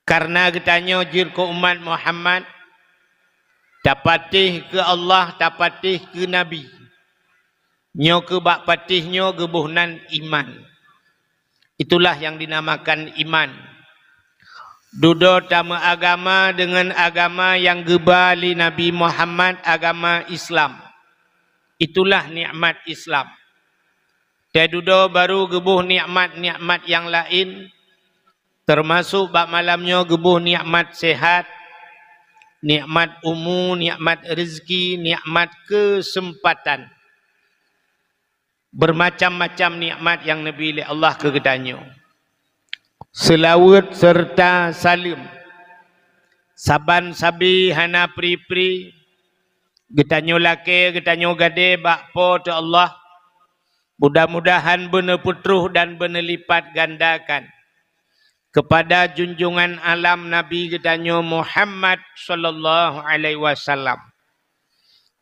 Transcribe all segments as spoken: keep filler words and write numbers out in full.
Karena geutanyoe jeuet keu umat Muhammad, tapatéh keu Allah, tapatéh keu Nabi. Nyoe keu bak patéh nyoe geuboh nan iman. Itulah yang dinamakan iman. Dudoe tameuagama deungon agama nyang geuba lé Nabi Muhammad, agama Islam. Itulah nikmat Islam. Teududoe baru geuboh nikmat-nikmat nyang laén, teumasok bak malam nyoe geuboh nikmat sehat, nikmat umu, nikmat rezeki, nikmat keuseumpatan. Beumacam-macam nikmat nyang neubi lé Allah keu geutanyoe. Seulaweuet seureuta saleuem saban sabe hana pri-pri geutanyoe lakée, geutanyoe gadée bak Po teu Allah. Mudah-mudahan beuneupeutroh dan beuneulipatgandakan keupada junjungan alam Nabi geutanyoe Muhammad sallallahu alaihi wasallam,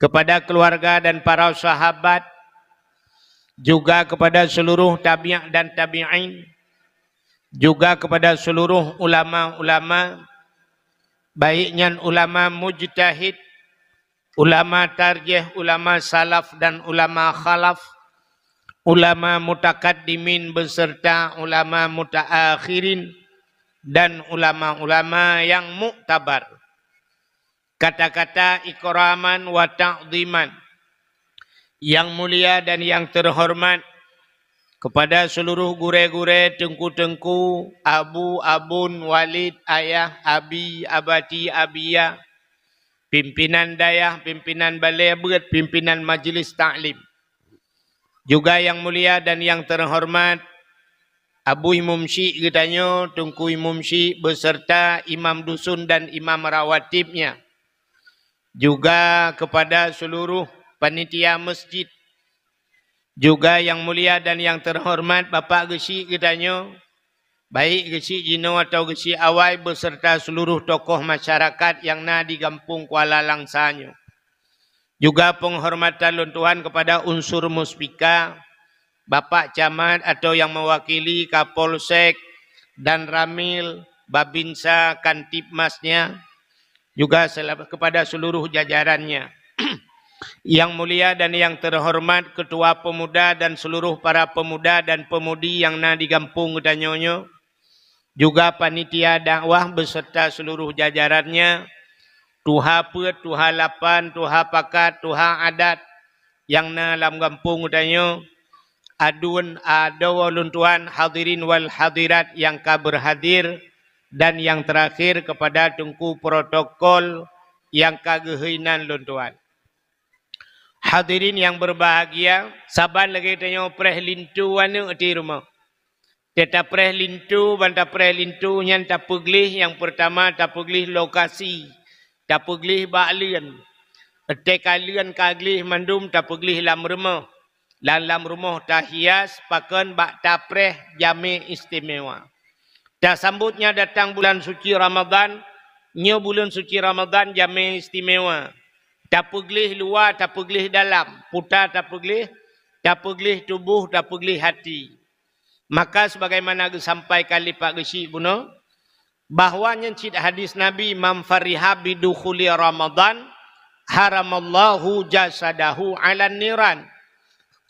keupada keuluwarga dan para sahabat, juga keupada seuluroh tabi' dan tabi'in, juga keupada seuluroh ulama-ulama, baik nyan ulama mujtahid, ulama tarjih, ulama salaf dan ulama khalaf, ulama mutakaddimin beserta ulama mutaakhirin, dan ulama-ulama nyang muktabar. Kata-kata ikraman wa ta'dhiman, yang mulia dan yang terhormat kepada seluruh gurée-gurée, teungku-teungku, abu, abon, walid, ayah, abi, abati, abiya, pimpinan dayah, pimpinan balée beuet, pimpinan majlis taklim. Juga yang mulia dan yang terhormat Abu Imum Syik geutanyoe, Teungku Imum Syik beserta imam dusun dan imam rawatibnya. Juga kepada seluruh panitia masjid. Juga yang mulia dan yang terhormat Bapak Geuchik geutanyoe, baik Geuchik jinoe atau Geuchik awai beserta seluruh tokoh masyarakat nyang na di Gampông Kuala Langsa nyoe. Juga penghormatan lôn tuan kepada unsur muspika, Bapak Camat atau yang mewakili Kapolsek, Danramil, Babinsa, Kantipmasnya, juga sel-, kepada seluruh jajarannya. Yang mulia dan yang terhormat Ketua Pemuda dan seluruh para pemuda dan pemudi nyang na di gampông geutanyoe nyoe, juga panitia dakwah beserta seluruh jajarannya, tuha peuet, tuha lapan, tuha pakat, tuha adat nyang na lam gampông geutanyoe, aduen adoe lôn tuan, hadirin wal hadirat nyang ka berhadir, dan yang terakhir kepada teungku protokol nyang ka geuhôi nan lôn tuan. Hadirin yang berbahagia, saban lagée tanyoe preh linto aneuëk di rumoh. Teuta preh linto, ban tapreh linto nyan tapeugleh, nyang peurtama tapeugleh lokasi, tapeugleh bak leuen. Teuka leuen ka gleh mandum tapeugleh lam rumoh. Lam, lam rumoh tahias pakon bak tapreh jamé istimewa. Tasambot nyan datang bulan suci Ramadan, nyoe buleuen suci Ramadan jamé istimewa. Tapeugleh luwa, tapeugleh dalam, puta tapeugleh, tapeugleh tuboh, tapeugleh hati. Maka sebagaimana geusampaikan lé Pak Geuchik bunoe, bahwa nyan cit hadis Nabi, "Man fariha bidukhuli Ramadan, haramallahu jasadahu 'alan niran."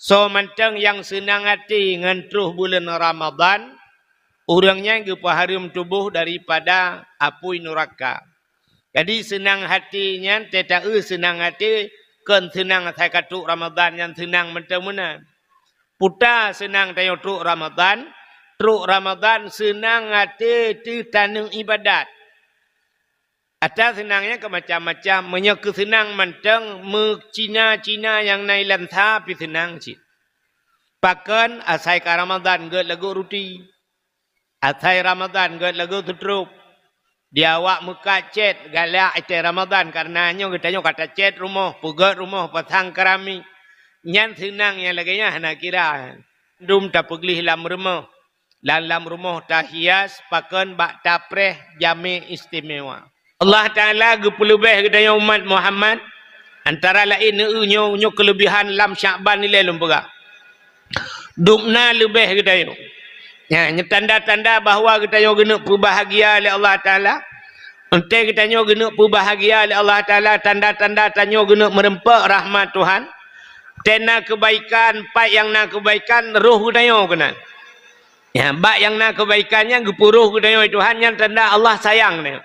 Soe mantong nyang seunang até ngon troh buleuen Ramadan, ureuëng nyan geupeuhareuem tuboh daripada apui nuraka. Jadi seunang até nyan teuta eu seunang até, kon seunang asai ka trok Ramadan nyan seunang mantong meunan. Puta seunang tanyoe trok Ramadan, trok Ramadan seunang até teuh taneuëk ibadat. Ata seunang nyan keu macam-macam, meunyoe keu seunang mantong meucina-cina nyang na ilansa pih seunang cit. Pakon asai ka Ramadan gét lagoe ruti. Asai Ramadan gét lagoe seutrop. Di awak meukat cét galak asai Ramadan, karena nyoe geutanyoe ka tacét rumoh, peugét rumoh, pasang keramik. Nyan seunang nyang lagée nyan hana kira. Dum tapeugleh lam rumoh. Lam, lam rumoh tahias pakon bak tapreh jamé istimewa. Allah Taala geupeuleubeh geutanyoe umat Muhammad, antara laén nyoe, nyoe keulebihan lam Syakban ilée lôn peugah. Dum na leubeh geutanyoe. Ha, nyoe tanda-tanda bahwa geutanyoe geuneuk peubahgia lé Allah Taala. Entée geutanyoe geuneuk peubahgia lé Allah Taala, tanda-tanda tanyoe geuneuk meureumpok rahmat Tuhan. Tena keubaikan, pat nyang na keubaikan, roh geutanyoe keunan. Ya, bak nyang na keubaikan nyan geupeuroh geutanyoe Tuhan, nyan tanda Allah sayang nyan.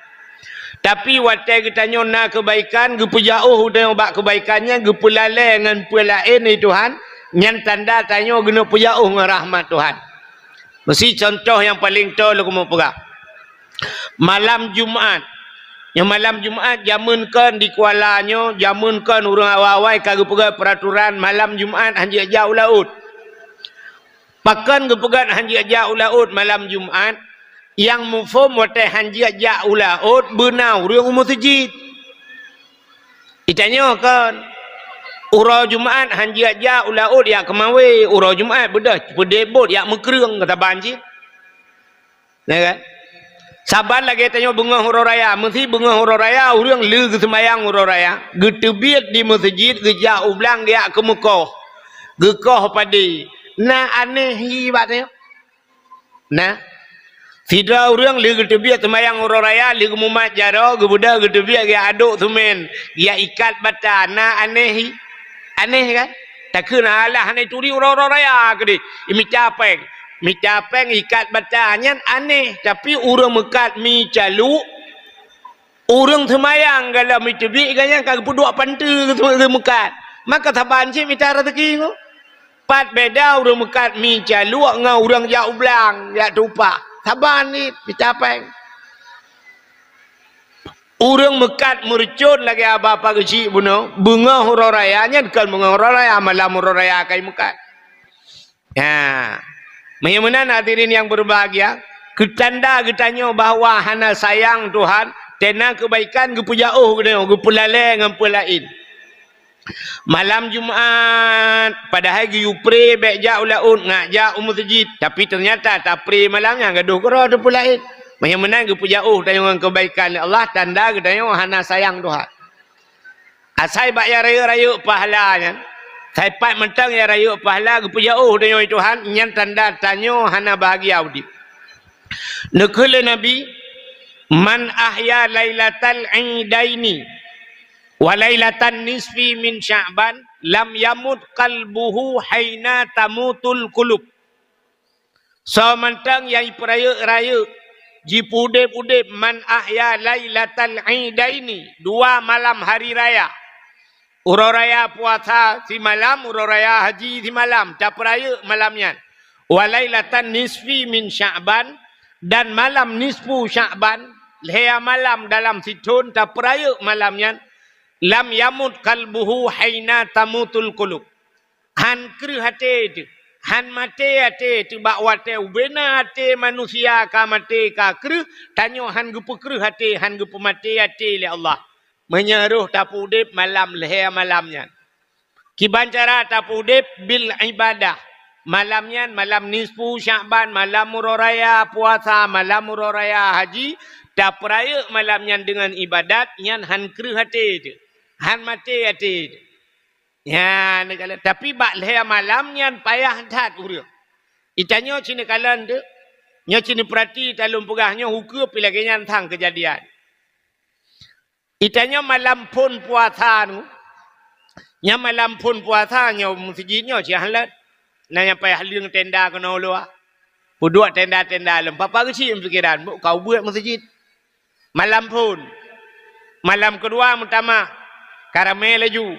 Tapi watée geutanyoe na keubaikan, geupeujauh geutanyoe bak keubaikan nyan, geupeulalée ngon peue laén di Tuhan, nyan tanda tanyoe geuneuk peujauh ngon rahmat Tuhan. Meusi contoh nyang paleng toe lôn keumeung peugah. Malam Jumat. Nyang malam Jumat jameun kon di Kuala nyoe, jameun kon ureuëng awai-awai ka geupeugah peuraturan malam Jumat hanjeuet jak u laôt. Pakon geupeugah hanjeuet jak u laôt malam Jumat? Nyang muphom watée hanjeuet jak u laôt beuna ureuëng u meuseujid. Itanyoe kon, uroe Jumat hanjeuet jak u laôt jak keumawe, uroe Jumat beudôh peudebot jak meukreueng keu saban cit. Ya kan? Saban lagée tanyoe beungoh uroe raya, meusi beungoh uroe raya ureuëng lé geuseumayang uroe raya, geuteubiet di meuseujid, geujak u blang geujak keumeukoh, geukoh padé. Na aneh hi bak tanyoe? Na. Sidroe ureuëng lé geuteubiet seumayang uroe raya, lé geumumat jaroe, geubeudôh geuteubiet geujak adok seumén, geujak ikat bata, na aneh hi? Aneh kan? Takheun alah hana turi uroe-uroe raya keudeh, imita péng. Mita péng ikat bata nyan aneh, tapi ureuëng meukat mi caluek, ureuëng seumayang galom iteubiet gobnyan ka geupeuduek panteue geumeukat. Maka saban cit mita raseuki ngon. Pat beda ureuëng meukat mi caluek ngon ureuëng jak u blang, jak tupak. Saban cit mita péng. Ureuëng meukat meureucon lagée haba pageuchik bunoe, beungoh uroe raya nyan kon beungoh uroe raya, malam uroe raya ka imeukat. Ha. Meunyoe meunan hadirin nyang beubahgia, keutanda geutanyoe bahwa hana sayang Tuhan, tena keubaikan geupeujauh geutanyoe, geupeulalée ngon peue laén. Malam Jumat, padahai geuyue pré bék jak u laôt, ngat jak u meuseujid, tapi teunyata tapré malam nyan gadôh keudroe teupeu laén. Meunyoe meunan geupeujauh tanyoe ngon keubaikan lé Allah, tanda geutanyoe hana sayang Tuhan. Asai bak nyang rayeuk-rayeuk pahala nyan, saipat mantong nyang rayeuk pahala geupeujauh tanyoe Tuhan, nyan tanda tanyoe hana bahagia udeb. Neukheun lé Nabi, "Man ahya lailatal idaini wa lailatan nisfi min Sya'ban, lam yamut qalbuhu haina tamutul qulub." Soe mantong nyang jipeurayeuk-rayeuk, jipeuudeb-udeb, "Man ahya lailatal idaini," dua malam hari raya. Uroe raya puasa simalam, uroe raya haji simalam, tapeurayeuk malam nyan. "Wa lailatan nisfi min Sya'ban," dan malam nisfu Sya'ban, lhée malam dalam sithon tapeurayeuk malam nyan, "lam yamut qalbuhu haina tamutul qulub." Han kreueh até teuh, han maté até teuh bak watée ubena até manusia ka maté ka kreueh, tanyoe han geupeukreueh até, han geupeumaté até lé Allah. Meunyoe roh tapeuudeb malam lhée malam nyan. Kiban cara tapeuudeb? Bil ibadah. Malam nyan, malam nisfu Sya'ban, malam uroe raya puasa, malam uroe raya haji, tapeurayeuk malam nyan deungon ibadat, nyan han kreueh até teuh, han maté até teuh. Nyan, tapi bak lhée malam nyan payah that ureuëng. Itanyoe cit neukalon teuh, nyoe cit neupeurati, talôn peugah nyoe hukeup pih lagée nyan sang keujadian. Itanyoe malam phon puasa nyoe, nyan malam phon puasa nyoe meuseujid nyoe cit han lôn. Na nyang payah leueng tenda keunoe luwa. Peuduek tenda-tenda lom, papa geuchik pikiran, bôh ka ubeuet meuseujid. Malam phon. Malam keudua meutamah, ka ramé laju.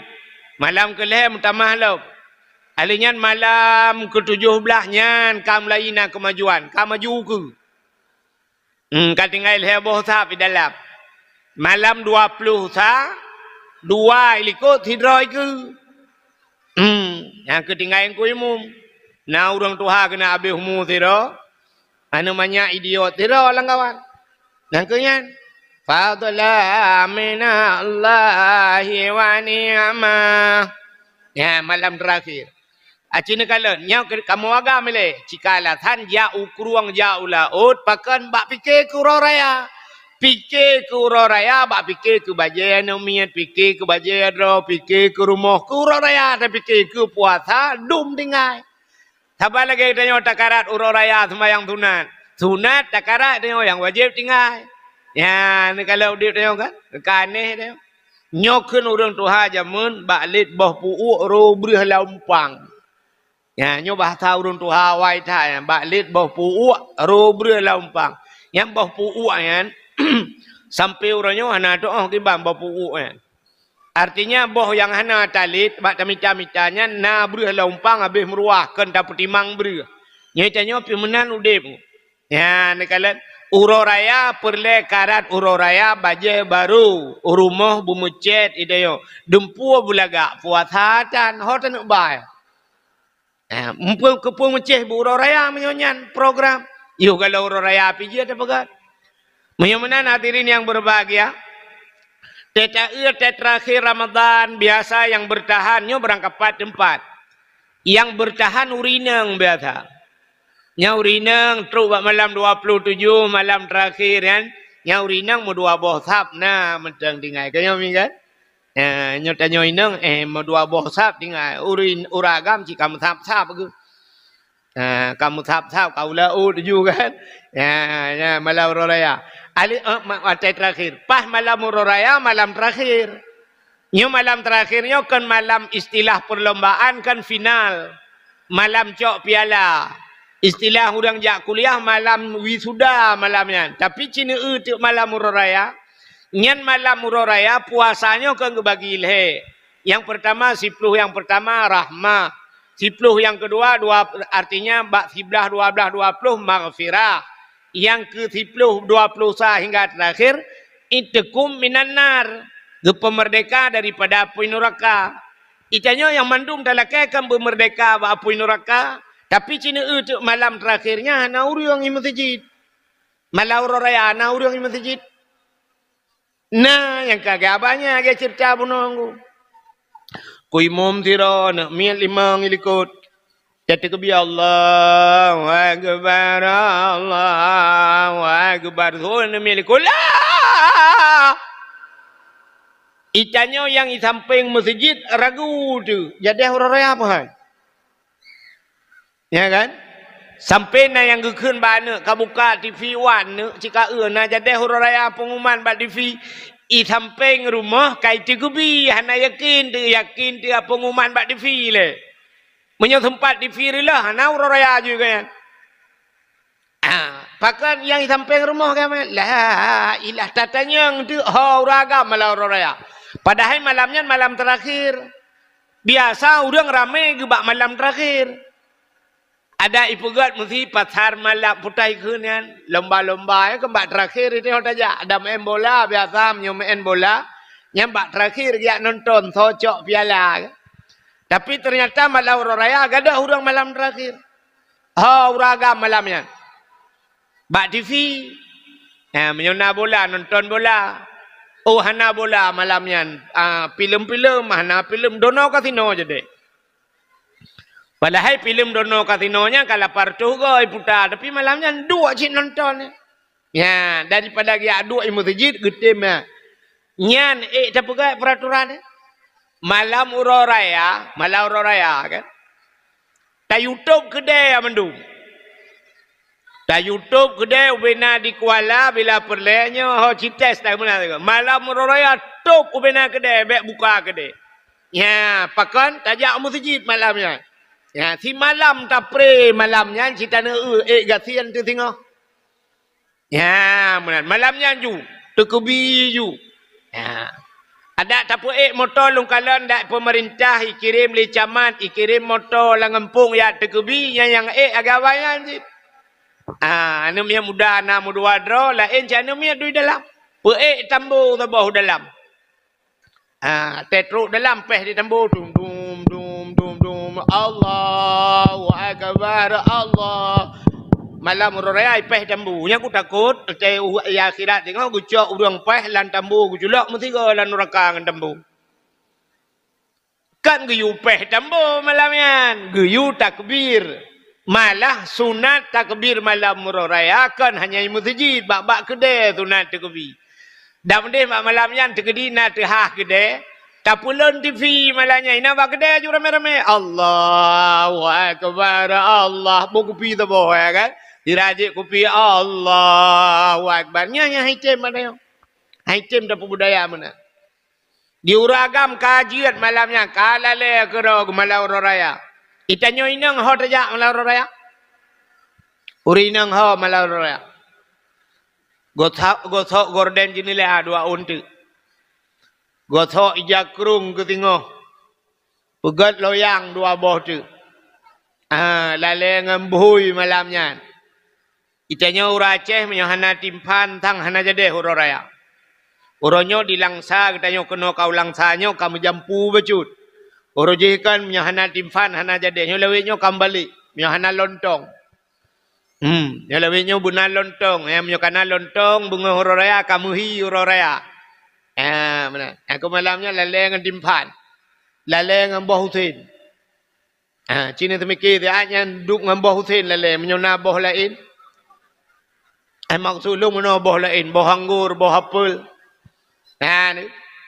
Malam keulhée meutamah lom. Alheuh nyan malam keutujôh blaih nyan ka mulai na keumajuan, ka maju ukeue. Hmm, ka tinggai lhée boh sa pi dalam. Malam dua ploh sa, dua ilikot sidroe ikeue. Hmm, nyang keu tinggai Teungku Imum. Na ureuëng tuha keuneuk habéh umu sidroe, aneuk manyak idiot sidroe lam kawan. Nyang keu nyan, fadla minallahi wa ni'mah. Nyan malam terakhir. Aci neukalon, nyoe kamoe agam ilée, cika alasan jak u krueng jak u laôt, pakon bak pike keu uroe raya. Pike keu uroe raya, bak pike keu bajée aneuk miet, pike keu bajée droe, pike keu rumoh, keu uroe raya tapike, keu puasa dum tinggai. Saban lagée tanyoe takarat uroe raya seumayang sunat. Sunat takarat tanyoe nyang wajéb tinggai. Nyan, neukalon udeb tanyoe kan? Ka aneh tanyoe. Nyoe kheun ureuëng tuha jameun bak lét boh pu'uek ro breueh lam umpang. Nyan, nyoe bahasa ureuëng tuha awai that nyan, bak lét boh pu'uek ro breueh lam umpang. Nyang boh pu'uek nyan, sampoe uroe nyoe hana teuoh kiban boh pu'uek nyan. Artinya, boh nyang hana talét bak tamita-mita nyan na breueh lam umpang habéh meuruah, kon tapeutimang breueh. Nyoe tanyoe pih meunan udeb. Nyan, neukalon, uroe raya peureulée karat uroe raya bajée barô, rumoh beumeucét idayong, dumpeue beulagak puasa tan, ho taneuk bai. Eh, muphom keupeue meucéh bak uroe raya meunyoe nyan program. Yoh, kalau uroe raya pih jeuet tapeugah. Meunyoe meunan hadirin yang berbahagia, tetaeu terakhir Ramadan biasa yang bertahan nyoe barangkapat teumpat. Yang bertahan ureuëng inong biasa. Nyang ureuëng inong trok bak malam dua puluh tujoh, malam terakhir kan. Nyang ureuëng inong meudua boh sab na mantong tinggai. Keu nyoe mi kan? Eh, nyoe tanyoe inong, eh, meudua boh sab tinggai. Ureuëng, ureuëng agam cit ka meusab-sab geuh. Eh, ka meusab-sab, ka ulau tujoh kan? Ya, ya, malam uroe raya. Ali, eh, ma-, watée terakhir. Pas malam uroe raya, malam terakhir. Nyoe malam terakhir nyoe kon malam istilah perlombaan, kon final. Malam cok piala. Istilah ureuëng jak kuliah malam wisuda malam nyan. Tapi cit neu teuk malam uroe raya. Nyan malam uroe raya puasa nyoe kon geubagi lhée. Yang pertama, siploh yang pertama rahmah. Siploh yang kedua, dua, artinya bak siblaih, dua blaih, dua ploh maghfirah. Yang ke siploh, dua ploh sa hingga terakhir, itkum minan nar, geupeumerdeka daripada apui nuraka. Itanyoe nyang mandum talakée kan beumeurdeka bak apui nuraka, tapi cit neu teuk malam terakhir nyan hana ureuëng i meuseujid. Malam uroe raya hana ureuëng i meuseujid. Na nyang ka geuba nyan lagée ceurita bunoe ngon ku imum sidroe neuk miet limong i likot. Teukeubie Allahu Akbar, Allahu Akbar. Seuhôi neuk miet likot. Lah! Itanyoe nyang i sampéng meuseujid ragu teuk. Jadi uroe raya peue hai? Ya kan? Sampoe na nyang geukheun bak aneuk, ka buka TV wan neuk cit ka eu na jadeh uroe raya peungumuman bak TV. I sampéng rumoh ka iteukeubi, hana yakin teu, yakin teu peungumuman bak TV lé. Meunyoe seumpat TV reuloh, hana uroe raya ju ka nyan. Ah, pakon nyang i sampéng rumoh ka meunan? La ilah tatanyong teu ho ureuëng agam malam uroe raya. Padahai malam nyan malam terakhir. Biasa ureuëng ramé geubak malam terakhir. Ada ipeugét meusi pasar malam putai kheun nyan, lomba-lomba nyan keu bak terakhir itu tajak. Ada main bola biasa meunyoe main bola, nyan bak terakhir geujak nonton soe cok piala. Tapi ternyata malam uroe raya gadôh ureuëng malam terakhir. Ho ureuëng agam malam nyan. Bak TV. Ha, meunyoe na bola, nonton bola. Oh, hana bola malam nyan. Ah, filem-filem, hana filem, dono kasino jadi. Padahai filem dono kasino nyan ka lapan reutôh goe iputa, tapi malam nyan duek cit nonton. Ya, daripada geujak duek i meuseujid geutem nyan. Nyan ék tapeugah peraturan. Malam uroe raya, malam uroe raya kan. Ta YouTube keudè mandum. Ta YouTube keudè ubena di Kuala bila peureulée nyoe ho cites ta meunan. Malam uroe raya top ubena keudè bék buka keudè. Ya, pakon tajak meuseujid malam nyan. Ya, simalam tapré malam nyan cit taneuk eu ék gasien teusingoh. Ya, meunan. Malam nyan ju, teukeubi ju. Ya. Adak tapeuék moto lôn kalon dak peumeurintah ikirém lé camat, ikirém moto lam gampông yak teukeubi, nyan nyang ék agama nyan cit. Ah, aneuk miet muda na meudua droe, laén cit aneuk miet dui dalam. Peuék tambo saboh dalam. Ah, teutrok dalam péh di tambo, dum, dum, dum, dum, dum. Allahu Akbar, Allah. Malam uroe raya péh tambo. Nyan ku takot, teuh ya akhirat tengok geucok ureuëng péh lam tambo, geuculok meusigoe lam nuraka ngon tambo. Kan geuyue péh tambo malam nyan, geuyue takbir. Malah sunat takbir malam uroe raya kon hanya i meuseujid, bak-bak keudè sunat teukeubi. Dan meudeh bak malam nyan teukeudi na teuhah keudè, Tapeulon T V malam nyan, inan bak keudè aju ramé-ramé. Allahu Akbar, Allah. Boh kupi saboh, ya kan? Dirajek kupi, Allahu Akbar. Nyan, nyan hai tem malam nyoe. Hai tem tapeubudaya meunan. Di ureueng agam ka jeuet malam nyan, ka lalé keudroe malam uroe raya. Di tanyoe inong ho tajak malam uroe raya? Ureueng inong ho malam uroe raya? Gosok, gosok gorden jeuneula dua ôn teuk. Gosok ija krueng keu singoh. Peugöt loyang dua boh teuk. Ah, lalé ngon bhui malam nyan. Di tanyoe ureueng Aceh meunyoe hana timphan sang hana jadeh uroe raya. Uroe nyoe di Langsa geutanyoe keunoe ka u Langsa nyoe ka meujampu bacut. Uroe jih kan meunyoe hana timphan hana jadeh. Nyoe lawét nyoe ka meubalek. Meunyoe hana lontong. Hmm, nyoe lawét nyoe beuna lontong. Ya, meunyoe kana lontong beungoh uroe raya ka meuhi uroe raya. Ya, meunan. Nyang keu malam nyoe lalé ngon timphan. Lalé ngon boh usen. Ha, ci neuseumiké siat nyan duek ngon boh usen lalé, meunyoe na boh laén. Eh, maksud lôn meunoe boh laén, boh anggor, boh apel. Na,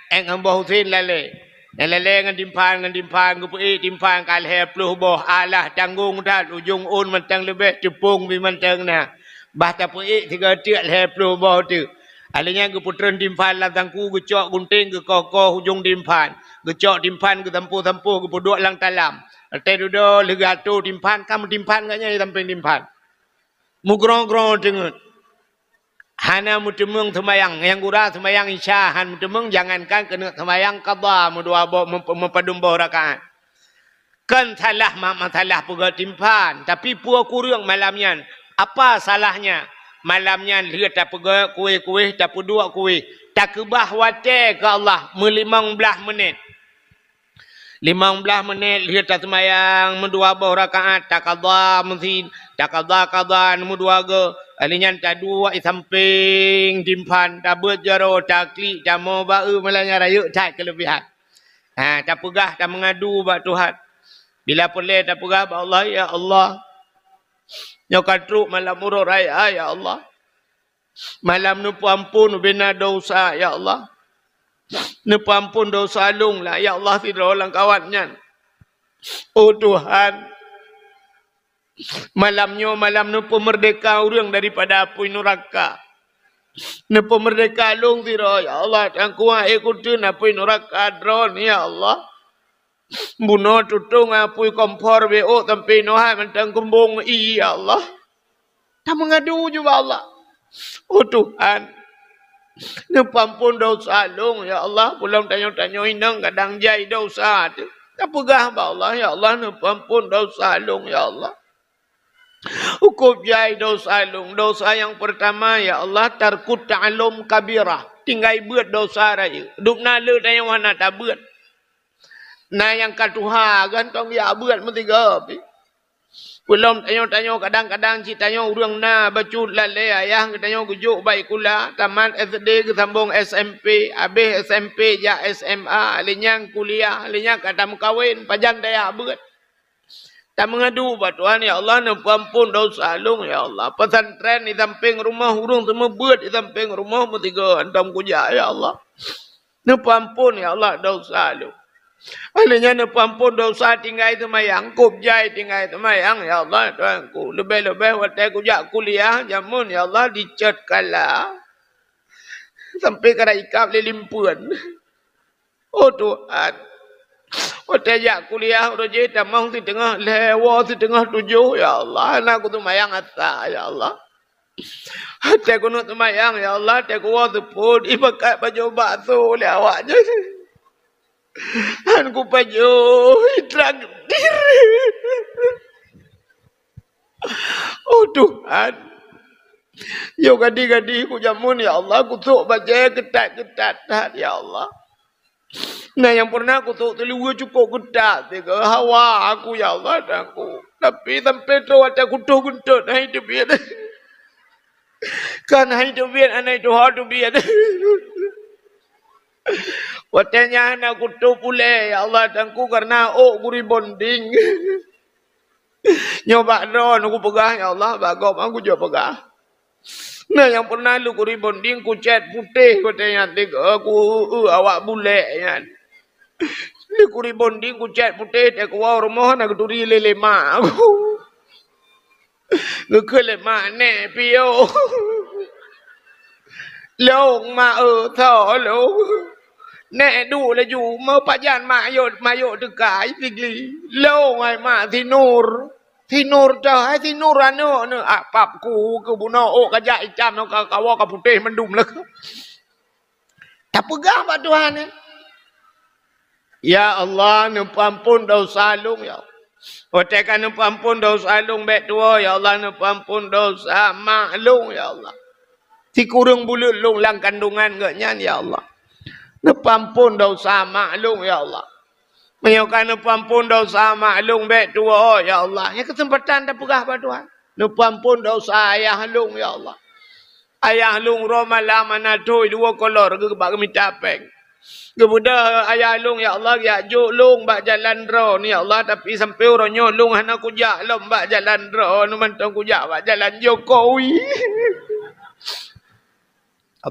ék ngon boh usen lalé. Nyan lalé ngon timphan, ngon timphan, geupeuék timphan ka lhèe ploh boh, alah tanggong that, ujong ôn mantong leubeh, teupông pih mantong na. Bah tapeuék sigoe teuk lhèe ploh boh teuk. Alèh nyan geupeutreun timphan lam sangku, geucok gunténg, geukoh-koh ujong timphan. Geucok timphan, geusampôh-sampôh, geupeuduek lam talam. Watèe dudoe lheueh geuatô timphan, ka meutimphan gobnyan di sampéng timphan. Meugroe-groe teungeut. Hana meuteumeung seumayang. Nyang gura seumayang Isya han meuteumeung, jangankan keuneuk seumayang qadha meudua boh, meup-, meupadum boh rakaat. Kon salah ma-, masalah peugöt timphan, tapi peue kureueng malam nyan? Apa salahnya? Malam nyan lheueh tapeugöt kuéh-kuéh, tapeuduek kuéh, takeubah watèe keu Allah meulimong blaih menit. Limong blaih menit lheueh taseumayang meudua boh rakaat, taqadha meusin, taqadha qadhaan meudua goe. Alèh nyan taduek di sampéng timphan, tabeuet jaroe, taklik, tamoe ba-eu, malam nyan rayeuk that keuleubihan. Ha, tapeugah, tameungadu bak Tuhan. Bila peureulèe tapeugah bak Allah, "Ya Allah, nyoe ka trok malam uroe raya, ya Allah. Malam neupeuamphon ubena desya, ya Allah. Neupeuamphon desya lôn lah, ya Allah, sidroe lam kawat nyan. Oh Tuhan, malam nyoe malam neupeumeurdeka ureueng daripada apui nuraka. Neupeumeurdeka lôn sidroe, ya Allah, Tuhanku, han ék kuteun apui nuraka droeneuh, ya Allah. Bunoe tutong apui kompor B O sampoe inoe hai mantong keumbong ie, ya Allah." Tameungadu ju bak Allah. Oh Tuhan, neupeuamphon desya lôn, ya Allah. Peulom tanyoe-tanyoe inong kadang jai desya teuh. Tapeugah bak Allah, "Ya Allah, neupeuamphon desya lôn, ya Allah." Hukôm jai desya lôn. Desya nyang peurtama, ya Allah, tarkut ta'allum kabirah. Tinggai beuet desya rayeuk. Dum na le tanyoe hana tabeuet. Na nyang ka tuha, gantong jak beuet meusigoe pih. Peulom tanyoe-tanyoe kadang-kadang cit tanyoe ureueng na bacut lalé ayah geutanyoe geujok bak sikula, tamat S D geusambong S M P, abéh S M P jak S M A, lheueh nyan kuliah, lheueh nyan ka tameukawen, pajan tajak beuet. Tameungadu bak Tuhan, "Ya Allah, neupeuamphon desya lôn, ya Allah. Pesantren di sampéng rumoh ureueng seumeubeuet di sampéng rumoh meusigoe hantom kujak, ya Allah. Neupeuamphon, ya Allah, desya lôn." Alheuh nyan neupeuamphon desya tinggai seumayang, kôb jai tinggai seumayang, "Ya Allah, Tuhanku, leubeh-leubeh watèe kujak kuliah jameun, ya Allah, dicot kala sampoe ka ikab lé limpeuen." Oh Tuhan, watèe jak kuliah uroe jih tamong siteungoh lhèe, woe siteungoh tujoh, ya Allah, hana kuseumayang asa, ya Allah. Watèe keuneuk seumayang, ya Allah, watèe kuwoe seupôt, ipakat pajoh bakso lé awak nyan. Han kupajoh, itraktir. Oh Tuhan, yoh gadih-gadih kujameun, ya Allah, kusôk bajèe keutat-keutat that, ya Allah. Na nyang pernah kusôk teuleuweue cukôp keutat sigoe hawa aku, ya Allah, Tuhanku. Tapi sampoe troh watèe kutoh geuntot, hai teubiet. Kan hai teubiet, aneuk tuha teubiet. Watèe nyan hana kutôp ulèe, ya Allah, Tuhanku, kareuna ôk kurebonding. Nyoe bak droeneuh kupeugah, ya Allah, bak gob han kujok peugah. Na nyang pernah lôn kurebonding, kucèt putéh watèe nyan, teuka ku, eu, awak bulèk nyan. Di kuri bonding kucet putéh teukuwoe rumoh na geuturi lé lé mak. Geukheun lé mak, "Nèk piôh." "Lôn mak eu, tho lôn." "Nèk duek laju, meupajan mak yôk, mak yôk teuka i Sigli." "Lôn ai mak, si Nur." "Si Nur tho, hai si Nur aneuk nyoe." Ah, pap ku keu bunoe ôk kajak itam nyoe ka kawoe ka putéh mandum lé. Tapeugah bak Tuhan, eh. "Ya Allah, neupeuampon desya lôn, ya Allah." Watèe ka neupeuampon desya lôn bèk tuwoe, "Ya Allah, neupeuampon desya mak lôn, ya Allah." Sikureueng buleuen lôn lam kandungan geuh nyan, "Ya Allah, neupeuampon desya mak lôn, ya Allah." Meunyoe ka neupeuampon desya mak lôn bèk tuwoe, "Ya Allah." Nyan keuseumpatan tapeugah bak Tuhan. "Neupeuampon desya ayah lôn, ya Allah." Ayah lôn uroe malam hana thôn, dua kolor geuh bak geumita pèng. Geubeudôh ayah lôn, "Ya Allah, geujak jok lôn bak jalan droeneuh, ya Allah, tapi sampoe uroe nyoe lôn hana kujak lom bak jalan droeneuh, mantong kujak bak jalan Jokowi."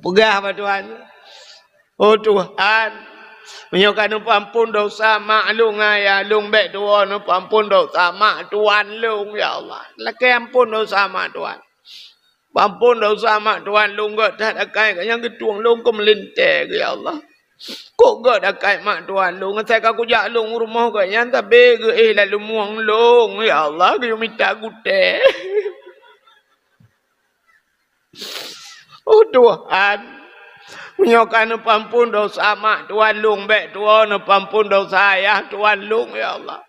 Peugah bak Tuhan, "Oh Tuhan, meunyoe ka neupeuampon desya mak lôn ngon ayah lôn bèk tuwoe, neupeuampon desya mak tuan lôn, ya Allah." Lakèe ampon desya mak tuan. "Ampon desya mak tuan lôn, gèt that akai, nyang geutueng lôn keu meulintèe geuh, ya Allah. Kok gèt akai mak tuan lôn, asai ka kujak lôn u rumoh geuh nyan, sabé geuh éh lam lumueng lôn, ya Allah, geuyue mita gutèe." "Oh Tuhan, meunyoe ka neupeuampon desya mak tuan lôn bèk tuwoe, neupeuampon desya ayah tuan lôn, ya Allah.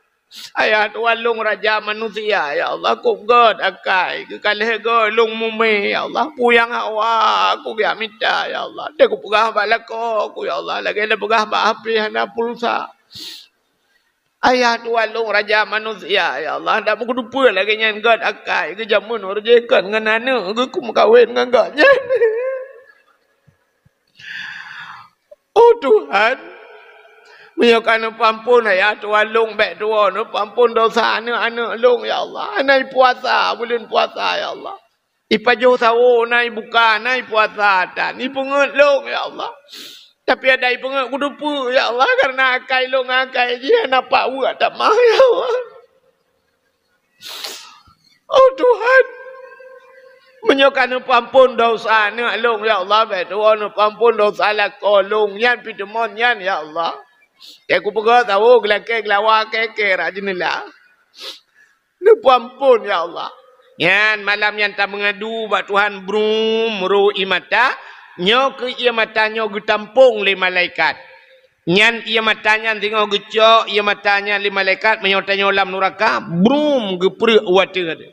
Ayah tuan lôn raja manusia, ya Allah, kok gèt akai, geukalhèe gèt lôn mumè, ya Allah, peue nyang hawa kugeujak mita, ya Allah. Deuh kupeugah bak lakoe ku, ya Allah, lagèe lôn peugah bak hapé hana pulsa. Ayah tuan lôn raja manusia, ya Allah, dak meukeudeupeue lagèe nyan gèt akai, geujameun ureueng jih kon ngon aneuk geuh kumeukawen ngon gobnyan." "Oh Tuhan, meunyoe ka neupeuampon ayah tuan lôn bèk tuwoe, neupeuampon desya aneuk-aneuk lôn, ya Allah. Hana ipuasa buleuen puasa, ya Allah. Ipajoh sawoe, hana ibuka, hana ipuasa, tan ipeungeuet lôn, ya Allah. Tapi adak ipeungeuet kuteupeu, ya Allah, kareuna akai lôn ngon akai jih hana pak weuek tamah, ya Allah. Oh Tuhan, meunyoe ka neupeuampon desya aneuk lôn, ya Allah, bèk tuwoe neupeuampon desya lakoe lôn nyan, pih teumon nyan, ya Allah. Kèe kupeugöt sawoe, geulakèe geulawa kèe-kèe rot jeuneula. Neupeuampon, ya Allah." Nyan malam nyan tameungadu bak Tuhan, brum, ro ié mata. Nyoe keuh ié mata nyoe geutampong lé malaikat. Nyan ié mata nyan singoh geucok ié mata nyan lé malaikat, meunyoe tanyoe lam nuraka, brum, geupreuek u ateueh.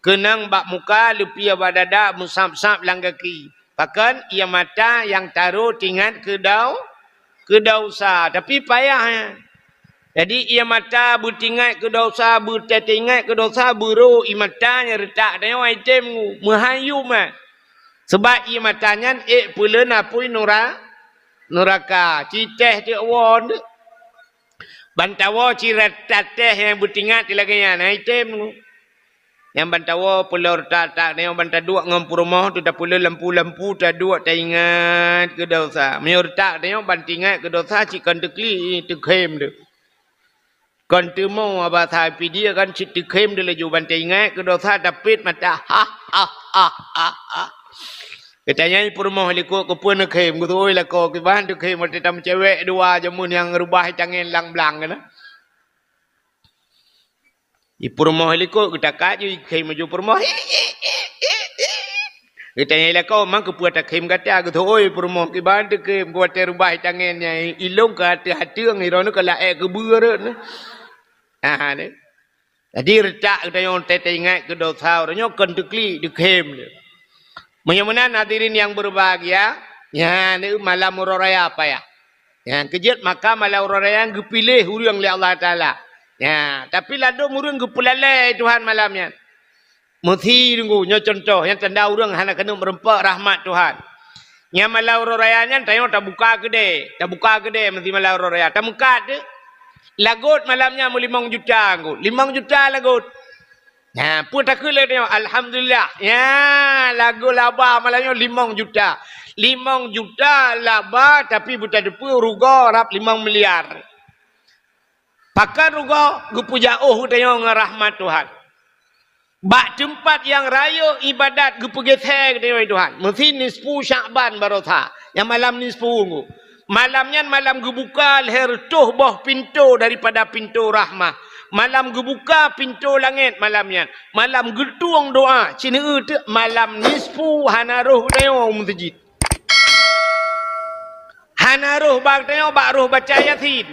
Keunong bak muka, leupie bak dada, meusab-sab lam gaki. Pakon? Ié mata nyang tarô teuingat keu dau-, keu desya. Tapi payah nyan. Jadi, ié mata beutingat keu desya, beuteuingat keu desya, beurô ié mata nyan reutak tanyoe, ai tem ngu, meuhai yum nyan. Sabab ié mata nyan ék peuleuen apui nura-, nuraka. Citèh teuk woe teuk. Ban tawoe cit rata teh nyang beuteuingat lagèe nyan, ai tem ngu. Nyang ban tawoe peuleueh reutak-reutak, nyang ban taduek ngon peurumoh teuh tapeuleueh lampu-lampu, taduek taingat keu desya. Meunyoe reutak tanyoe ban teuingat keu desya, cit kon teuklik, teukhem teuk. Kon teumo basa pidie kan cit teukhem teuk laju ban teuingat keu desya, tapet mata. Ha, ha, ha, ha, ha. Geutanyoe peurumoh likot, keupeue neukhem? Geuteu'oh lakoe kiban teukhem watèe tameucewek dua jameun nyang reubah tangen lang blang keunan. Di peurumoh likot geutakat ju ikhem laju peurumoh. Geutanyong lakoe, "Mang keupeue takhem gata?" Geuteu'oh peurumoh, "Kiban teukhem, keu watèe reubah tangen nyan, ilôn ka ateueh ateueng, droeneuh ka laék keubeue rot." Aha, ni. Jadi, reutak geutanyoe watèe taingat keu desya, uroe nyoe kon teuklik, teukhem. Meunyoe meunan, hadirin nyang berbahagia, nyan malam uroe raya payah. Nyan keu jeuet maka malam uroe raya nyan geupiléh ureueng lé Allah Taala. Nyan, tapi ladôm ureueng geupeulalai Tuhan malam nyan. Meusi deungoe, nyoe cuntoh nyang tanda ureueng hana keuneuk meureumpok rahmat Tuhan. Nyan malam uroe raya nyan tanyoe tabuka keudè, tabuka keudè meusi malam uroe raya. Tameukat deh. Lagot malam nyan meulimong juta, limong juta lagot. Nyan, peue takheun lé tanyoe? Alhamdulillah. Nyan, lagot laba malam nyoe limong juta. Limong juta laba, tapi beuteupeue rugoe rab limong miliar. Pakon rugoe? Geupeujak ôh geutanyoe ngon rahmat Tuhan. Bak teumpat nyang rayeuk ibadat geupeugeuseue geutanyoe Tuhan. Meusi nisfu Syakban barosa, nyang malam nisfu nyoe. Malam nyan malam geubuka lhèe reutôh boh pintoe daripada pintoe rahmah. Malam geubuka pintoe langèt malam nyan. Malam geutueng doa, sineuk teuk malam nisfu hana rôh geutanyoe u meuseujid. Hana rôh bak tanyoe bak rôh baca Yasin.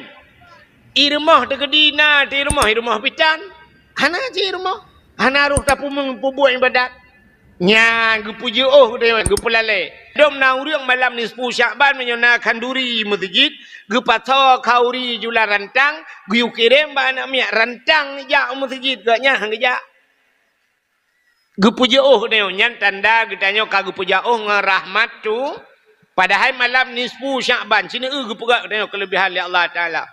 I rumoh teukeudi na, i rumoh, i rumoh bitan. Hana cit i rumoh. Hana rôh tapeubuet ibadat. Nyan geupeujeuôh geutanyoe, geupeulalè. Dum na ureueng malam nisfu Syakban meunyoe na khanduri meuseujid, geupasoe khanduri jula rantang, geuyue kirém bak aneuk miet rantang jak u meuseujid, gobnyan han geujak. Geupeujeuôh geutanyoe, nyan tanda geutanyoe ka geupeujak ôh ngon rahmat tu. Padahai malam nisfu Syakban, sineuk geupeugah geutanyoe keuleubehan lé Allah Taala.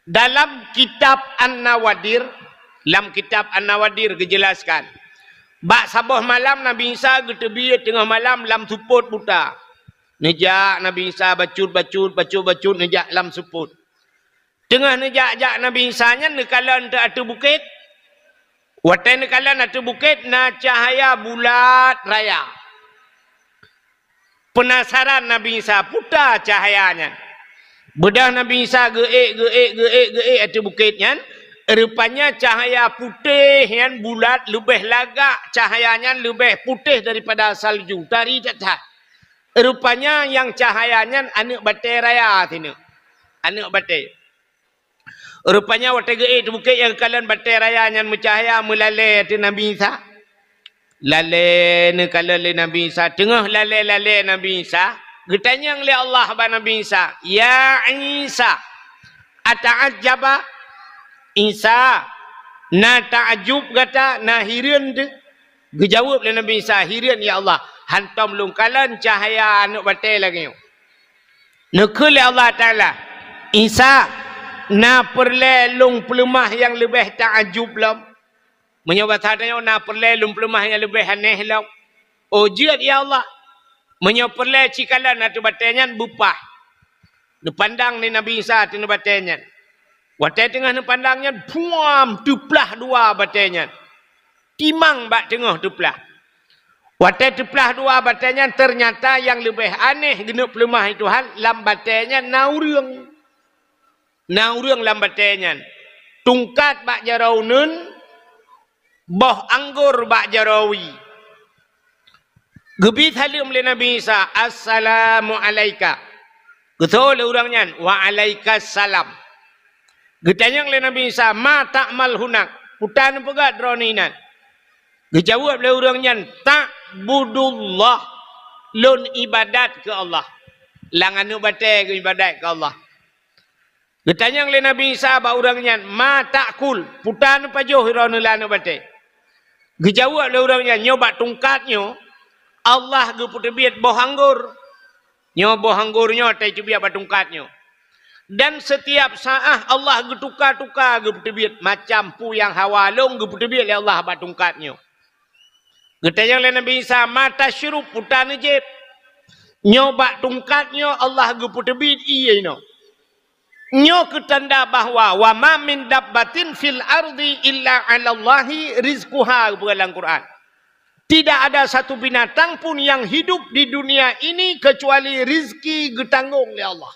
Dalam kitab An-Nawadir, lam kitab An-Nawadir geujelaskan, bak saboh malam Nabi Isa geuteubiet teungoh malam lam seupôt buta. Neujak Nabi Isa bacut-bacut, bacut-bacut neujak lam seupôt. Teungoh neujak-jak Nabi Isa nyan neukalon teuk ateueh bukét. Watèe neukalon ateueh bukét na cahya bulat raya. Peunasaran Nabi Isa, peue ta cahya nyan. Beudôh Nabi Isa geuék, geuék, geuék, geuék ateueh bukét nyan, rupanya cahya putéh nyan bulat leubeh lagak, cahya nyan leubeh putéh daripada salju, tari that-that. Rupanya nyang cahya nyan aneuk batèe raya sineuk. Aneuk batèe. Rupanya watèe geuék ateueh bukét nyang geukalon batèe raya nyan meucahya meulalè ateueh Nabi Isa. Lalè neukalon lé Nabi Isa. Teungoh lalè-lalè Nabi Isa, geutanyong lé Allah bak Nabi Isa, "Ya Isa, ata'ajjaba?" Isa, na ta'ajub gata, na hireuen teuh? Geujaweueb lé Nabi Isa, "Hireuen, ya Allah, hántom lôn kalon cahya aneuk batèe lagèe nyoe." Neukheun lé Allah Taala, "Isa, na peureulèe lôn peuleumah nyang leubeh ta'ajub lom?" Meunyoe basa tanyoe, "Na peureulèe lôn peuleumah nyang leubeh aneh lom?" "Oh, jeuet, ya Allah." Meunyoe peureulèe, ci kalon ateueh batèe nyan beupaih. Neupandang lé Nabi Isa ateueh batèe nyan. Watèe teungoh neupandang nyan, puam, teuplah dua batèe nyan. Timang bak teungoh teuplah. Watèe teuplah dua batèe nyan, teunyata nyang leubeh aneh geuneuk peuleumah lé Tuhan, lam batèe nyan na ureueng. Na ureueng lam batèe nyan. Tungkat bak jaroe uneuen, boh anggor bak jaroe wie. Geubi saleuem lé Nabi Isa, "Assalamu alaika." Geutanyong lé ureueng nyan, "Wa alaikas salam." Geutanyong lé Nabi Isa, "Ma ta'mal hunak?" Peue ta neupeugah droeneuh inan? Geujaweueb lé ureueng nyan, "Ta'budullah." Lôn ibadat keu Allah. Lam aneuk batèe geuibadat keu Allah. Geutanyong lé Nabi Isa bak ureueng nyan, "Ma ta'kul?" Peue ta neupajoh droeneuh lam aneuk batèe? Geujaweueb lé ureueng nyan, "Nyoe bak tungkat nyoe, Allah geupeuteubiet boh anggor. Nyoe boh anggor nyoe watèe teubiet bak tungkat nyoe. Dan seutiap saát Allah geutuka-tuka geupeuteubiet, macam peue nyang hawa lôn geupeuteubiet lé Allah bak tungkat nyoe." Geutanyong lé Nabi Isa, "Ma tasyrub?" Peue ta neujieb? "Nyoe bak tungkat nyoe Allah geupeuteubiet ié inoe." Nyoe keu tanda bahwa, "Wa ma min dabbatin fil ardi illa 'alallahi rizquha," geupeugah lam Quran. Tidak ada satu binatang pun yang hidup di dunia ini kecuali rizki geutanggong lé Allah.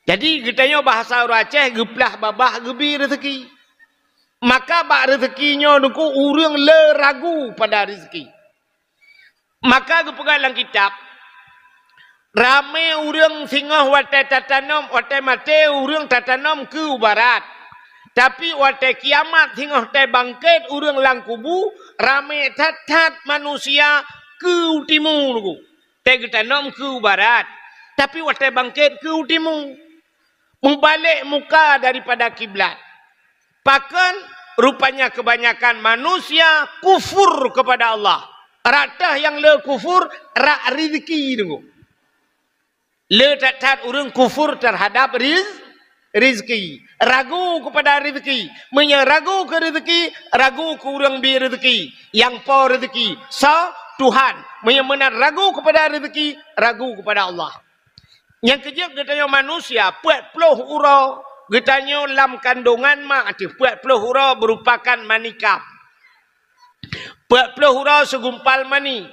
Jadi, geutanyoe bahasa ureueng Aceh, geuplah babah geubi reuzeki. Maka bak reuzeki nyoe Teungku, ureueng le ragu pada reuzeki. Maka geupeugah lam kitab, ramé ureueng singoh watèe tatanom, watèe maté ureueng tatanom keu barat. Tapi watèe kiamat singoh watèe bangkét ureueng lam kubu, ramé that-that manusia keu timu Teungku. Watèe geutanom keu barat, tapi watèe bangkét keu timu. Meubalek muka daripada kiblat. Pakon? Rupanya kebanyakan manusia kufur kepada Allah. Rata nyang le kufur, rak reuzeki Teungku. Le that-that ureueng kufur terhadap riz-, reuzeki. Ragu kepada reuzeki. Meunyoe ragu keu reuzeki, ragu keu ureueng bi reuzeki. Nyang po reuzeki. Soe? Tuhan. Meunyoe meunan ragu kepada rezeki, ragu kepada Allah. Nyang keujeuet geutanyoe manusia, peuet ploh uroe geutanyoe lam kandungan mak teuh, peuet ploh uroe berupakan mani kam. Peuet ploh uroe segumpal mani.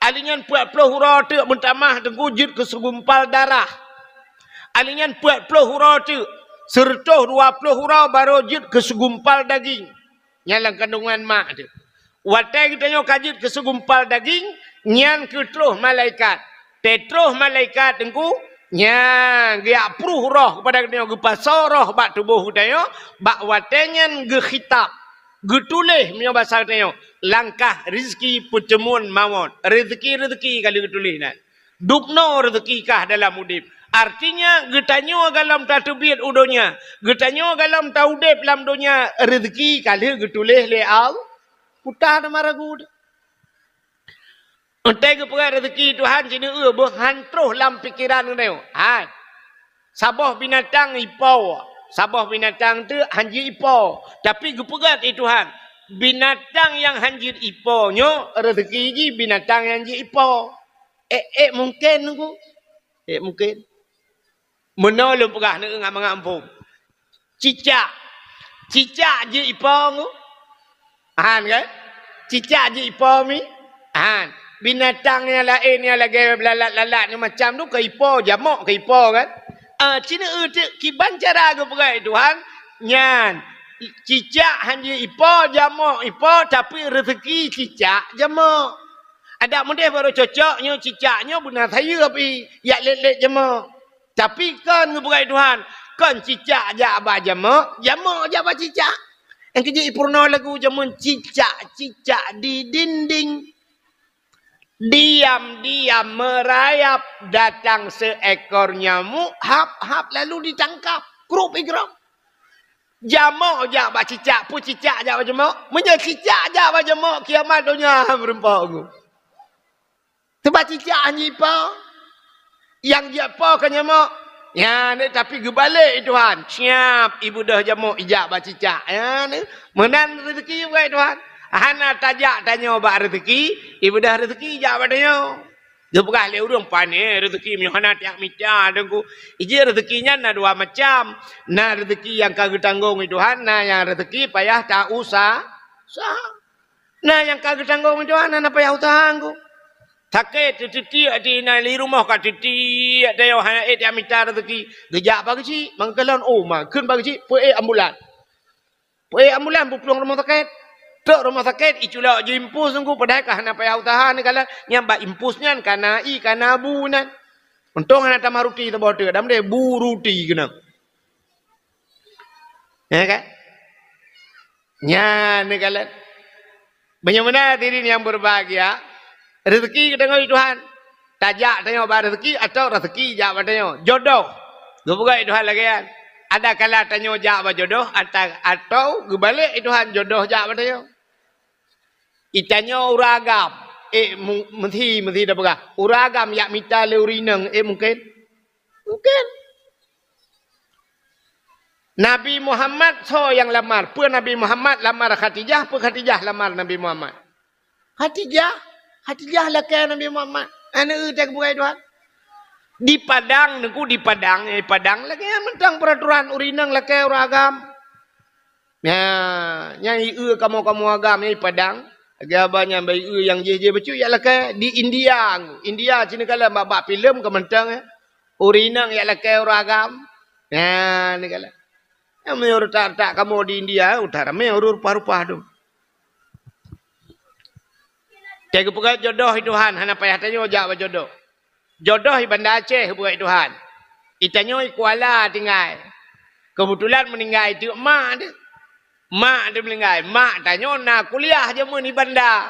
Ali nyan peuet ploh uroe teuk meutamah teungku jeuet keu segumpal darah. Ali nyan peuet ploh uroe teuk, seureutôh dua ploh uroe barô jeuet keu segumpal daging. Nyan lam kandungan mak teuh. Watée geutanyoe ka jeuet keu segumpal daging, nyan keuh troh malaikat. Teutroh malaikat teungku, nyan geujak pruh roh kepada geutanyoe, geupasoe roh bak tuboh geutanyoe, bak watée nyan geukhitab, geutuléh meunyoe basa geutanyoe, langkah rezeki peuteumuan mawöt. Rezeki-rezeki ka lheueh geutuléh nyan. Dubnoe rezeki kah dalam udeb. Artinya, geutanyoe galom tateubiet u donya, geutanyoe galom taudeb lam donya, rezeki ka lheueh geutuléh lé Allah. Peue teuma ragu. Entée geupeugah rezeki Tuhan, sineuk eu beuh han troh lam pikeran geutanyoe. Hai. Saboh binatang ipo, saboh binatang teuk han jeuet ipo. Tapi geupeugah lé Tuhan, binatang nyang han jeuet ipo nyoe rezeki jih binatang nyang jeuet ipo. Ék, ék mungken teungku. Ék mungken. Meunoe lôn peugah neu ngon mangat muphom. Cicak. Cicak jeuet ipo teungku? Han kan? Cicak jeuet ipo mi? Han. Binatang nyang laén nyang lagée lalat-lalat nyang macam tu ka ipo, jamok ka ipo kan? Ah, sineuk eu teuk kiban cara geupeugah lé Tuhan, nyan cicak han jeuet ipo, jamok ipo, tapi rezeki cicak jamok. Adak meudeh barô cocok nyoe cicak nyoe beuna sayeup i, jak lét-lét jamok. Tapi kon geupeugah lé Tuhan, kon cicak jak bak jamok, jamok jak bak cicak. Nyang keujeuet ipeurunoe lagu jameun cicak-cicak di dinding. Diam-diam merayap, datang seekor nyamuk, hap-hap lalu ditangkap. Krup igrong. Jamok jak bak cicak, peue cicak jak bak jamok? Meunyoe cicak jak bak jamok, kiamat donya meurumpok teungku. Sebab cicak han jeuet ipo. Nyang jeuet po ka nyamok. Nyan, tapi geubalek lé Tuhan. Siap, ibeudôh jamok ijak bak cicak. Nyan, meunan rezeki geupeugah lé Tuhan. Hana tajak tanyoe bak rezeki, ibeudôh rezeki ijak bak tanyoe. Geupeugah lé ureuëng, "Pane rezeki meunyoe hana tajak mita teungku." Ijih rezeki nyan na dua macam. Na rezeki nyang ka geutanggong lé Tuhan, na nyang rezeki payah ta-usa-, usaha. Na nyang ka geutanggong lé Tuhan, hana payah useuha teungku. Sakét, teutiek di na di rumoh ka teutiek, tanyoe hana ék tajak mita rezeki. Geujak bak geuchik, mangkeuh lôn, oh, ma, kheun bak geuchik, peuék ambulan. Peuék ambulan, peuplueng rumoh sakét. Trok rumoh sakét, iculok jimpus teungku, padahai ka hana payah useuha neukalon. Nyang bak impus nyan ka na ié, ka na bu nyan. Untông hana tamah ruti saboh teuk, dam deh bu ruti keunoe. Ya kan? Nyan neukalon. Meunyoe meunan hadirin nyang berbahagia, rezeki geutanyoe di Tuhan. Tajak tanyoe bak rezeki atau rezeki jak bak tanyoe. Jodoh. Geupeugah lé Tuhan lagée nyan. Ada kala tanyoe jak bak jodoh ata-, atau geubalek lé Tuhan jodoh jak bak tanyoe. Itanyoe ureuëng agam. Eh, mu-, meusi, meusi tapeugah. Ureuëng agam jak mita lé ureuëng inong, eh, mungken? Mungken. Nabi Muhammad soe nyang lamar? Peue Nabi Muhammad lamar Khadijah? Peue Khadijah lamar Nabi Muhammad? Khadijah, Khadijah lakée Nabi Muhammad. Aneuk teuh geupeugah lé Tuhan. Di Padang, teungku, di Padang, eh, Padang lakée mantong peuraturan ureuëng inong lakée ureuëng agam. Nyan, nyang ié kamoe-kamoe agam nyang di Padang. Lagée haba nyan bak ié nyang jih-jih bacut jak lakée di India. India cit neukalon bak, bak filem ka mantong, eh. Ureuëng inong jak lakée ureuëng agam. Nyan, neukalon. Nyang meunyoe retak-retak kamoe di India, utak ramé ureuëng rupah-rupah tu. Teuh geupeugah jodoh lé Tuhan, hana payah tanyoe jak bak jodoh. Jodoh di Banda Aceh geupeugah lé Tuhan. Itanyoe di Kuala tinggai. Keubeutulan meuninggai teuk mak teuh. Mak teuh meuninggai. Mak tanyoe na kuliah jameun di Banda.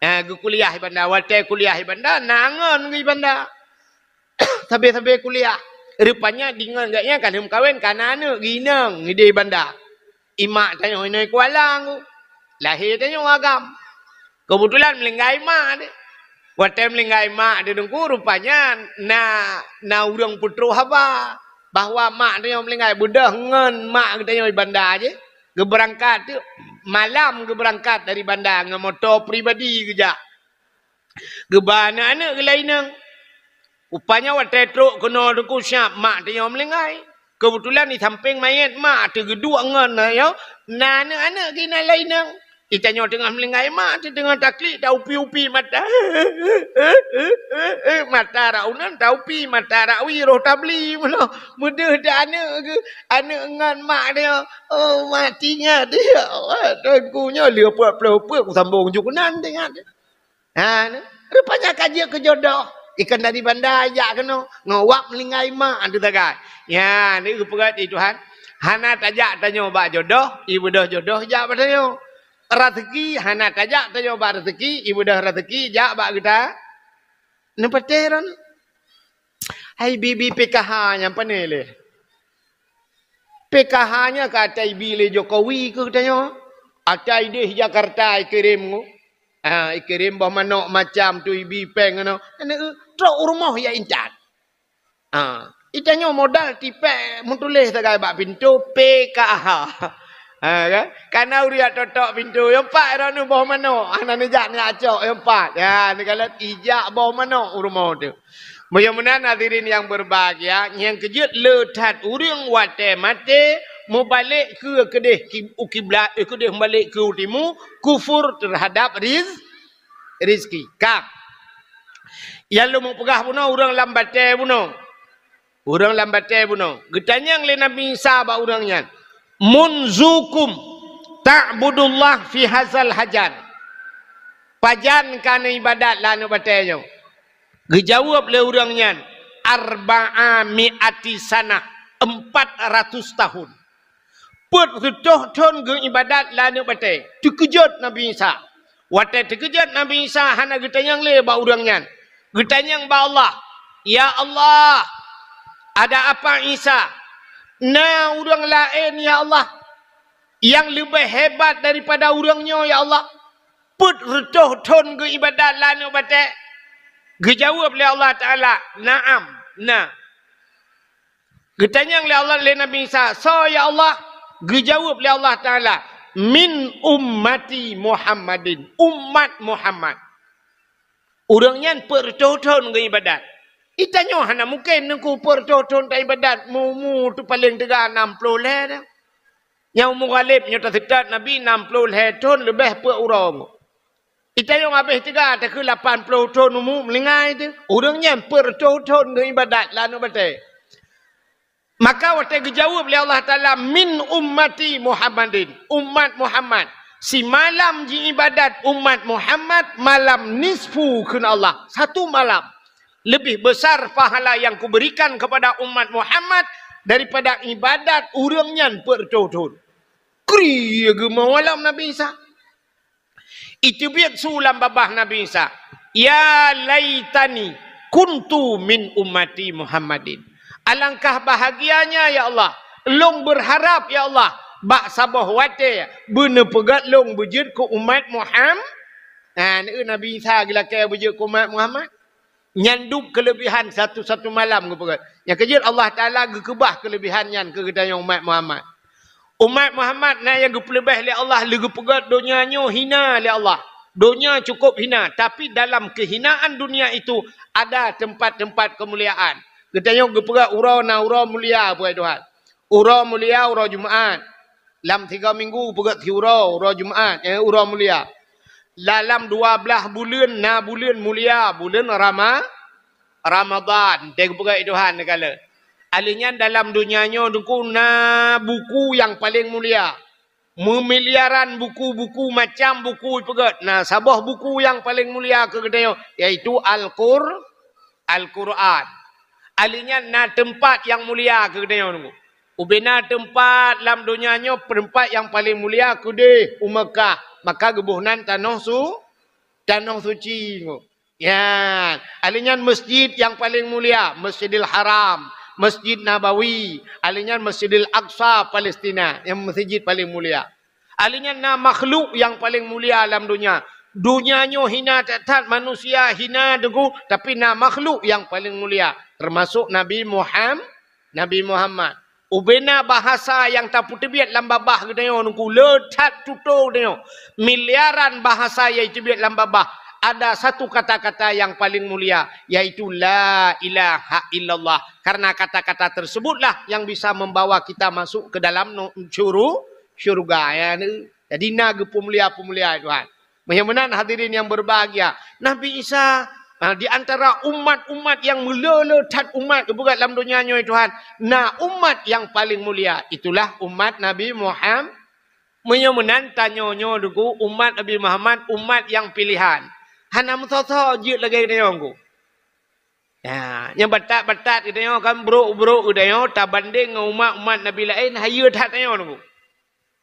Ha, geukuliah di Banda. Watée kuliah di Banda, na ngon di Banda. Sabe-sabe kuliah. Rupanya di ngon gobnyan ka lheueh meukawen, ka na aneuk, geuinong, ideh Banda. Ié mak tanyoe inong Kuala teungku. Lahé tanyoe agam. Keubeutulan meuninggai mak teuh. Watée meuninggai mak teuh teungku, rupanya na, na ureuëng peutroh haba bahwa mak tanyoe meuninggai, beudôh ngon mak geutanyoe di Banda jih. Geubeurangkat teuk, malam geubeurangkat dari Banda ngon moto pribadi geujak. Geuba aneuk-aneuk geulaineng. Rupanya watée trok keunoe Teungku siab mak tanyoe meuninggai. Keubeutulan di sampéng manyét mak teugeuduek ngon na nyoe, na aneuk-aneuk geuh na laineng. Di tanyoe teungoh meuninggai mak teuh teungoh taklik taupi-upi mata. Mata raunan taupi, mata rawi roh tabli meunoe. Meudeuh teuh aneuk geuh, aneuk ngon mak dia. Oh, mak teuingat dia. Teungku nyoe lheueh peuet ploh peuet kusambong ju keunan teuingat. Ha, ni. Rupanya ka jeuet keu jodoh. Ikan dari banda jak keunoe. Ngon wak meuninggai mak tu sagai. Ya, ni geupeugah di Tuhan. Hana tajak tanyoe bak jodoh, ibeudôh jodoh jak bak tanyoe. Raseuki hana tajak tanyoe bak raseuki, ibeudôh raseuki jak bak geuta. Neupatéh ron. Hai bibi P K H nyang pané lé. P K H nyan ka ata ibi lé Jokowi keu tanyoe. Ata idéh Jakarta ikirém ngu. Ha, ikirém boh manok macam tu ibi péng nyoe. Aneuk, trok u rumoh ya intat. Ha, itanyoe modal tipék meutuléh sagai bak pintoe P K H. Ha, kan? Kana ureuëng jak totok pintoe, nyang pat droeneuh boh manok. Hana neujak neujak cok, nyang pat. Ya, neukalon ijak boh manok u rumoh tu. Meunyoe meunan hadirin yang berbahagia, nyang keujeuet le that ureuëng watée maté mubalek keu keudeh ki-, u kiblat, eh, keudeh mubalek keu timu, kufur terhadap riz-, rizki. Ka. Nyang lôn peugah bunoe ureuëng lam batée bunoe. Ureuëng lam batée bunoe. Geutanyong lé Nabi Isa bak ureuëng nyan, "Munzukum ta'budullah fi hazal hajar?" Pajan ka neuibadat lam aneuk batée nyoe? Geujaweueb lé ureuëng nyan, "Arba'a mi'ati sanah, empat ratus tahun." Peuet reutôh thon geuibadat lam aneuk batée. Teukeujot Nabi Isa. Watée teukeujot Nabi Isa hana geutanyong lé bak ureuëng nyan. Geutanyong bak Allah, "Ya Allah, ada apa Isa? Na ureuëng laén, ya Allah, nyang leubeh hebat daripada ureuëng nyoe, ya Allah?" Peuet reutôh thon geuibadat lam aneuk batée. Geujaweueb lé Allah Taala, "Na'am, na." Geutanyong lé Allah, lé Nabi Isa, "Soe ya Allah?" Geujaweueb lé Allah Taala, "Min ummati Muhammadin, umat Muhammad." Ureuëng nyan peuet reutôh thon geuibadat. Itanyoe hana mungken Teungku peuet reutôh thon taibadat, meu-umu tu paleng teuga nam ploh lhée dah. Nyang umu ghaleb nyoe taseutôt Nabi nam ploh lhée thon leubeh peuet uroe. Itanyoe habéh teuga takheun lapan ploh thon umu meuninggai teuh. Ureuëng nyan peuet reutôh thon geuibadat lam aneuk batée. Maka watée geujaweueb lé Allah Taala, "Min ummati Muhammadin," umat Muhammad. Simalam jiibadat umat Muhammad, malam nisfu kheun Allah. Satu malam. Lebih besar pahala yang kuberikan kepada umat Muhammad daripada ibadat ureuëng nyan peuet reutôh thon. Kri geumoe lom Nabi Isa. Iteubiet su lam babah Nabi Isa, "Ya laitani kuntu min ummati Muhammadin." Alangkah bahagianya, ya Allah, lôn berharap, ya Allah, bak saboh watée beuneupeugét lôn beujeuet keu umat Muham-, nah, Nabi Isa geulakée beujeuet keu umat Muhammad. Nyan dum keuleubihan satu-satu malam geupeugét. Nyang keujeuet Allah Taala geukeubah keuleubihan nyan keu geutanyoe umat Muhammad. Umat Muhammad na nyang geupeuleubeh lé Allah, lé geupeugét donya nyoe hina lé Allah. Donya cukup hina, tapi dalam kehinaan dunia itu ada tempat-tempat kemuliaan. Geutanyoe geupeugét uroe na uroe mulia, peugét Tuhan. Uroe mulia, uroe Jumaat. Lam tiga minggu peugét siuroe, uroe Jumaat, eh, uroe mulia. Dalam dua blaih buleuen na buleuen mulia, buleuen Rama-, Ramadan. Teupeugah Tuhan neugala. Aleuh nyan dalam donya nyoe Teungku na buku nyang paleng mulia. Meumiliaran buku-buku, macam buku ipeugét. Na saboh buku nyang paleng mulia keu geutanyoe, yaitu Al-Qur-, Al-Quran. Aleuh nyan na teumpat nyang mulia keu geutanyoe Teungku. Ubena teumpat lam donya nyoe, teumpat nyang paleng mulia keudeh u Meukah, maka geuboh nan tanoh su-, tanoh suci Teungku. Nyan, aleuh nyan masjid nyang paleng mulia, Masjidil Haram, Masjid Nabawi, aleuh nyan Masjidil Aqsa, Palestina, nyang masjid paleng mulia. Aleuh nyan na makhluk nyang paleng mulia lam donya. Donya nyoe hina that-that, manusia hina Teungku, tapi na makhluk nyang paleng mulia, teumasok Nabi Muham-, Nabi Muhammad. Ubena bahasa nyang tapeuteubiet lam babah geutanyoe Teungku, le that tutoe geutanyoe. Miliaran bahasa nyang iteubiet lam babah. ada satu kata-kata yang paling mulia, yaitu la ilaha illallah. Karena kata-kata tersebutlah yang bisa membawa kita masuk ke dalam nu-, syuru-, syurga. Ya, ni. Jadi, na geupeumulia-peumulia Tuhan. Meunyoe meunan, hadirin yang berbahagia, Nabi Isa, ah, di antara umat-umat yang meulé-lé that umat geupeugah lam donya nyoe Tuhan, na umat yang paling mulia, itulah umat Nabi Muham-, meunyoe meunan tanyoe nyoe Teungku, umat Nabi Muhammad, umat yang pilihan. Hana meusoe-soe jeuet lagée geutanyoe Teungku. Ya, nyang batat-batat geutanyoe kan brok-brok geutanyoe tabandeng ngon umat-umat Nabi laén, hayeue that tanyoe Teungku.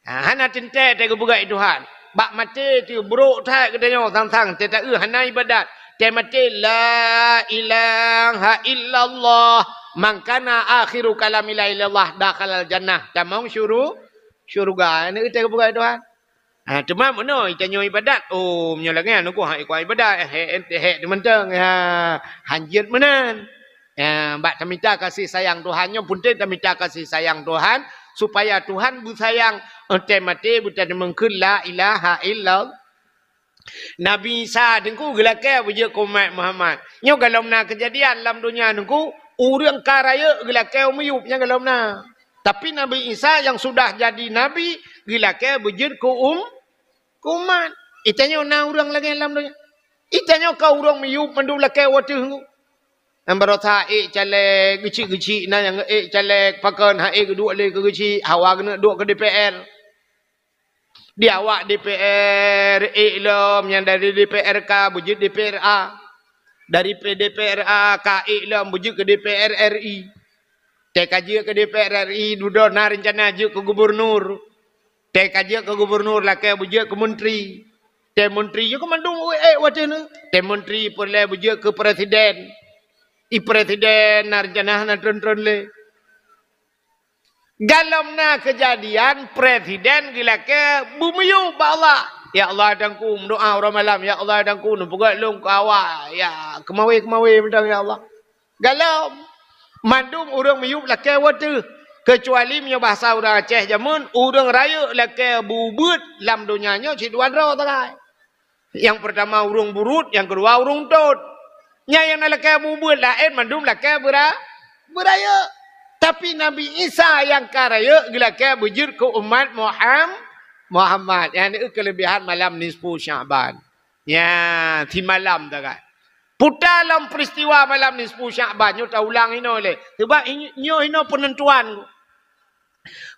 Ha, hana teuntée teugeubeugat Tuhan. Bak maté teuh brok that geutanyoe sang-sang teuta-eu hana ibadat. Teumaté la ilaha illallah, man kana akhiru kalami la ilaha illallah dakhalal jannah. Tamong syuru-, syurga. Ini teugeubeugat Tuhan. Ha, teuma meunoe tanyoe ibadat. Oh, meunyoe lagée nyan Teungku hana ikot ibadat, hek, hek, hek teuh mantong. Ha, hanjeuet meunan. Ya, bak tamita kasih sayang Tuhan nyoe, peunteng tamita kasih sayang Tuhan, supaya Tuhan beusayang, eh, teumaté beuteumeung kheun la ilaha illallah. Nabi Isa Teungku geulakée beujeuet keu umat Muhammad. Nyoe galom na keujadian lam donya Teungku, ureuëng ka rayeuk geulakée u miyueb nyan galom na. Tapi Nabi Isa yang sudah jadi nabi geulakée beujeuet keu um-, keu umat. Itanyoe na ureuëng lagée lam donya. Itanyoe ka ureuëng miyueb mandum lakée wateuh Teungku. Nyang barosa ék caleg geuchik-geuchik na nyang ék caleg pakon ha ék geuduek lé keu geuchik hawa geuneuk duek keu D P R. Di awak D P R ék lom nyang dari D P R K beujeuet D P R A. Dari P-, D P R A ka ék lom beujeuet keu D P R R I. Teuka jeuet keu D P R R I dudoe na reuncana jeuet keu gubunur. Teuka jeuet keu gubunur lakée beujeuet keu menteri. Teu menteri jeuet keu mandum ék wateuh nyoe. Teu menteri peureulée beujeuet keu presiden. I presiden na reuncana hana tron-tron lé. Galom na keujadian presiden geulakée beumiyueb bak Allah. Ya Allah Teungku, meudoá uroe malam, ya Allah Teungku, neupeugét lôn keu awak, ya keumawe-keumawe mantong ya Allah. Galom. Mandum ureuëng miyueb lakée wateuh, keucuali meunyoe bahasa ureuëng Aceh jameun, ureuëng rayeuk lakée beubeuet lam donya nyoe cit dua droe sagai. Nyang peurtama ureuëng buruet, nyang keudua ureuëng tot. Nyan nyang na lakée beubeuet laén mandum lakée beura-, beurayeuk. Tapi Nabi Isa nyang ka rayeuk geulakée beujeuet keu umat Muham-, Muhammad. Nyan keulebihan malam nisfu Sya'ban. Ya, simalam sagai. Puta lom peristiwa malam nisfu Sya'ban nyoe taulang inoe lé. Sebab i-, nyoe inoe peunentuan.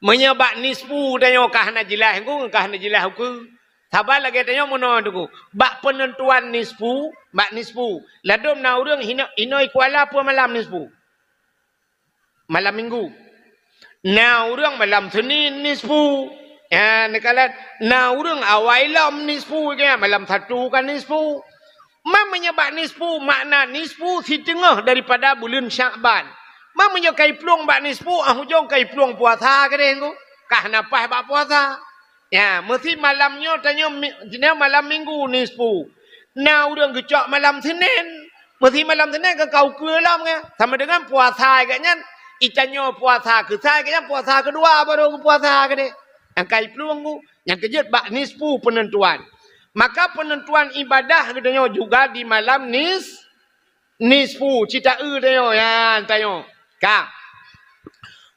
Meunyoe bak nisfu tanyoe ka hana jeulaih Teungku, ka hana jeulaih ukeue. Saban lagée tanyoe meunoe Teungku. Bak peunentuan nisfu, bak nisfu. Ladôm na ureuëng hino-, inoe i Kuala peue malam nisfu. Malam Minggu. Na ureuëng malam Senin nisfu. Ya, neukalon na ureuëng awai lom nisfu, ya, malam Sabtu ka nisfu. Ma meunyoe bak nisfu, makna nisfu siteungoh daripada buleuen Sya'ban. Ma meunyoe ka iplueng bak nisfu, ah ujong ka iplueng puasa keudeh Teungku. Ka hana paih bak puasa. Ya, meusi malam nyoe tanyoe mi-, jinoe malam Minggu nisfu. Na ureuëng geucok malam Senin. Meusi malam Senin ka kau keue lom nyan. Sama dengan puasa geuh nyan, itanyoe puasa keusai geuh nyan puasa keudua baru geupuasa keudeh. Nyang ka iplueng Teungku, nyang keujeuet bak nisfu peunentuan. Maka peunentuan ibadah geutanyoe juga di malam nis-, nisfu, cit ta-eu tanyoe, ya, tanyoe. Ka.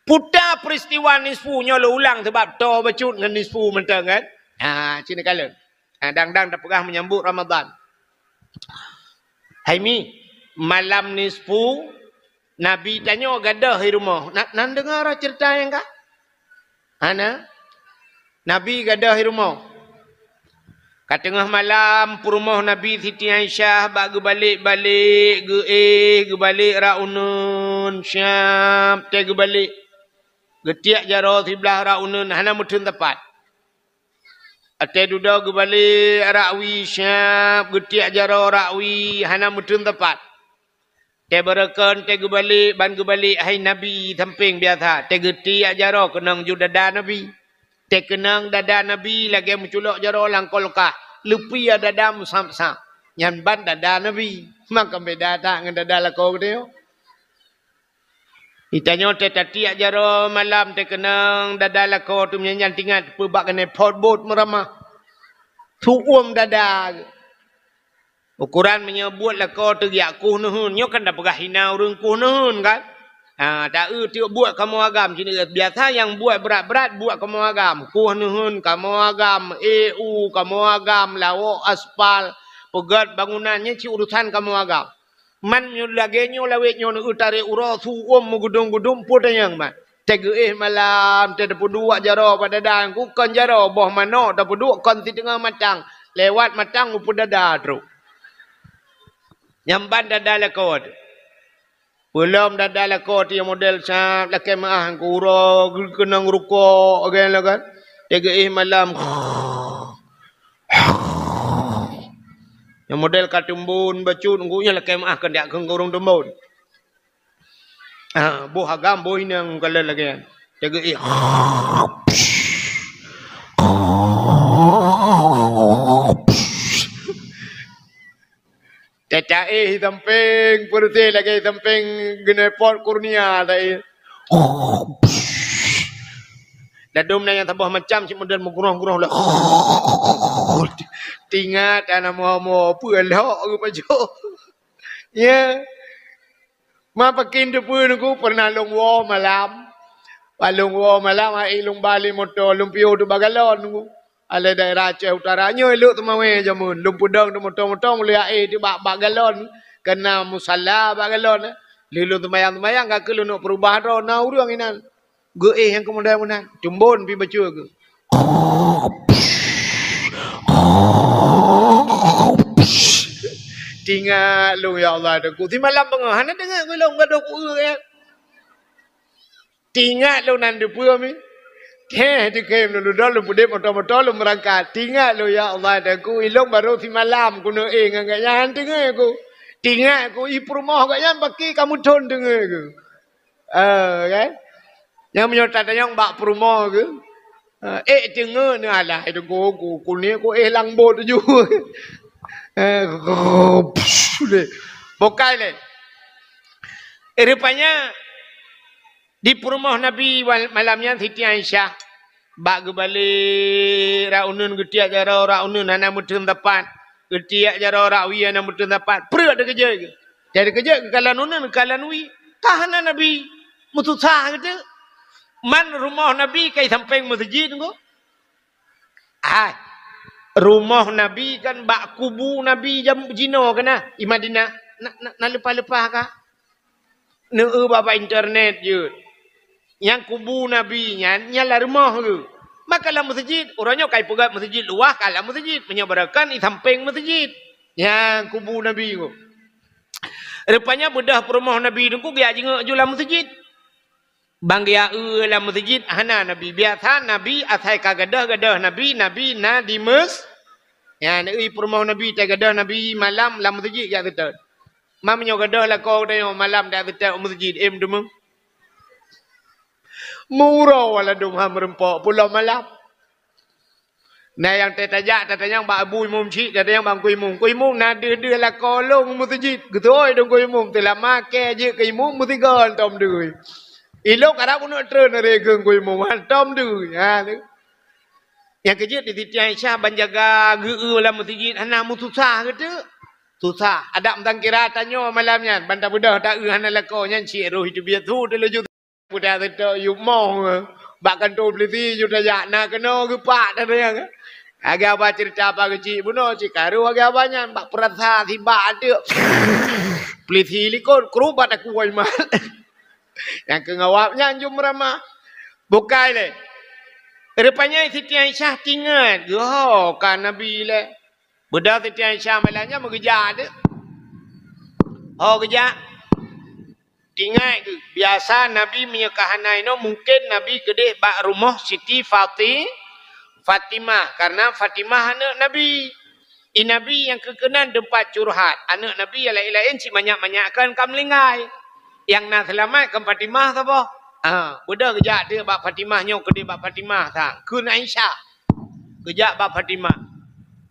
Puta peristiwa nisfu nyoe lôn ulang sebab toe bacut ngon nisfu mantong kan. Ha, cit neukalon. Ha, dang-dang tapeugah menyambut Ramadan. Hai mi, malam nisfu, Nabi tanyoe gadôh i rumoh. Na, na neudeungoe cerita nyang ka? Hana? Nabi gadôh i rumoh. Ka teungoh malam, peurumoh Nabi Siti Aisyah bak geubalek-balek, geuéh, geubalek rak uneuen, siab tée geubalek. Geutiek jaroe siblah rak uneuen, hana meuteun teumpat. Watée dudoe geubalek rak wie, siab geutiek jaroe rak wie, hana meuteun teumpat. Teubeureukeun teugeubalik, ban geubalik hai Nabi sampéng biasa. Teugeutiek jaroe keunong ju dada Nabi. Teukeunong dada Nabi lagée meuculok jaroe lam kulkah. Leupie dada meusab-sab. Nyan ban dada Nabi. Maka beda that ngon dada lakoe geutanyoe. Geutanyoe teu tatiek jaroe malam teukeunong dada lakoe tu meunyan nyan teuingat peue bak keuneuk phot bot meuramah. Su'uem dada. Ukoran meunyoe buet lakoe teuh jak kueh neuheun, nyoe kan tapeugah hina ureuëng kueh neuheun kan? Ha, taeu tiek buet kamoe agam sini. Biasa nyang buet brat-brat buet kamoe agam. Kueh neuheun kamoe agam, E U kamoe agam, lawok aspal, peugét bangunan nyan cit urusan kamoe agam. Man nyoe lagée nyoe lawét nyoe neueu tarek uroe su uem meugudum-gudum peue tanyong man. Tageuéh malam, teupeudua jaroe bak dada ku kon jaroe boh manok teupeudua kon siteungoh matang. Lewat matang upeue dada trok. Nyang ban dada lakoe teuh. Peulom dada lakoe teuh nyang model sab lakée meuáh ku uroe geukeunong rukok gen lagan. Tageuéh malam. Nyang model ka teumbon bacut ngon nyan lakée meuáh keuneuk keu ureuëng teumbon. Ah, boh agam boh inong kalon lagée nyan. Tageuéh. Tataéh sampéng peureuteh lagée sampéng geunepot kurnia taéh. Ladôm na nyang saboh macam cit model meugroh-groh lé. Tingat ana moe-moe peue lhok geupajoh. Ya. Ma pakin teupeue nungku pernah lôn woe malam. Pas lôn woe malam hai lôn ba lé moto lôn piôh teuh bak galon nungku. Alai daerah Aceh Utara nyoe lhok teumawé jameun lôn peudong teuh moto-moto mulai aé teuh bak bak galon. Keu na musala bak galon. Lheuh lôn seumayang-seumayang ka keuh lôn peurubah droe na ureuëng inan. Geuéh nyang keumudian meunan, tumbon pi bacut geuh. Tingat lôn ya Allah Teungku. Simalam beungoh hana deungoe geuh lôn gadoh ku-eu ya. Tingat lôn nan deupeue mi. Heh dikhem lôn ludon lôn peudeh moto-moto lôn meurangkat. Tingat lôn ya Allah Teungku. Ilôn barô simalam keuneuk éh ngon gobnyan deungoe ku. Tingat ku i peurumoh gobnyan baki ka meuthon deungoe ku. Eh, kan? Nyang meunyoe tatanyong bak peurumoh geuh. Eh, ék teungoe neuh alah, eh, teungku, ku, ku ni ku éh lam bot ju. Eh, psh, deh. Pokai lé. Eh, rupanya di peurumoh Nabi wal-, malam nyan Siti Aisyah. Bak geubalek rak uneun geutiek jaroe rak uneun hana meuteun sapat. Geutiek jaroe rak wie hana meuteun sapat. Preuek teukeujot geuh. Jadi keujot geukalon uneun, geukalon wie. Ka hana Nabi. Meususah geuteuk. Man rumoh Nabi kai sampéng meuseujid nungku. Ai. Rumoh Nabi kan bak kubu Nabi jam jinoe kana i Madinah. Na, na, na leupah-leupah ka. Neueu bak internet jeuet. Nyang kubu Nabi nyan, nyan lam rumoh geuh. Maka lam meuseujid, uroe nyoe kai peugah meuseujid luwah ka lam meuseujid. Meunyoe barokon i sampéng meuseujid. Nyang kubu Nabi nyoe. Rupanya beudôh peurumoh Nabi nungku geujak jingoe ju lam meuseujid. Ban geujak eu lam meuseujid hana Nabi. Biasa Nabi asai ka gadôh-gadôh Nabi, Nabi na di meus-, nyan i peurumoh Nabi tai gadôh Nabi malam lam meuseujid jak seutôt. Ma meunyoe gadôh lakoe geutanyoe malam dak teutab u meuseujid, em teuma. Meuuroe ladôm ha meureumpok pulo malam. Na nyang teutajak tatanyong bak abu imum cit, tatanyong bak ku imum. Ku imum na deuh-deuh lakoe lôn u meuseujid. Geutôi dong ku imum, teulama kée jeuet keu imum meusigoe tom deuh. Ilôn karab uneuk treun ré keu ku imum, ha tom deuh. Ha tu. Nyang keujeuet di Siti Aisyah ban jaga geu-eu lam meuseujid hana meususah geuteuk. Susah. Adak meusangkira tanyoe malam nyan ban tabeudôh ta-eu hana lakoe nyan cit roh iteubiet su teulaju. Budak seutôt yub moh bak kantô peulisi ju tajak na keunoe geupak tadayang. Agak ba ceurita apa geucik bunoe cit karu agak ba nyan bak peurasa sibak ateuk. Peulisi likot krubat aku wai mat. Nyang keu ngawab nyan jeuem ramah. Bukai lé. Rupanya Siti Aisyah tingat geuh ho ka Nabi lé. Beudôh Siti Aisyah malam nyan meugeujak deuh. Ho geujak. Tingat geuh, biasa Nabi meunyoe ka hana inoe mungken Nabi keudeh bak rumoh Siti Fati-, Fatimah karena Fatimah aneuk Nabi. I Nabi nyang keu keunan teumpat curhat. Aneuk Nabi nyang laén-laén cit manyak-manyak kan ka meulinggai. Nyang na seulamat kan Fatimah saboh. Ha, beudôh geujak teuk bak Fatimah nyoe keudeh bak Fatimah sang. Kheun Aisyah. Geujak bak Fatimah.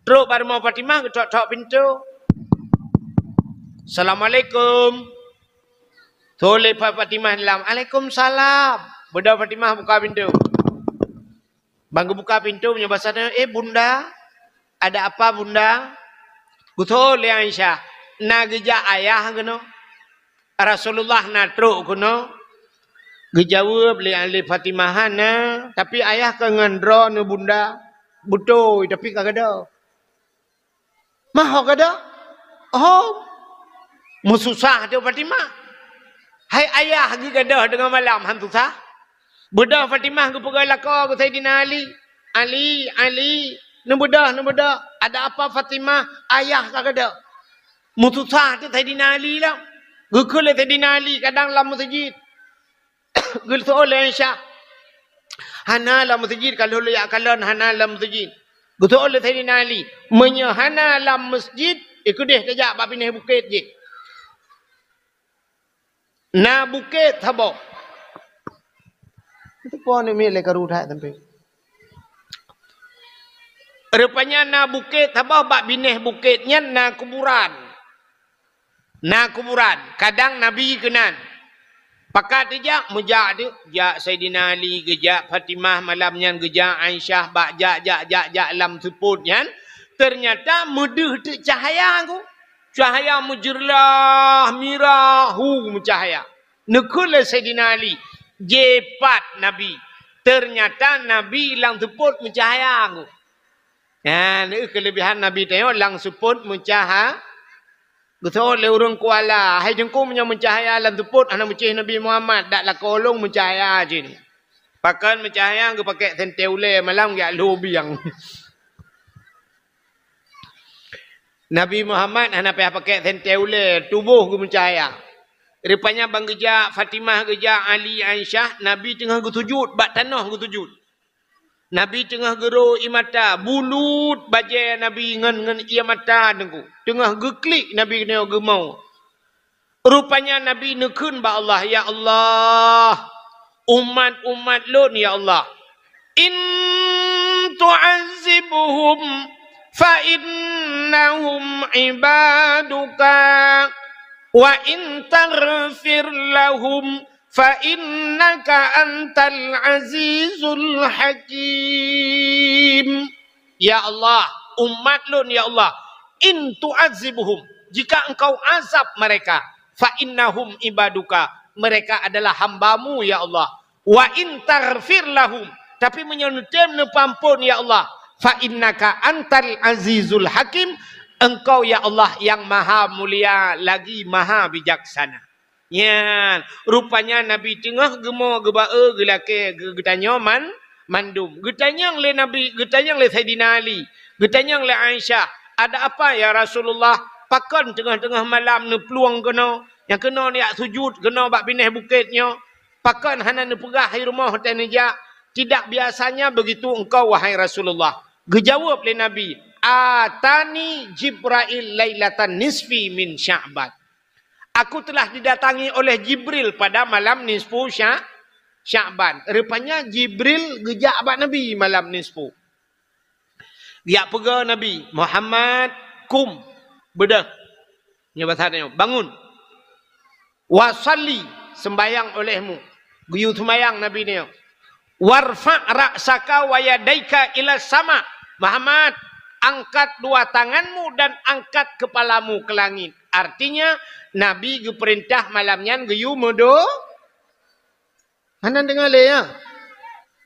Trok bak rumoh Fatimah geutok-tok pintoe. Assalamualaikum. Thon lé Fa-, Fatimah dalam. Alaikumsalam. Beudôh Fatimah buka pintoe. Ban geubuka pintoe meunyoe basa tanyoe, "Eh, Bunda, ada apa, Bunda?" Geuseuôt lé Aisyah, "Na geujak ayah keunoe? Rasulullah na trok keunoe?" Geujaweueb lé, lé Fatimah, "Hana, tapi ayah ka ngon droeneuh bunda." "Beutôi, tapi ka gadôh." "Mah ho gadôh?" "Ho." Meususah teuh Fatimah. Hai ayah geugadôh teungoh malam han susah? Beudôh Fatimah geupeugah lakoe keu Saidina Ali, "Ali, Ali, neubeudôh, neubeudôh." "Ada apa Fatimah?" "Ayah ka gadôh." Meususah teuh Saidina Ali lom. Geukheun lé Saidina Ali kadang lam meuseujid. Geuseuôt lé Aisyah, "Hana lam meuseujid, ka lheueh jak kalon hana lam meuseujid." Geuseuôt lé Saidina Ali, "Meunyoe hana lam meuseujid, eh, keudeh tajak bak binéh bukét jih. Na bukét saboh." Itu pun ni miet lé karu that sampai. Rupanya na bukét saboh, bak binéh bukét nyan na kuburan. Na kuburan, kadang Nabi keunan. Pakat tijak, meujak teuh, jak Saidina Ali, geujak Fatimah malam nyan, geujak Aisyah, bak jak, jak, jak, jak lam seupôt nyan, teunyata meudeuh teuk cahya ku. Cahya meujeurlah, mirah, hu, meucahya. Neukheun lé Saidina Ali, jipat Nabi. Teunyata Nabi lam seupôt meucahya ku. Nyan, eh, keuleubihan Nabi tanyoe lam seupôt meucahya. Geuseuôt lé ureuëng Kuala, "Hai Teungku, meunyoe meucahya lam seupôt hana meucéh Nabi Muhammad, dak lakoe lôn meucahya jih." Pakon meucahya, geupakèk sentée ulée malam geujak lhô biang. Nabi Muhammad hana payah pakèk sentée ulée, tuboh geumeucahya. Rupanya ban geujak Fatimah, geujak Ali, Aisyah, Nabi teungoh geusujut, bak tanoh geusujut. Nabi teungoh geuro ié mata, bulut bajée Nabi ngon, ngon ié mata Teungku. Teungoh geuklik Nabi keunoe geumoe. Rupanya Nabi neukheun bak Allah, "Ya Allah, umat-umat lôn, ya Allah, in tu'azzibhum fa innahum ibaduka, wa in taghfir lahum fa innaka antal azizul hakim." Ya Allah, umat lôn, ya Allah, in tu'azzibhum, jika Engkau azab mereka, fa innahum ibaduka, mereka adalah hamba-Mu, ya Allah. Wa in taghfir lahum, tapi meunyoe neutem neupeuamphon, ya Allah, fa innaka antal azizul hakim, Engkau, ya Allah, yang maha mulia lagi maha bijaksana. Nyan, rupanya Nabi teungoh geumoe geuba-e geulakée geu-, geutanyoe man-, mandum. Geutanyong lé Nabi, geutanyong lé Saidina Ali, geutanyong lé Aisyah, "Ada apa ya Rasulullah? Pakon teungoh-teungoh malam neuplueng keunoe, nyang keunoe neujak sujut keunoe bak binéh bukét nyoe? Pakon hana neupeugah hai rumoh watée neujak?" "Tidak biasanya begitu engkau, wahai Rasulullah." Geujaweueb lé Nabi, "Atani Jibrail lailatan nisfi min Sya'ban." "Aku telah didatangi oleh Jibril pada malam nisfu Sya-, Sya'ban." Rupanya Jibril geujak bak Nabi malam nisfu. Geujak peugah Nabi, "Muhammad, kum, beudôh." Nyoe bahasa nyoe, "Bangun. Wa shalli, seumbahyang olehmu." Geuyue seumbahyang Nabi nyoe. "Warfa' ra'saka wa yadaika ila sama." "Muhammad, angkat dua tanganmu dan angkat kepalamu ke langit." Artinya, Nabi geupeurintah malam nyan geuyue meudo-, hana deungoe lé, ya?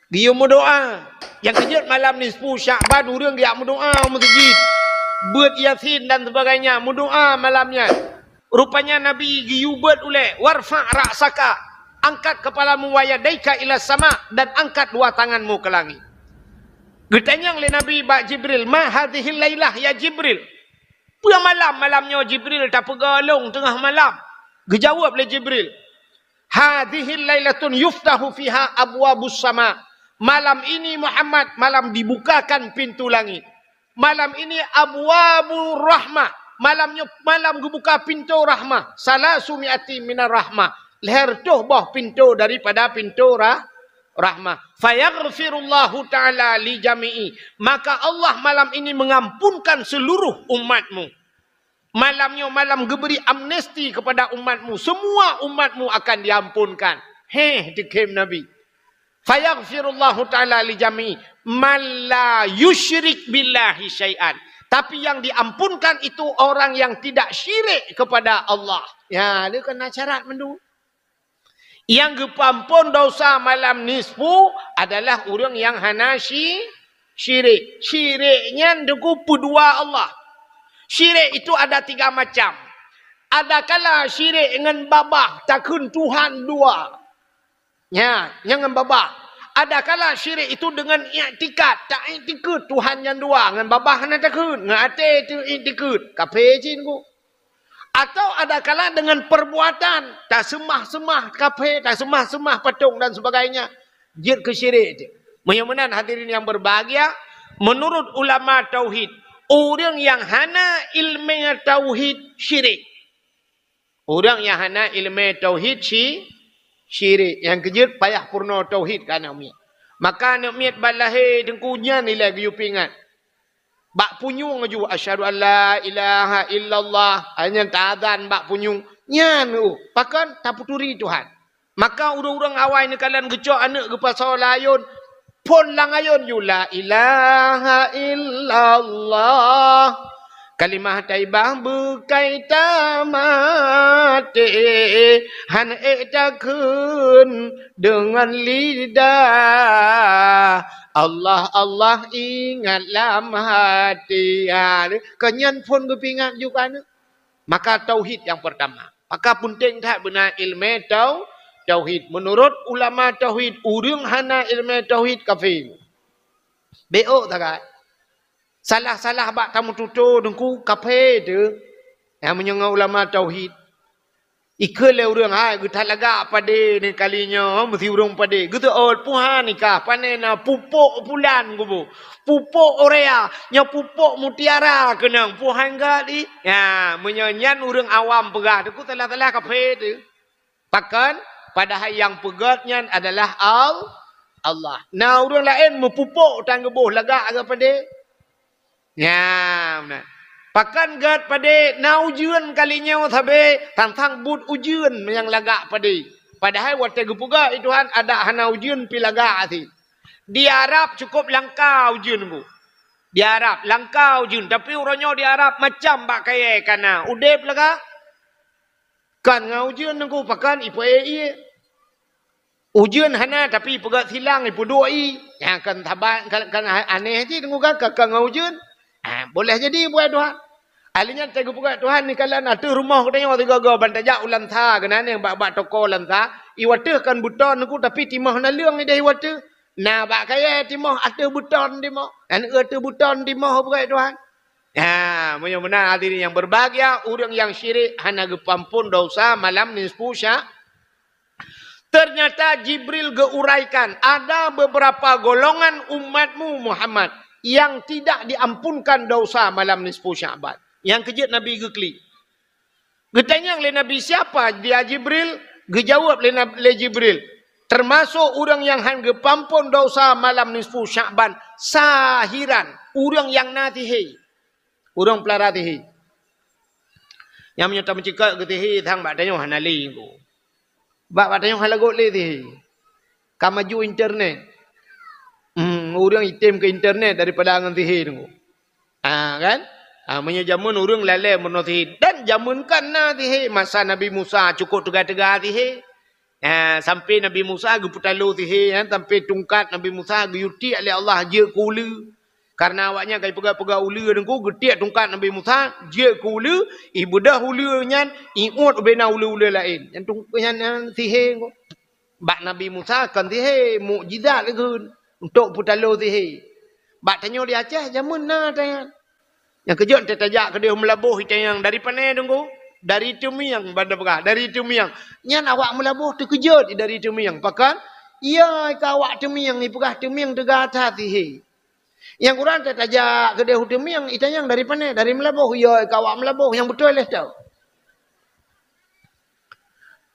Geuyue meudoa. Nyang keujeuet malam nisfu Sya'ban, ureuëng geujak meudoa u meuseujid. Beuet Yasin dan sebagainya, meudoa malam nyan. Rupanya Nabi geuyue beuet ulée, "Warfa' ra'saka, angkat kepalamu, wa yadaika ila sama, dan angkat dua tanganmu ke langit." Geutanyong lé Nabi bak Jibril, "Ma hadhihil lailah ya Jibril?" "Peue malam, malam nyoe Jibril tapeugah lôn teungoh malam?" Geujaweueb lé Jibril, "Hadhihil lailatun yuftahu fiha abwabus sama." Malam ini Muhammad, malam dibukakan pintu langit. Malam ini abwabur rahmah. Malam nyoe malam geubuka pintoe rahmah. Salasu mi'ati minar rahmah. Lhèe reutôh boh pintoe daripada pintoe rah-, rahmah. Fayaghfirullahu ta'ala li jami'i. Maka Allah malam ini mengampunkan seluruh umatmu. Malam nyoe malam geubri amnesti kepada umatmu. Semua umatmu akan diampunkan. Heh, dikhem Nabi. Fayaghfirullahu ta'ala li jami man la yusyrik billahi syai'an. Tapi yang diampunkan itu orang yang tidak syirik kepada Allah. Ya, dia kena syarat mandum. Yang geupeuampon dosa malam nisfu adalah ureuëng yang hana syi-, syirik. Syirik nyan deungon peudua Allah. Syirik itu ada tiga macam. Ada kala syirik ngon babah, takheun Tuhan dua. Nya, nyang ngon babah. Ada kala syirik itu dengan iktikad, tak iktikad Tuhan nyang dua, ngon babah hana takheun, ngon até itu iktikad. Kafé cit nyan. Atau ada kala dengan perbuatan, taseumah-seumah kafé, taseumah-seumah patong dan sebagainya. Jeuet keu syirik. Meunyoe meunan hadirin yang berbahagia, menurut ulama tauhid, ureuëng yang hana ilmu tauhid syirik. Ureuëng nyang hana iéleumé tauhid syi-, syirik. Nyang keujeuet payah peurunoe tauhid keu aneuk miet. Maka aneuk miet ban lahé teungku nyan ilée geuyue peuingat. Bak punyueng ju, "Asyhadu an la ilaha illallah." Hai nyan taazan bak punyueng. Nyan uh, pakon tapeuturi Tuhan. Maka ureuëng-ureuëng awai neukalon geucok aneuk geupasoe layôn, phon lam ayôn ju, "La ilaha illallah, kalimah thaibah beukai tamaté, han ék takheun deungon lidah, Allah, Allah ingat lam hati." Ha, kon nyan phon geupeuingat ju keu aneuk. Maka tauhid nyang peurtama. Maka peunteng that beuna iéleumé tau-, tauhid. Meunurot ulama tauhid, ureuëng hana iéleumé tauhid kafé. Bék ôk sagai. Salah-salah bak tameututoe teungku kafé teuh. Nyang meunyoe ngon ulama tauhid. Ikheun lé ureuëng, "Hai, geuthat lagak padé ni kali nyoe, meusi ureuëng padé." Geuteuôt puhan nikah, pané na pupôk pulan kubu. Pupôk urea, nyoe pupôk mutiara keunong, puhan gét i. Ya, meunyoe nyan ureuëng awam peugah, teungku salah-salah kafé teuh. Pakon? Padahai nyang peugét nyan adalah Al-, Allah. Na ureuëng laén meupupôk tan geuboh lagak lagée padé. Nyam na. Pakon gét padé na ujeuen kali nyoe sabe, tantang buet ujeuen nyang lagak padé. Padahai watée geupeugah i Tuhan adak hana ujeuen pi lagak até. Di Arab cukup langka ujeuen bu. Di Arab langka ujeuen, tapi uroe nyoe di Arab macam bak kayée kana. Udeb lagak. Kan ngon ujeuen nunggu pakon ipeuék ié. Ujeuen hana tapi peugah silang ipeuduek i. Nyang kan saban kan, kan aneh cit nunggu kan ka, ka ngon ujeuen. Ah, boleh jadi buat Tuhan. Ahli nyan teugeupeugah Tuhan ni kalan ateueh rumoh geutanyoe sigoe-goe ban tajak u Lansa keunan nyang bak-bak toko Lansa. I wateuh kan beuton nunggu tapi timoh naleueng ideh i wateuh. Na bak kayée timoh ateueh beuton timoh. Nyan ateueh beuton timoh peugah Tuhan. Ha, meunyoe meunan hadirin yang berbahagia, ureuëng nyang syirik hana geupeuampon dosa malam nisfu sya-, ternyata Jibril geuuraikan, ada beberapa golongan umatmu Muhammad yang tidak diampunkan dosa malam nisfu Sya'ban. Nyang keujeuet Nabi geuklik. Geutanyong lé Nabi, "Siapa dia Jibril?" Geujaweueb lé Nab-, lé Jibril, "Termasuk ureuëng nyang han geupeuampon dosa malam nisfu Sya'ban, sahiran, ureuëng nyang na sihé." Ureuëng peulara sihé. Nyang meunyoe tameucikak keu sihé sang bak tanyoe hana lé nyoe. Bak, bak tanyoe hana lagot lé sihé. Ka maju internet. Hmm, ureuëng item keu internet daripada ngon sihé nyoe. Ah, kan? Ah, meunyoe jameun ureuëng lalée meurunoe sihé. Dan jameun kan na sihé. Masa Nabi Musa cukup teuga-teuga sihé. Ah, sampai Nabi Musa geupeutalo sihé, kan? Sampai tungkat Nabi Musa geuyue tiek lé Allah jeuet keu uleue. Karena awaknyan ka jipeugah-peugah uleue nunggu, geutiek tungkat Nabi Musa, jeuet keu uleue, ibeudoh uleue nyan, iuet ubena uleue-uleue laén. Nyan tung-, nyan, nyan sihé nunggu. Bak Nabi Musa kon sihé, mukjizat lagée untuk peutalo sihé. Bak tanyoe di Aceh, jameun na tanyan. Nyang keujeuet teuh tajak keudeh Meulaboh itanyong dari pane teungku? Dari Teumieng, ban tapeugah, dari Teumieng. Nyan awak Meulaboh teukeujot dari Teumieng. Pakon? Iya, ka awak Teumieng, ipeugah Teumieng teuga that sihé. Nyang kurang teuh tajak keudeh u Teumieng, itanyong dari pane? Dari Meulaboh. Iya, ka awak Meulaboh, nyang beutôi lé tau.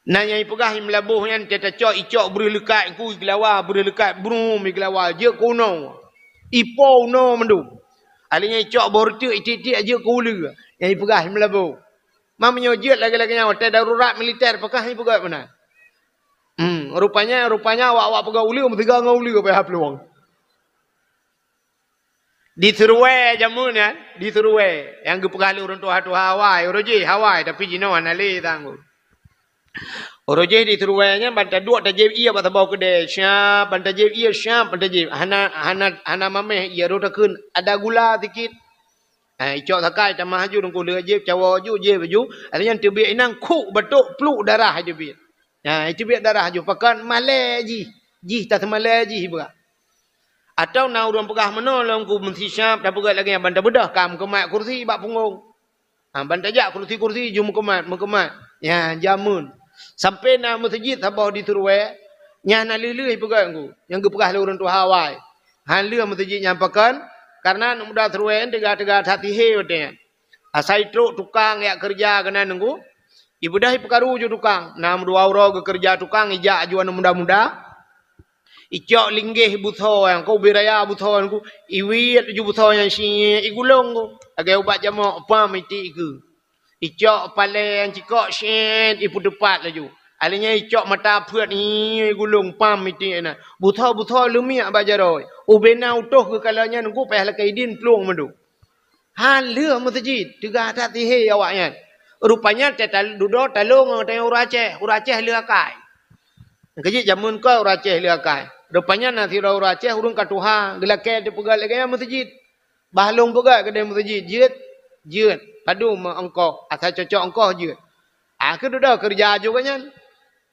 Na nyang ipeugah i Meulaboh nyan teuh tacok, icok breueh leukat, ku i Geulawa breueh leukat, brum i Geulawa, jeuet keu unoe. Ipo unoe mandum. Ahli nyan icok boh reuteuek, itiek-tiek jeuet keu uleue. Nyang ipeugah i Meulaboh. Ma meunyoe jeuet lagée-lagée nyan, watée darurat militer, pakon han ipeugah meunan. Hmm, rupanya, rupanya awak-awak peugah uleue, meusigoe ngon uleue payah plueng. Di Seruwe jameun nyan, di Seruwe nyang geupeugah lé ureuëng tuha-tuha awai, uroe jih awai, tapi jinoe hana lé tanggong. Uroe jih di Seruwe nyan ban taduek tajép ié bak saboh keudè, siap ban tajép ié, siap ban tajép. Hana, hana, hana mamèh ié, rot takheun ada gula sikit. Ha, icok sakai tamah laju, teungku lheueh jép, cawoe laju, jép laju. Ada nyang teubiet inong, khuk batok, pluk darah teubiet. Ha, teubiet darah laju, pakon malèe jih. Jih taseumalèe jih beurak. Atawa na ureuëng peugah meunoe lom ku meusisyap, tapeugah lagèe nyan ban tabeudôh ka meukeumat kursi bak punggong. Ha, ban tajak kursi-kursi ju meukeumat, meukeumat. Ya, jameun. Sampai na meuseujid saboh di Seruwe, nyan na lheueh-lheueh peugah ku, nyang geupeugah lé ureuëng tuha awai. Han lheueh meuseujid nyan pakon, kareuna aneuk muda Seruwe nyan teuga-teuga that sihé watèe nyan. Asai trok tukang jak keureuja keunan nunggu, ibeudôh ipeukaru ju tukang. Na meudua uroe geukeureuja tukang, ijak ju aneuk muda-muda. Icok linggéh beusoe nyan, ka ubé raya beusoe nyan ku, iwiet laju beusoe nyan siet, igulong ku. Lagèe ubat jamok, pam, itiek ikeue. Icok palèe nyang cikok siet, ipeuteupat laju. Alèh nyan icok mata peuet, ié, igulong, pam, itiek na. Beusoe-beusoe leumiek bak jaroe. Ubé na utôh geukalon nyan ku, payah lakèe idin plueng mandum. Han lheueh meuseujid, teuga that sihé awaknyan. Rupanya teutal-, dudoe talông ngon ureuëng Aceh, ureuëng Aceh lheueh akai. Keujeuet jameun ka ureuëng Aceh lheueh akai. Rupanya na sidroe ureuëng Aceh ureuëng ka tuha, geulakèe teupeugah lagèe nyan meuseujid. Bah lôn peugah keudéh meuseujid, jeuet, jeuet. Padum ongkoh, asai cocok ongkoh jeuet. Ah, keu dudoe keureuja ju gobnyan.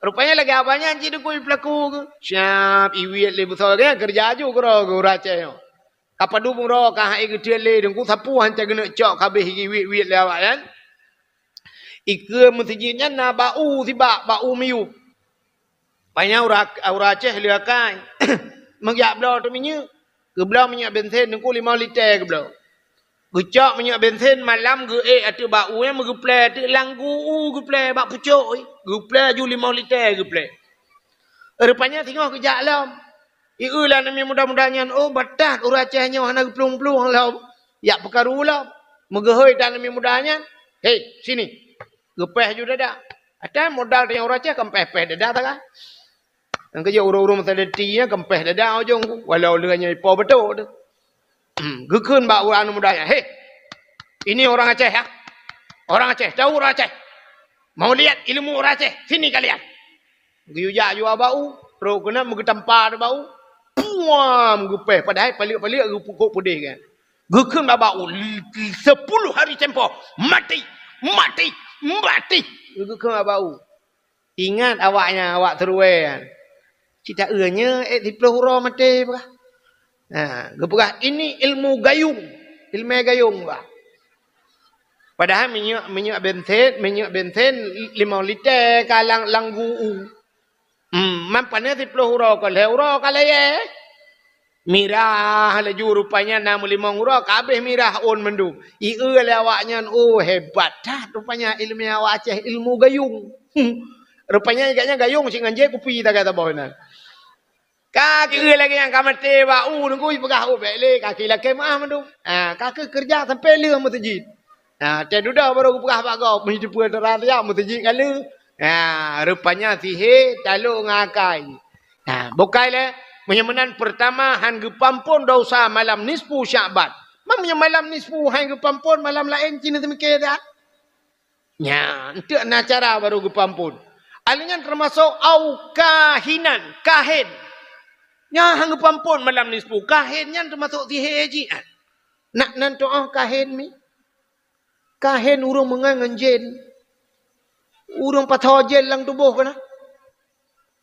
Rupanya lagèe awaknyan cit dukui peulaku geuh. Siap iwiet lé beusoe gobnyan keureuja ju keudroe geuh ureuëng Aceh nyoe. Ka padum uroe ka han ék geutiet lé, teungku sapeue han cageuneuk cok ka abéh iwiet-wiet lé awaknyan. Ikeue meuseujid nyan na bak u sibak, bak u miyueb. Panya ureuëng, ureuëng Aceh lheueh akai. Meujak bloe teuh minyeuk. Geubloe minyeuk bensin teungku limong liter geubloe. Geucok minyeuk bensin malam geuék ateueh bak u nyan meugeuplè ateueh lam gu u geuplè bak pucok, geuplè laju limong liter geuplè. Rupanya singoh geujak lom. Ié lé aneuk muda-muda nyan, "Oh, batat ureuëng Aceh nyoe hana geuplueng-plueng lom. Jak peukaru lom." Meugeuhôi that aneuk muda nyan, "Hei, sini." Geupéh ju dada. Ata modal teuh ureuëng Aceh kan péh-péh dada sagai. Nyang keujeuet ureuëng-ureuëng meusadeti nyan kan péh dada ujong ku. Walau lheueh nyan ipo beutôi teuh. Hmm, geukheun bak ureuëng aneuk muda nyan, "Hei, ini orang Aceh ya. Orang Aceh, tahu orang Aceh. Mau lihat ilmu orang Aceh. Sini kalian." Geuyue jak ju bak u, trok keunan meugeutampa di bak u. Puam geupéh, padahai palek-palek geupukok peudeh kan. Geukheun bak u, "Sepuluh hari tempoh, mati, mati, mati." Geukheun bak u. Ingat awaknyan, awak Seruwe nyan. Cit taeu nyoe ék siplôh uroe maté peugah. Ha, geupeugah, "Ini ilmu gayung, ilmu gayung bah." Padahai minyeuk, minyeuk bensin, minyeuk bensin limong liter ka lam, lam gu u. Hmm, man pane siplôh uroe ka lhèe uroe ka layèe. Mirah laju rupanya na meulimong uroe ka abéh mirah ôn mandum. Ié lé awaknyan, "Oh, hebat that rupanya ilmu awak Aceh, ilmu gayung." Hmm. Rupanya gobnyan gayung cit ngon jép kupi tagai saboh inan. Ka kieu lagèe nyang ka maté bak u teungku jipeugah, "Oh, bèk lé, ka lakèe meu'ah mandum." Ha, ka keuh keureuja sampoe lheueh meuseujid. Ha, teuh dudoe barô geupeugah bak gob, meuhiteupeue teurat siat meuseujid ka lheueh. Ha, rupanya sihé talok ngon akai. Ha, bukai lé, meunyoe meunan peurtama han geupeuampôn desya malam nisfu Sya'ban. Meunyoe malam nisfu han geupeuampôn, malam laén cit neuseumiké that. Nyan, enteuk na cara barô geupeuampôn. Ahli nyan teumasok au kahinan, kahén. Nyan han geupeuampôn malam nisfu. Kahén nyan teumasok sihé jih. Nak nan tu'oh kahén mi? Kahén ureuëng meungon ngon jén. Ureuëng pasoe jén lam tuboh keunan.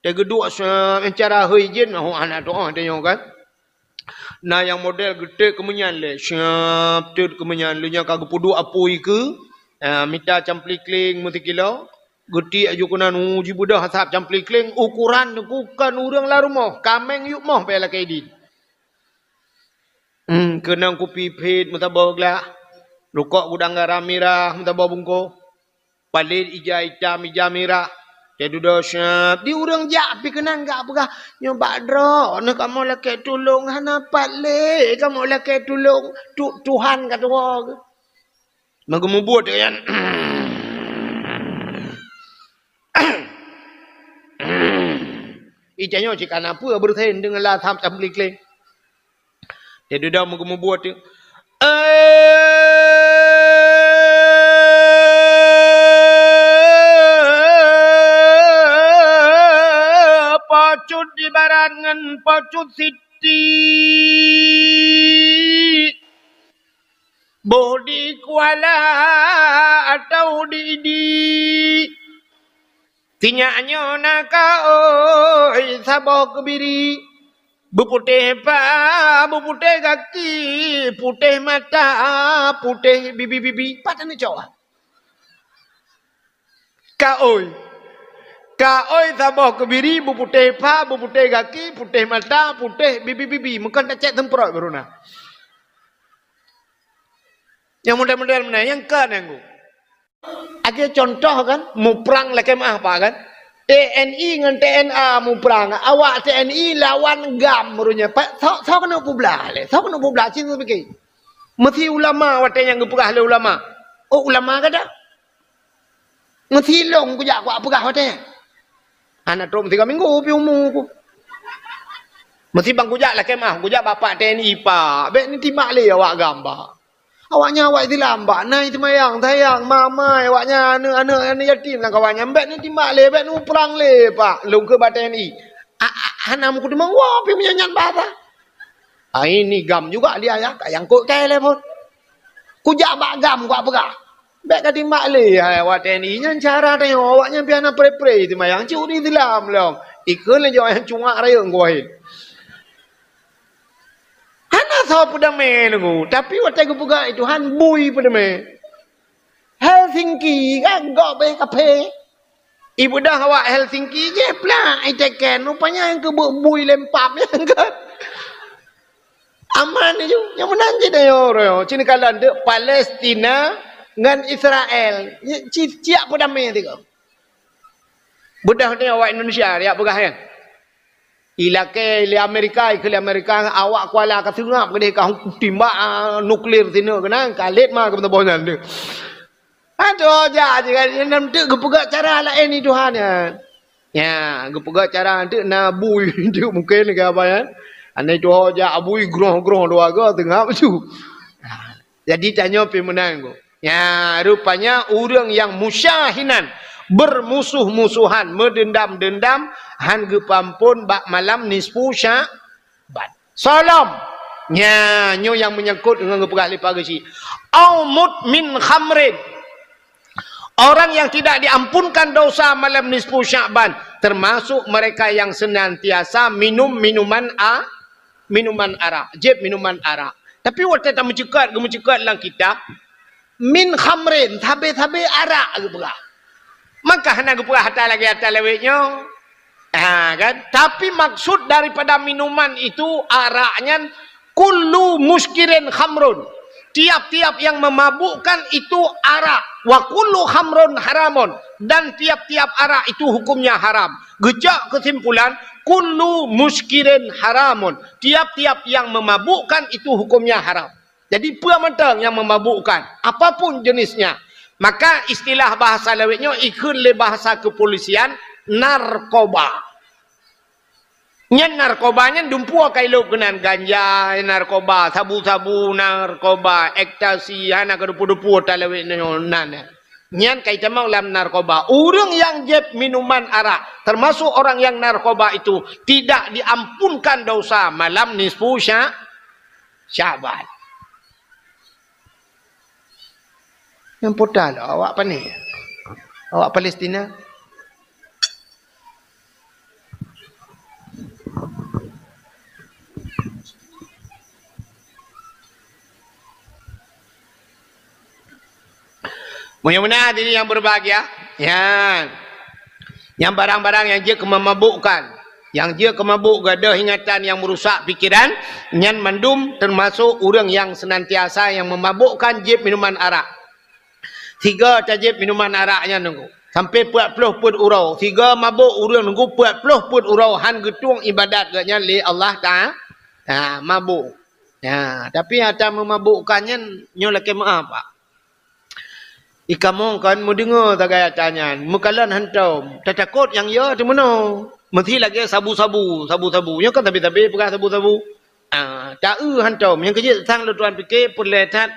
Teuh geuduek se-, cara hôi jén, oh, hana tu'oh tanyoe kan. Na nyang model geutek keumeunyan lé, siap teut keumeunyan lé nyang ka geupeuduek apui keu, ah, mita camplikling meusikilo, geutiek ju keunan, uh, jibeudôh asap camplikling, ukuran teungku kon ureuëng lam rumoh, kaméng yup moh payah lakèe idin. Hmm, keunong kupi phit meusaboh glah, rukok gudang garam mirah meusaboh bungkôh. Palét ija itam, ija mirah. Teuh dudoe siap. Di ureuëng jak pih keunan gak peugah, "Nyoe bak droeneuh kamoe lakèe tulông, hana pat lé kamoe lakèe tulông. Tu-, Tuhan ka tuwoe." Meugeumubuet nyan. Ija nyoe cit kana peue beureusen deungon lam asap camplikling. Jadi dah mugu-mubu tu. Eh, pacut di barat ngan pacut siti. Boh di Kuala atau di Idi. Sinyak nyoe na kaôi saboh keubiri. Beuputéh pa, beuputéh gaki, putéh mata, putéh bibi-bibi. Pat aneuk cok? Kaôi. Kaôi saboh keubiri, beuputéh pa, beuputéh gaki, putéh mata, putéh bibi-bibi. Meukeun tacék seumprot baru na. Nyang model-model meunan, nyang ka nyang Akhé contoh kan, muprang lakée meuah pak kan. T N I ngon T N A muprang. Awak T N I lawan GAM ureuëng nyan. Pak, soe, soe keuneuk peublah lé? Soe keuneuk peublah? Cit pike. Meusi ulama watée nyang geupeugah lé ulama. Oh, ulama gata? Meusi lôn kujak kuak peugah watée nyan. Hana trok meusiga minggu pih umu ku. Meusi bang kujak lakée meuah, kujak bapak T N I pak. Bék neutimbak lé awak GAM pak. Awaknyan awak Islam, bak na seumayang, sayang, mamai, awaknyan aneuk-aneuk, aneuk yatim lam kawan nyan, bék neutimbak lé, bék neuprang lé, pak, lôn keu bak T N I. A, a, hana meukeudeumeung woe pih meunyan nyan bahasa. Ai ni GAM juga dia ya, ka nyangkut kai lé phon. Kujak bak GAM kupeugah. Bék ka timbak lé, hai awak T N I nyan cara tanyoe, awaknyan pih hana pre-pre seumayang, curi Islam lom. Ikheun lé jaweueb nyang cungak rayeuk geuh. Hana soe peudamé nunggu, tapi watée geupeugah Tuhan bui peudamé. Helsinki kan gob eh kaphé. Ibeudôh awak Helsinki jih plak iteken, rupanya nyang keubeuk bui lempap nyan kan. Aman ju, nyang meunan jih dayoe roh. Cina kalan deuk Palestina ngon Israel. Ci-, ciak peudamé tiga. Beudôh ni awak Indonesia, ya peugah ya. Ilakée lé Amerika, ikheun lé Amerika, awak Kuala ka seungab keudeh ka timbak, ah, nuklir sineuk keunan, ka lét ma keu meutuboh nyan deh. Aduh, jak je kan, nyan teuk geupeugah cara laén ni Tuhan nyan. Ya, geupeugah cara teuk na bui teuk mungken ke apa nyan. Anai tuho jak bui groh-groh dua go seungab tu. Jadi tanyoe pih meunan ku. Ya, rupanya ureuëng nyang musyahinan, bermusuh-musuhan, meudendam-dendam, han geupeuampon bak malam nisfu Sya'ban. Soe lom. Nya, nyoe nyang meunyangkot ngon geupeugah lé Pak Geuchik. Au mut min khamrin. Orang yang tidak diampunkan dosa malam nisfu Sya'ban, termasuk mereka yang senantiasa minum minuman a-, minuman arak, jieb minuman arak. Tapi watée tameuceukat, geumeuceukat lam kitab, min khamrin, sabe-sabe arak geupeugah. Maka hana geupeugah ata lagée ata lawét nyoe. Ha, kan? Tapi maksud daripada minuman itu, arak nyan, kullu muskirin khamrun. Tiap-tiap yang memabukkan itu arak. Wa kullu khamrun haramun. Dan tiap-tiap arak itu hukumnya haram. Geucok kesimpulan, kullu muskirin haramun. Tiap-tiap yang memabukkan itu hukumnya haram. Jadi, peue mantong nyang memabukkan, apapun jenisnya. Maka, istilah bahasa lawét nyoe ikheun lé bahasa kepolisian, narkoba. Nyan narkoba nyan dumpeue ka ilop keunan, ganja, narkoba, sabu-sabu, narkoba, ekstasi, hana keudupu-dupu talawét nyoe nan. Nyan ka itamong lam narkoba. Ureuëng nyang jieb minuman arak, termasuk orang yang narkoba itu, tidak diampunkan dosa malam nisfu Sya-, Syaban. Nyang puta lom awak pané? Awak Palestina? Meunyoe meunan hadirin yang berbahagia, nyan, nyang barang-barang nyang jeuet keu memabukkan, nyang jeuet keu mabuk, gadôh ingatan nyang meurusak pikeran, nyan mandum teumasok ureuëng nyang seunantiasa nyang memabukkan jieb minuman arak. Sigoe tajieb minuman arak nyan nunggu, sampai peuet ploh peuet uroe. Sigoe mabuk ureuëng nunggu peuet ploh peuet uroe, han geutueng ibadat geuh nyan lé Allah Ta-, ha, mabuk. Ha, tapi ata meumabukkan nyan nyoe lakée meu'ah, Pak. Ikamoe kan meudeungoe sagai ata nyan, meukalon hantom, tatakot nyang yo teumeunoe. Meusi lagée sabu-sabu, sabu-sabu. Nyoe kan sabe-sabe peugah sabu-sabu. Ah, taeu hantom. Nyang keujeuet sang lôn tuan pike peureulée that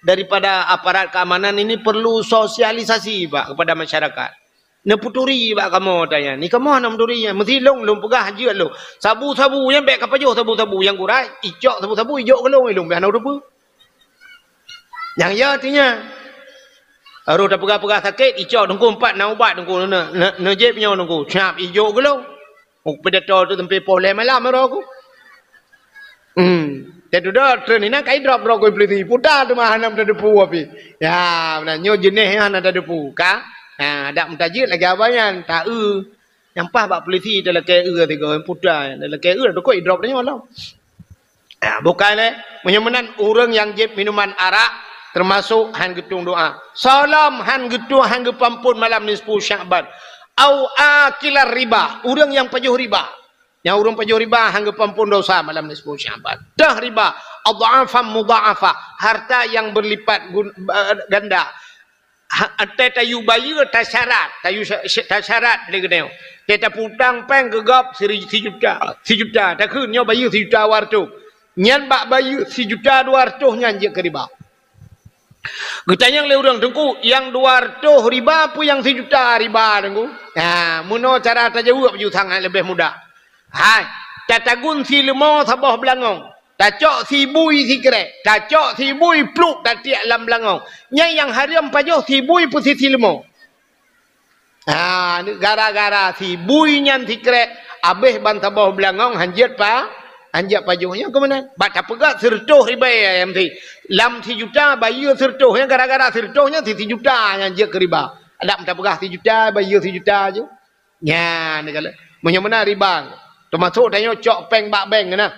daripada aparat keamanan ini perlu sosialisasi bak kepada masyarakat. Neuputuri bak kamoe tanya. Ni kamoe hana meuturi nyan. Meusi lôn, lôn peugah jeuet lôn. Sabu-sabu nyan bék kapajoh sabu-sabu nyang gura, icok sabu-sabu ijok keu lôn, lôn bék hana teupeue. Nyang ya artinya. Harôh tapeugah-peugah sakét, icok teungku empat na ubat teungku, ne, ne, neujép nyoe teungku. Siap ijok keu lôn. Oh, pidato tu sampai poh lhée malam aro ku. Hmm. Teududoe treun inan kai drop droe ku polisi. Puta teuma hana teudepu api. Ya, beuna nyoe jeuneh nyan hana teudepu ka. Ha, dak meutajeuet lagée abah nyan, taeu. Nyang paih bak polisi talakée eu tiga puta. Talakée eu dukuk idrop tanyoe lom. Ya, bukai lé. Meunyoe meunan ureuëng nyang jieb minuman arak termasuk han geutueng doa. Soe lom han geutueng, han geupampon malam nisfu Sya'ban. Au akilar riba, ureuëng nyang pajoh riba. Nyang ureuëng pajoh riba han geupampon dosa malam nisfu Sya'ban. Teuh riba, adhafan mudha'afah, harta yang berlipat gun-, eh, ganda. Ha, tayue bayeue tasyarat, tayue sya-, sya-, tasyarat lé geutanyoe. Tayue taputang péng keu gob siri-, sijuta, sijuta. Takheun nyoe bayeue sijuta dua reutôh. Nyan bak bayeue sijuta dua reutôh nyan jeuet keu riba. Geutanyong lé ureuëng, "Teungku, nyang dua reutôh riba peue nyang sijuta riba, Teungku?" Ha, meunoe cara tajaweueb ju sangat leubeh mudah. Hai, tatagun si leumo saboh beulangong. Tacok si bui sikrek, tacok si bui pluk tatiek lam beulangong. Nyan nyang hareuem pajoh si bui peue si leumo. Ha, gara-gara si bui nyan sikrek, abéh ban saboh beulangong hanjeuet pa, hanjeuet pajoh nyan keumanan. Bak tapeugah sireutôh ribée ayam si. Lam sijuta bayeue sireutôh nyan gara-gara sireutôh nyan si sijuta nyan jeuet keu riba. Adak tapeugah sijuta bayeue sijuta ju. Nyan kala. Meunyoe meunan riba. Teumasok tanyoe cok péng bak bank na.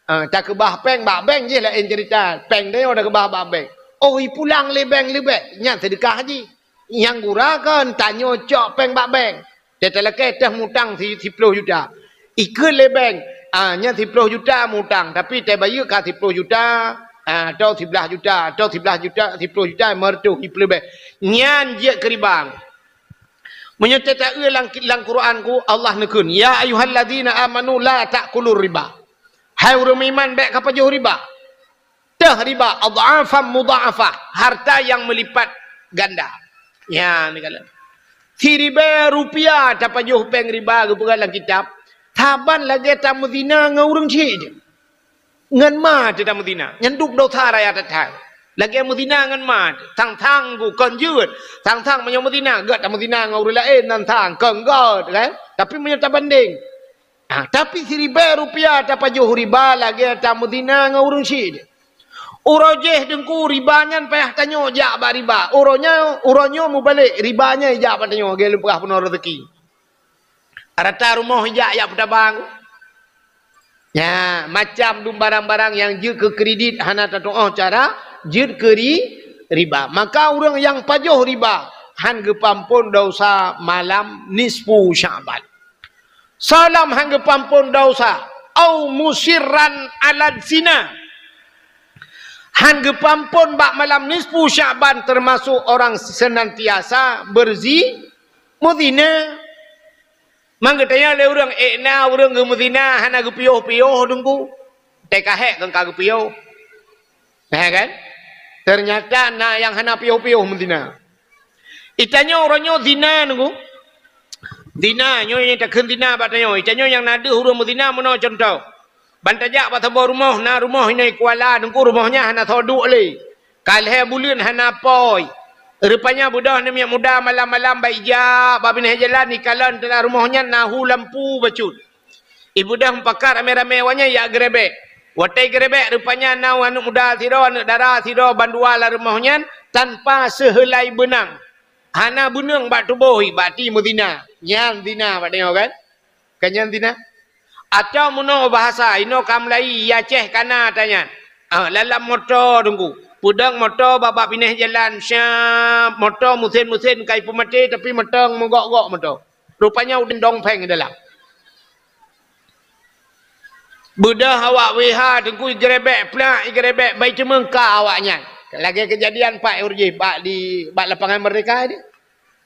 Ah, takeubah péng bak bank jih laén cerita. Péng tanyoe takeubah bak bank. Oh, ipulang lé bank leubeh, nyan seudeukah jih. Nyang gura kon tanyoe cok péng bak bank. Teutalakée teuh mutang si-, siploh juta. Ikheun lé bank, ah, nyan siploh juta mutang, tapi tabayeue ka siploh juta, ah, atau siblaih juta, atau siblaih juta, siploh juta lima reutôh, ipleubeh. Nyan jeuet keu riba. Meunyoe tataeu lam, lam Quran ku, Allah neukheun, "Ya ayyuhalladzina amanu la ta'kulur riba." Hai ureuëng meuiman, bék kapajoh riba. Teuh riba, adhafan mudha'afah, harta yang melipat ganda. Ya, ni kala. Si ribée rupiah tapajoh péng riba geupeugah lam kitab, saban lagée tameuzina ngon ureuëng chik. Ngon ma teuh tameuzina, nyan dub dosa raya that-that. Lagée meuzina ngon ma teuh, sang-sang gu kon jeuet. Sang-sang meunyoe meuzina, gét tameuzina ngon ureuëng laén, nan sang kon gét, kan? Tapi meunyoe tabandeng, ah, tapi si ribée rupiah tapajoh riba lagée tameuzina ngon ureuëng chik. Uroe jéh teungku riba nyan payah tanyoe jak bak riba. Uroe nyoe, uroe nyoe mubalek riba nyan jak bak tanyoe, lagée lôn peugah peunoh rezeki. Rata rumoh ijak, ijak peutabang. Ya, macam dum barang-barang nyang jeuet keu kredit hana tatuoh cara jeuet keu ri-, riba. Maka ureuëng nyang pajoh riba han geupampon dosa malam nisfu Sya'ban. Soe lom han geupampon dosa, au musirran ala zina. Han geupampon bak malam nisfu Sya'ban teumasok orang senantiasa berzi-, meuzina. Mang geutanyong lé ureuëng, "Ék na ureuëng geumeuzina hana geupiôh-piôh teungku?" Teuka hék kon ka geupiôh. Nah, kan? Ternyata na nyang hana piôh-piôh meuzina. Itanyoe uroe nyoe zina teungku. Zina, nyoe nyang takheun zina bak tanyoe. Itanyoe nyang na deuh ureuëng meuzina meunoe cuntoh. Ban tajak bak saboh rumoh, na rumoh inong Kuala teungku, rumoh nyan hana soe duek lé. Ka lhée buleuen hana apui. Rupanya beudôh aneuk miet muda malam-malam bak ijak bak binéh jalan, ikalon teulah rumoh nyan na hu lampu bacut. Ibeudôh meupakat ramé-ramé awaknyan ijak geurebek. Watée geurebek rupanya na aneuk muda sidroe, aneuk dara sidroe bandua lam rumoh nyan tanpa seuheulai beunang. Hana beuneueng bak tuboh, bak ti meuzina. Nyan zina bak tanyoe kan? Kan nyan zina? Atawa meunoe bahasa inoe ka meulayi, i Aceh ka na ata nyan. Ah, lam moto teungku. Peudong moto bak, bak binéh jalan, syap, moto meusén-meusén ka ipeumaté tapi motong meugok-gok moto. Rupanya udeb dong péng dalam. Beudôh awak W H teungku igeurebek plak, igeurebek bai teumeung ka awaknyan. Lagée keujadian pat ureuëng jih bak di, bak Lapangan Merdeka di.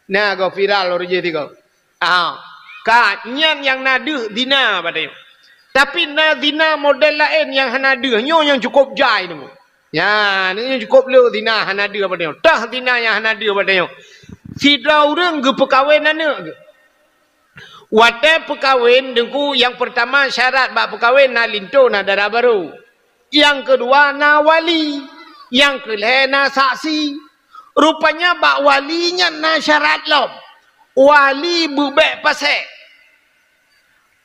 Na go viral ureuëng jih tigo. Ah, ka nyan nyang na deuh zina bak tanyoe. Tapi na zina model laén nyang hana deuh, nyoe nyang cukôp jai nyoe. Nyan, nyoe nyang cukôp le zina hana deuh bak tanyoe. Tah zina nyang hana deuh bak tanyoe. Sidroe ureuëng geupeukawen aneuëk geuh. Watée peukawen, Teungku, nyang peurtama syarat bak peukawen na linto, na dara barô. Nyang keudua na wali. Nyang keulhée na saksi. Rupanya bak wali nyan na syarat lom. Wali beubek pasék.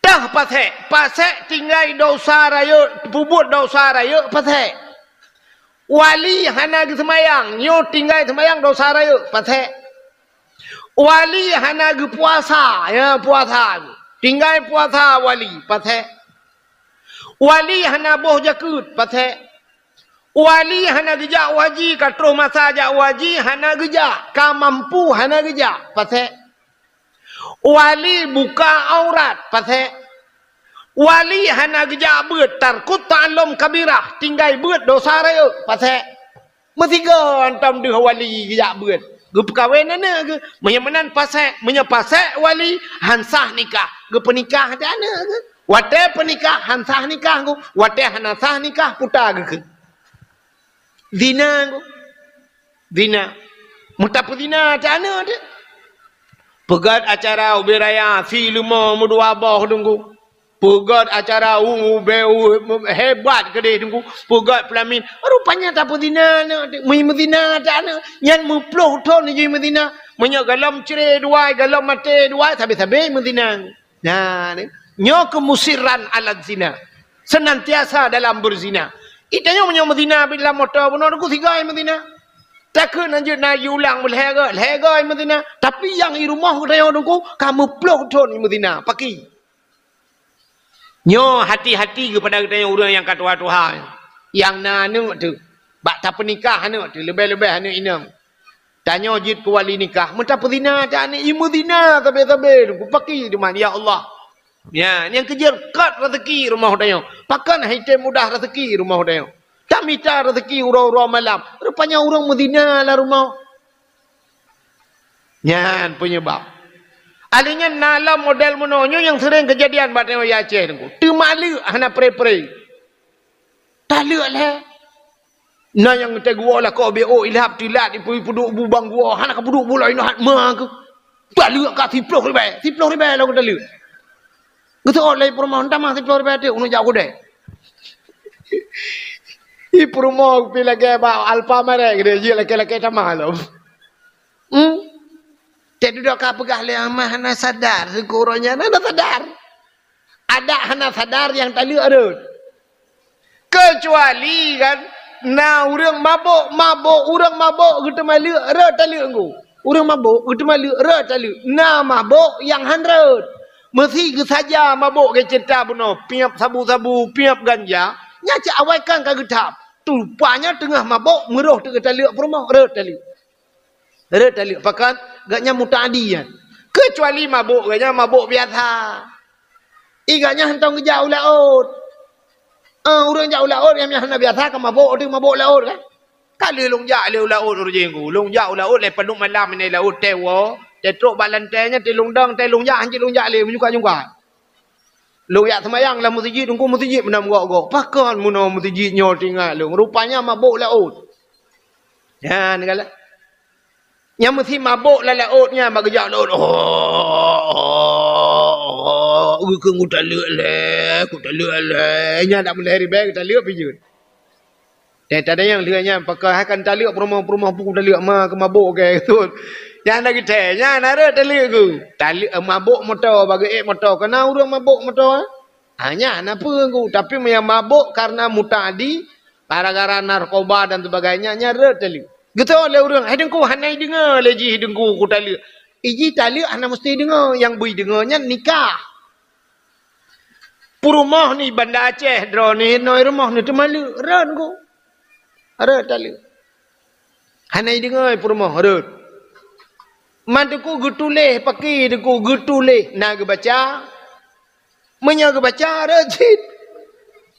Tah pasék, pasék tinggai dosa rayeuk, peubuet dosa rayeuk pasék. Wali hana geuseumayang, nyoe tinggai seumayang dosa rayeuk pasék. Wali hana geupuasa, ya puasa. Tinggai puasa wali pasék. Wali hana boh jakeuet pasék. Wali hana geujak u haji, ka troh masa jak u haji, hana geujak, ka mampu hana geujak pasék. Wali buka aurat pasék. Wali hana geujak beuet, tarkut ta'allum kabirah, tinggai beuet dosa rayeuk pasék. Meusigoe hantom deuh wali geujak beuet, geupeukawen aneuëk geuh. Meunyoe meunan pasék, meunyoe pasék wali, han sah nikah, geupeunikah teuh aneuëk geuh. Watée peunikah han sah nikah geuh, watée hana sah nikah puta geukheun. Zina geuh. Zina. Meutapeuzina teuh aneuëk teuh. Peugét acara ubé raya, si leumo meudua boh Teungku. Peugét acara u-, ubé u-, hebat keudeh Teungku. Peugét peulamin. Rupanya tapeuzina aneuëk teuh. Meumeuzina teuh aneuëk. Nyan meuploh thon jih meuzina. Meunyoe golom cre dua, golom maté dua, sabe-sabe meuzina. Nah, ni. Nyoe keuh musirran ala zina. Senantiasa dalam berzina. Ita nyoe meunyoe meuzina bit lam moto bunoe Teungku sigoe meuzina. Takheun na jeuet na jiulang meulhèe goe, lhèe goe meuzina. Tapi nyang i rumoh geutanyoe Teungku ka meuploh thon meuzina. Pakri. Nyoe hati-hati keupada geutanyoe ureuëng nyang ka tuha-tuha. Nyang na aneuëk teuh. Bak tapeunikah aneuëk teuh, leubeh-leubeh aneuëk inong. Tanyoe jeuet keu wali nikah, meutapeuzina teuh aneuëk, imeuzina sabe-sabe Teungku, pakri teuma, ya Allah. Ya, nyang keujeuet kat rezeki rumoh tanyoe. Pakon han item mudah rezeki rumoh tanyoe. Tamita rezeki uroe-uroe malam. Rupanya ureuëng meuzina lam rumoh. Nyan peunyeubab. Ahli nyan na lom model meunoe nyoe nyang seuréng keujadian bak tanyoe di Aceh Teungku. Teumaleuek hana pre-pre. Taleuek lhèe. Na nyang teuguwoe lakoe B O ilhab tilat ipeuduek bu bang guwoe, hana ka peuduek bu lom inoe hat ma keuh. Taleuek ka siploh ribèe, siploh ribèe lom taleuek. Geuseuôt lé peurumoh, "Tamah siploh ribèe teuk, uneuk jak kudée." Ih, peurumoh pih lagèe bak Alfamart keudéh, jeuet lakèe-lakèe tamah lom. Hmm? Teududoe ka peugah lé amah hana sadar, syukur nyan hana sadar. Adak hana sadar nyang taleuek rhot. Keucuali kan na ureuëng mabök, mabök, ureuëng mabök geuteumaleuek rhot taleuek Teungku. Ureuëng mabök geuteumaleuek rhot taleuek. Na mabök nyang han rhot. Meusi geusaja mabök geuceurita bunoe, piep sabu-sabu, piep ganja, nyan cit awai kan ka geuthab. Rupanya teungoh mabök meuroh teuk geutaleuek peurumoh, rhot taleuek. Rhot taleuek, pakon gobnyan mutaadi nyan. Keucuali mabök gobnyan mabök biasa. Ih, gobnyan hantom geujak u laôt. Ah, ureuëng jak u laôt nyang hana biasa ka mabök, teuk mabök laôt kan. Ka lheueh lôn jak lé u laôt ureuëng Teungku. Lôn jak u laôt lé padub malam nyan laôt teuwoe, teutrok bak lantée nyan teulôn dong, teulôn jak, hanjeuet lôn jak lé, meunyoe ka jumpa. Lôn jak seumayang lam meuseujid, Teungku, meuseujid meunan gok-gok. Pakon meunoe meuseujid nyoe teuingat lôn. Rupanya mabök laôt. Nyan galak. Nyang meusi mabök lam laôt nyan bak geujak laôt. Oh, oh, oh, oh, geukheun kutaleuek lé, kutaleuek lé. Nyan dak meulhèe ribèe kutaleuek pih jeuet. Teuh tadayang lheueh nyan pakon hai kan taleuek peurumoh-peurumoh pun taleuek ma keu mabök keu tut. Nyan na geutée, nyan na rhot taleuek Teungku. Taleuek, eh, mabök moto, bak geuék moto. Kana ureuëng mabök moto, eh? Ha, nyan na peue Teungku. Tapi meunyo mabök karena mutaadi, gara-gara narkoba dan sebagainya, nyan rhot taleuek. Geutôi lé ureuëng, "Hai Teungku, hana ideungoe lé jih Teungku kutaleuek." Ih, jih taleuek hana meusti ideungoe, nyang beu ideungoe nyan nikah. Peurumoh ni Banda Aceh droeneuh, inoe rumoh ni teumaleuek, rhot Teungku. Rhot taleuek. Hana ideungoe peurumoh, rhot. Man Teungku geutuléh pakri Teungku, geutuléh na geubaca. Meunyoe geubaca, rhot cit.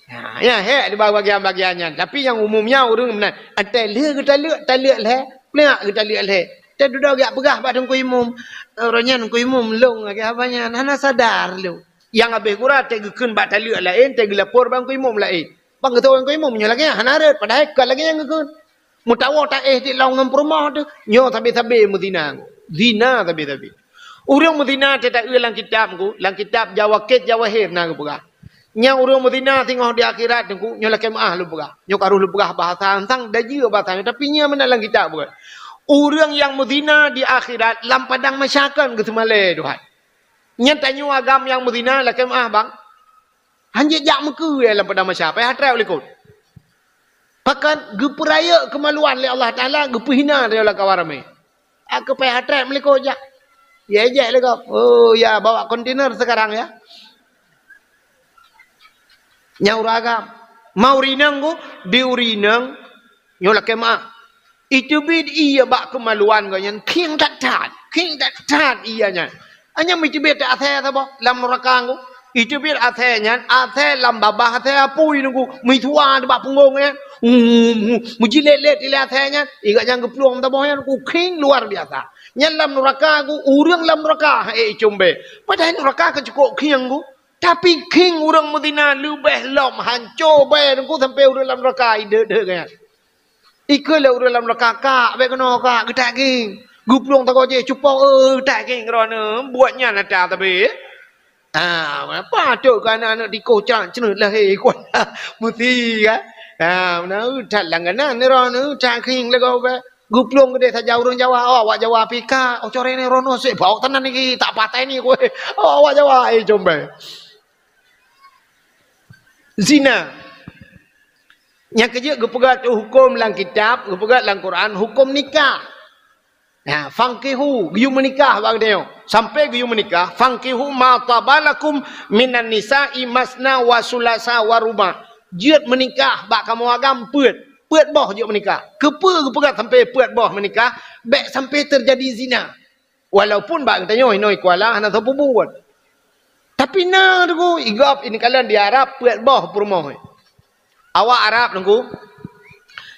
Ha, nyan hék di bagian-bagian nyan. Tapi nyang umum nyan ureuëng meunan. Watée lheueh geutaleuek, taleuek lhèe. Plak geutaleuek lhèe. Teududoe geujak peugah bak Teungku Imum. Uroe nyan Teungku Imum lôn lagèe haba nyan. Hana sadar lôn. Nyang habéh gura teugeukheun bak taleuek laén, teugeulapor bak teungku imum laén. Bang geutawök teungku imum nyoe lagée nyan hana rhot, padahai kon lagée nyan geukheun. Meutawoe taéh di lom ngon peurumoh teuh, nyoe sabe-sabe meuzina. Zina sabe-sabe. Ureuëng meuzina teuta eu lam kitab ku, lam kitab Jawakit Jawahir na geupeugah. Nyang ureuëng meuzina singoh di akhirat teungku, nyoe lakée meuáh lôn peugah. Nyoe ka rôh lôn peugah bahasa ansang, dajeue bahasa nyoe, tapi nyan meunan lam kitab bukan. Ureuëng nyang meuzina di akhirat lam padang mahsyar kon geuseumalée Tuhan. Nyan tanyoe agam nyang meuzina lakée meuáh bang. Hanjeuet jak meukeue lam padang mahsyar, payah trép likot. Pakon geupeurayeuk keumaluan lé Allah Taala, geupeuhina lé lam kawan ramé. Aku payah trép meulikot jak. Ya ejek lé gob. Oh ya, bawa kontainer sekarang ya. Nyang ureuëng agam. Mau rineng ku, di urineng, nyoe lakée meuáh. Iteubiet ié bak keumaluan geuh nyan, khieng that-that, khieng that-that ié nyan. Hanya meuteubiet asée saboh lam nuraka ku. Iteubiet asée nyan, asée lam babah asée apui nunggu, meusua bak punggong nyan. Meujilet-let ilée asée nyan, igat nyang geuplueng saboh nyan, ku khieng luar biasa. Nyan lam nuraka ku, ureuëng lam nuraka, eh, icombée. Padahai nuraka ka cukôp khieng ku. Tapi khieng ureuëng meuzina leubeh lom hanco bée nunggu sampai ureuëng lam nuraka ideuh-deuh nyan. Ikeu lé ureuëng lam nuraka kak, bék keunoe kak, geutak khieng. Geuplueng sagoe jih, cupo, eh, geutak khieng droeneuh, buet nyan ata tabe. Ah, apa tu ka aneuk-aneuk tikoh cak cenut lahé kuat. Meusi kan? Ah, meunan that langganan droeneuh, geutak khieng lagoe bék. Geuplueng keudeh saja ureuëng Jawa, oh, awak Jawa pih kak, oh, corée ni droeneuh seb bawok tenan niki, tak patai ni kueh. Oh, awak Jawa, eh, combée. Zina. Nyang keujeuet geupeugah tu huköm lam kitab, geupeugah lam Quran, huköm nikah. Nah, fankihu, geuyue meunikah bak geutanyoe. Sampai geuyue meunikah, fankihu ma taba lakum minan nisa'i masna wa sulasa wa ruba'. Jeuet meunikah bak kamoe agam peuet. Peuet boh jeuet meunikah. Keupeue geupeugah sampai peuet boh meunikah? Bék sampai teujadi zina. Walaupun bak geutanyoe inoe i Kuala hana soe peubuet. Tapi na teungku, i gob ineuk kalon di Arab peuet boh peurumoh. Awak Arab teungku.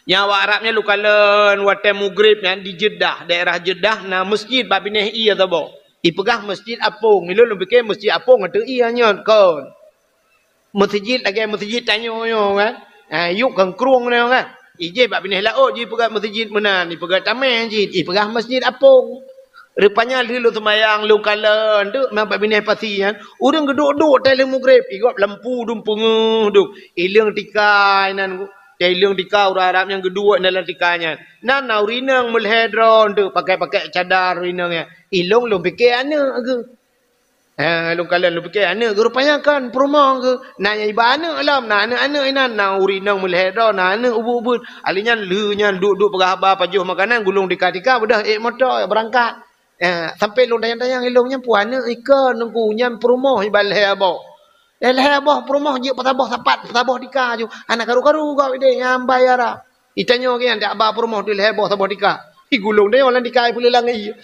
Nyang awak Arab nyan lôn kalon watée mugreb nyan di Jeddah, daerah Jeddah na masjid bak binéh ié saboh. Ipeugah Masjid Apong. Ilôn lôn pike Masjid Apong ateueh ié nyan kon. Meuseujid lagée meuseujid tanyoe nyoe kan. Ha, yup kangkrueng nyoe kan. Ijih bak binéh laôt jipeugah meuseujid meunan, ipeugah tameh jih, ipeugah Masjid Apong. Rupanya lheueh lôn seumayang lôn kalon teuk na bak binéh pasi nyan, ureuëng geuduek-duek teuh lheueh mugreb, igob lampu dum peungeuh dum. Ileueng tika inan, ileueng tika ureuëng Arab nyang geuduek dalam tika nyan. Nan na ureuëng inong meulhée droe teuk pakai-pakai cadar ureuëng inong nyan. Ilôn lôn pike aneuëk geuh. Ha, lôn kalon lôn pike aneuëk geuh rupanya kon peurumoh geuh. Na nyang iba aneuëk lom, na aneuëk-aneuëk inan, na ureuëng inong meulhée droe, na aneuëk ubeut-ubeut. Ali nyan lheueh nyan duek-duek peugah haba pajoh makanan, gulong tika-tika, beudôh ék moto beurangkat. Ha, sampai lôn tanyong-tanyong ilôn nyan peue aneuëk ikon teungku nyan peurumoh iba lhée boh. Eh, lhée boh peurumoh jeuet peusaboh sapat, peusaboh tika ju. Hana karu-karu gob ideh nyang bai Arab. Itanyoe geuh nyan dak ba peurumoh teuh lhée boh saboh tika. Igulong deh lam tika ipeuleulang ié.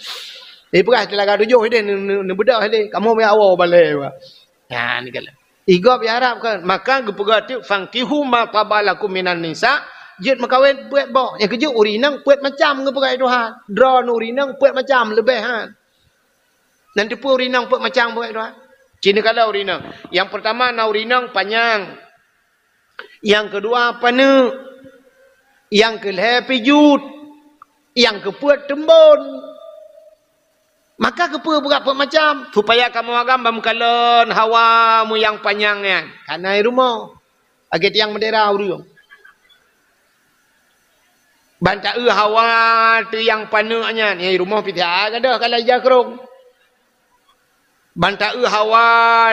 Ipeugah teulaga tujoh ideh neu-, neu-, neubeudôh ideh. Kamoe meuyak woe balée ba. Nyan kala. Igob ya Arab kan. Maka geupeugah teuk fankihu ma taba lakum minan nisa, jeuet meukawen peuet boh. Nyang keujeuet ureuëng inong peuet macam geupeugah Tuhan. Droeneuh ureuëng inong peuet macam leubeh han. Nan teupeu ureuëng inong peuet macam geupeugah Tuhan. Cina kala ureuëng inong. Nyang peurtama na ureuëng inong panyang. Nyang keudua paneuk, nyang keulhée pijut, nyang keupeuet teumbon. Maka keupeue peugah peuet macam, supaya kamoe agam ban meukalon hawa meuyang panyang nyan. Kana i rumoh, lagée tiang meudera ureuëng. Ban ta-eu hawa teuh nyang paneuk nyan, nyang i rumoh pih siat gadôh ka laju krong. Ban ta-eu hawa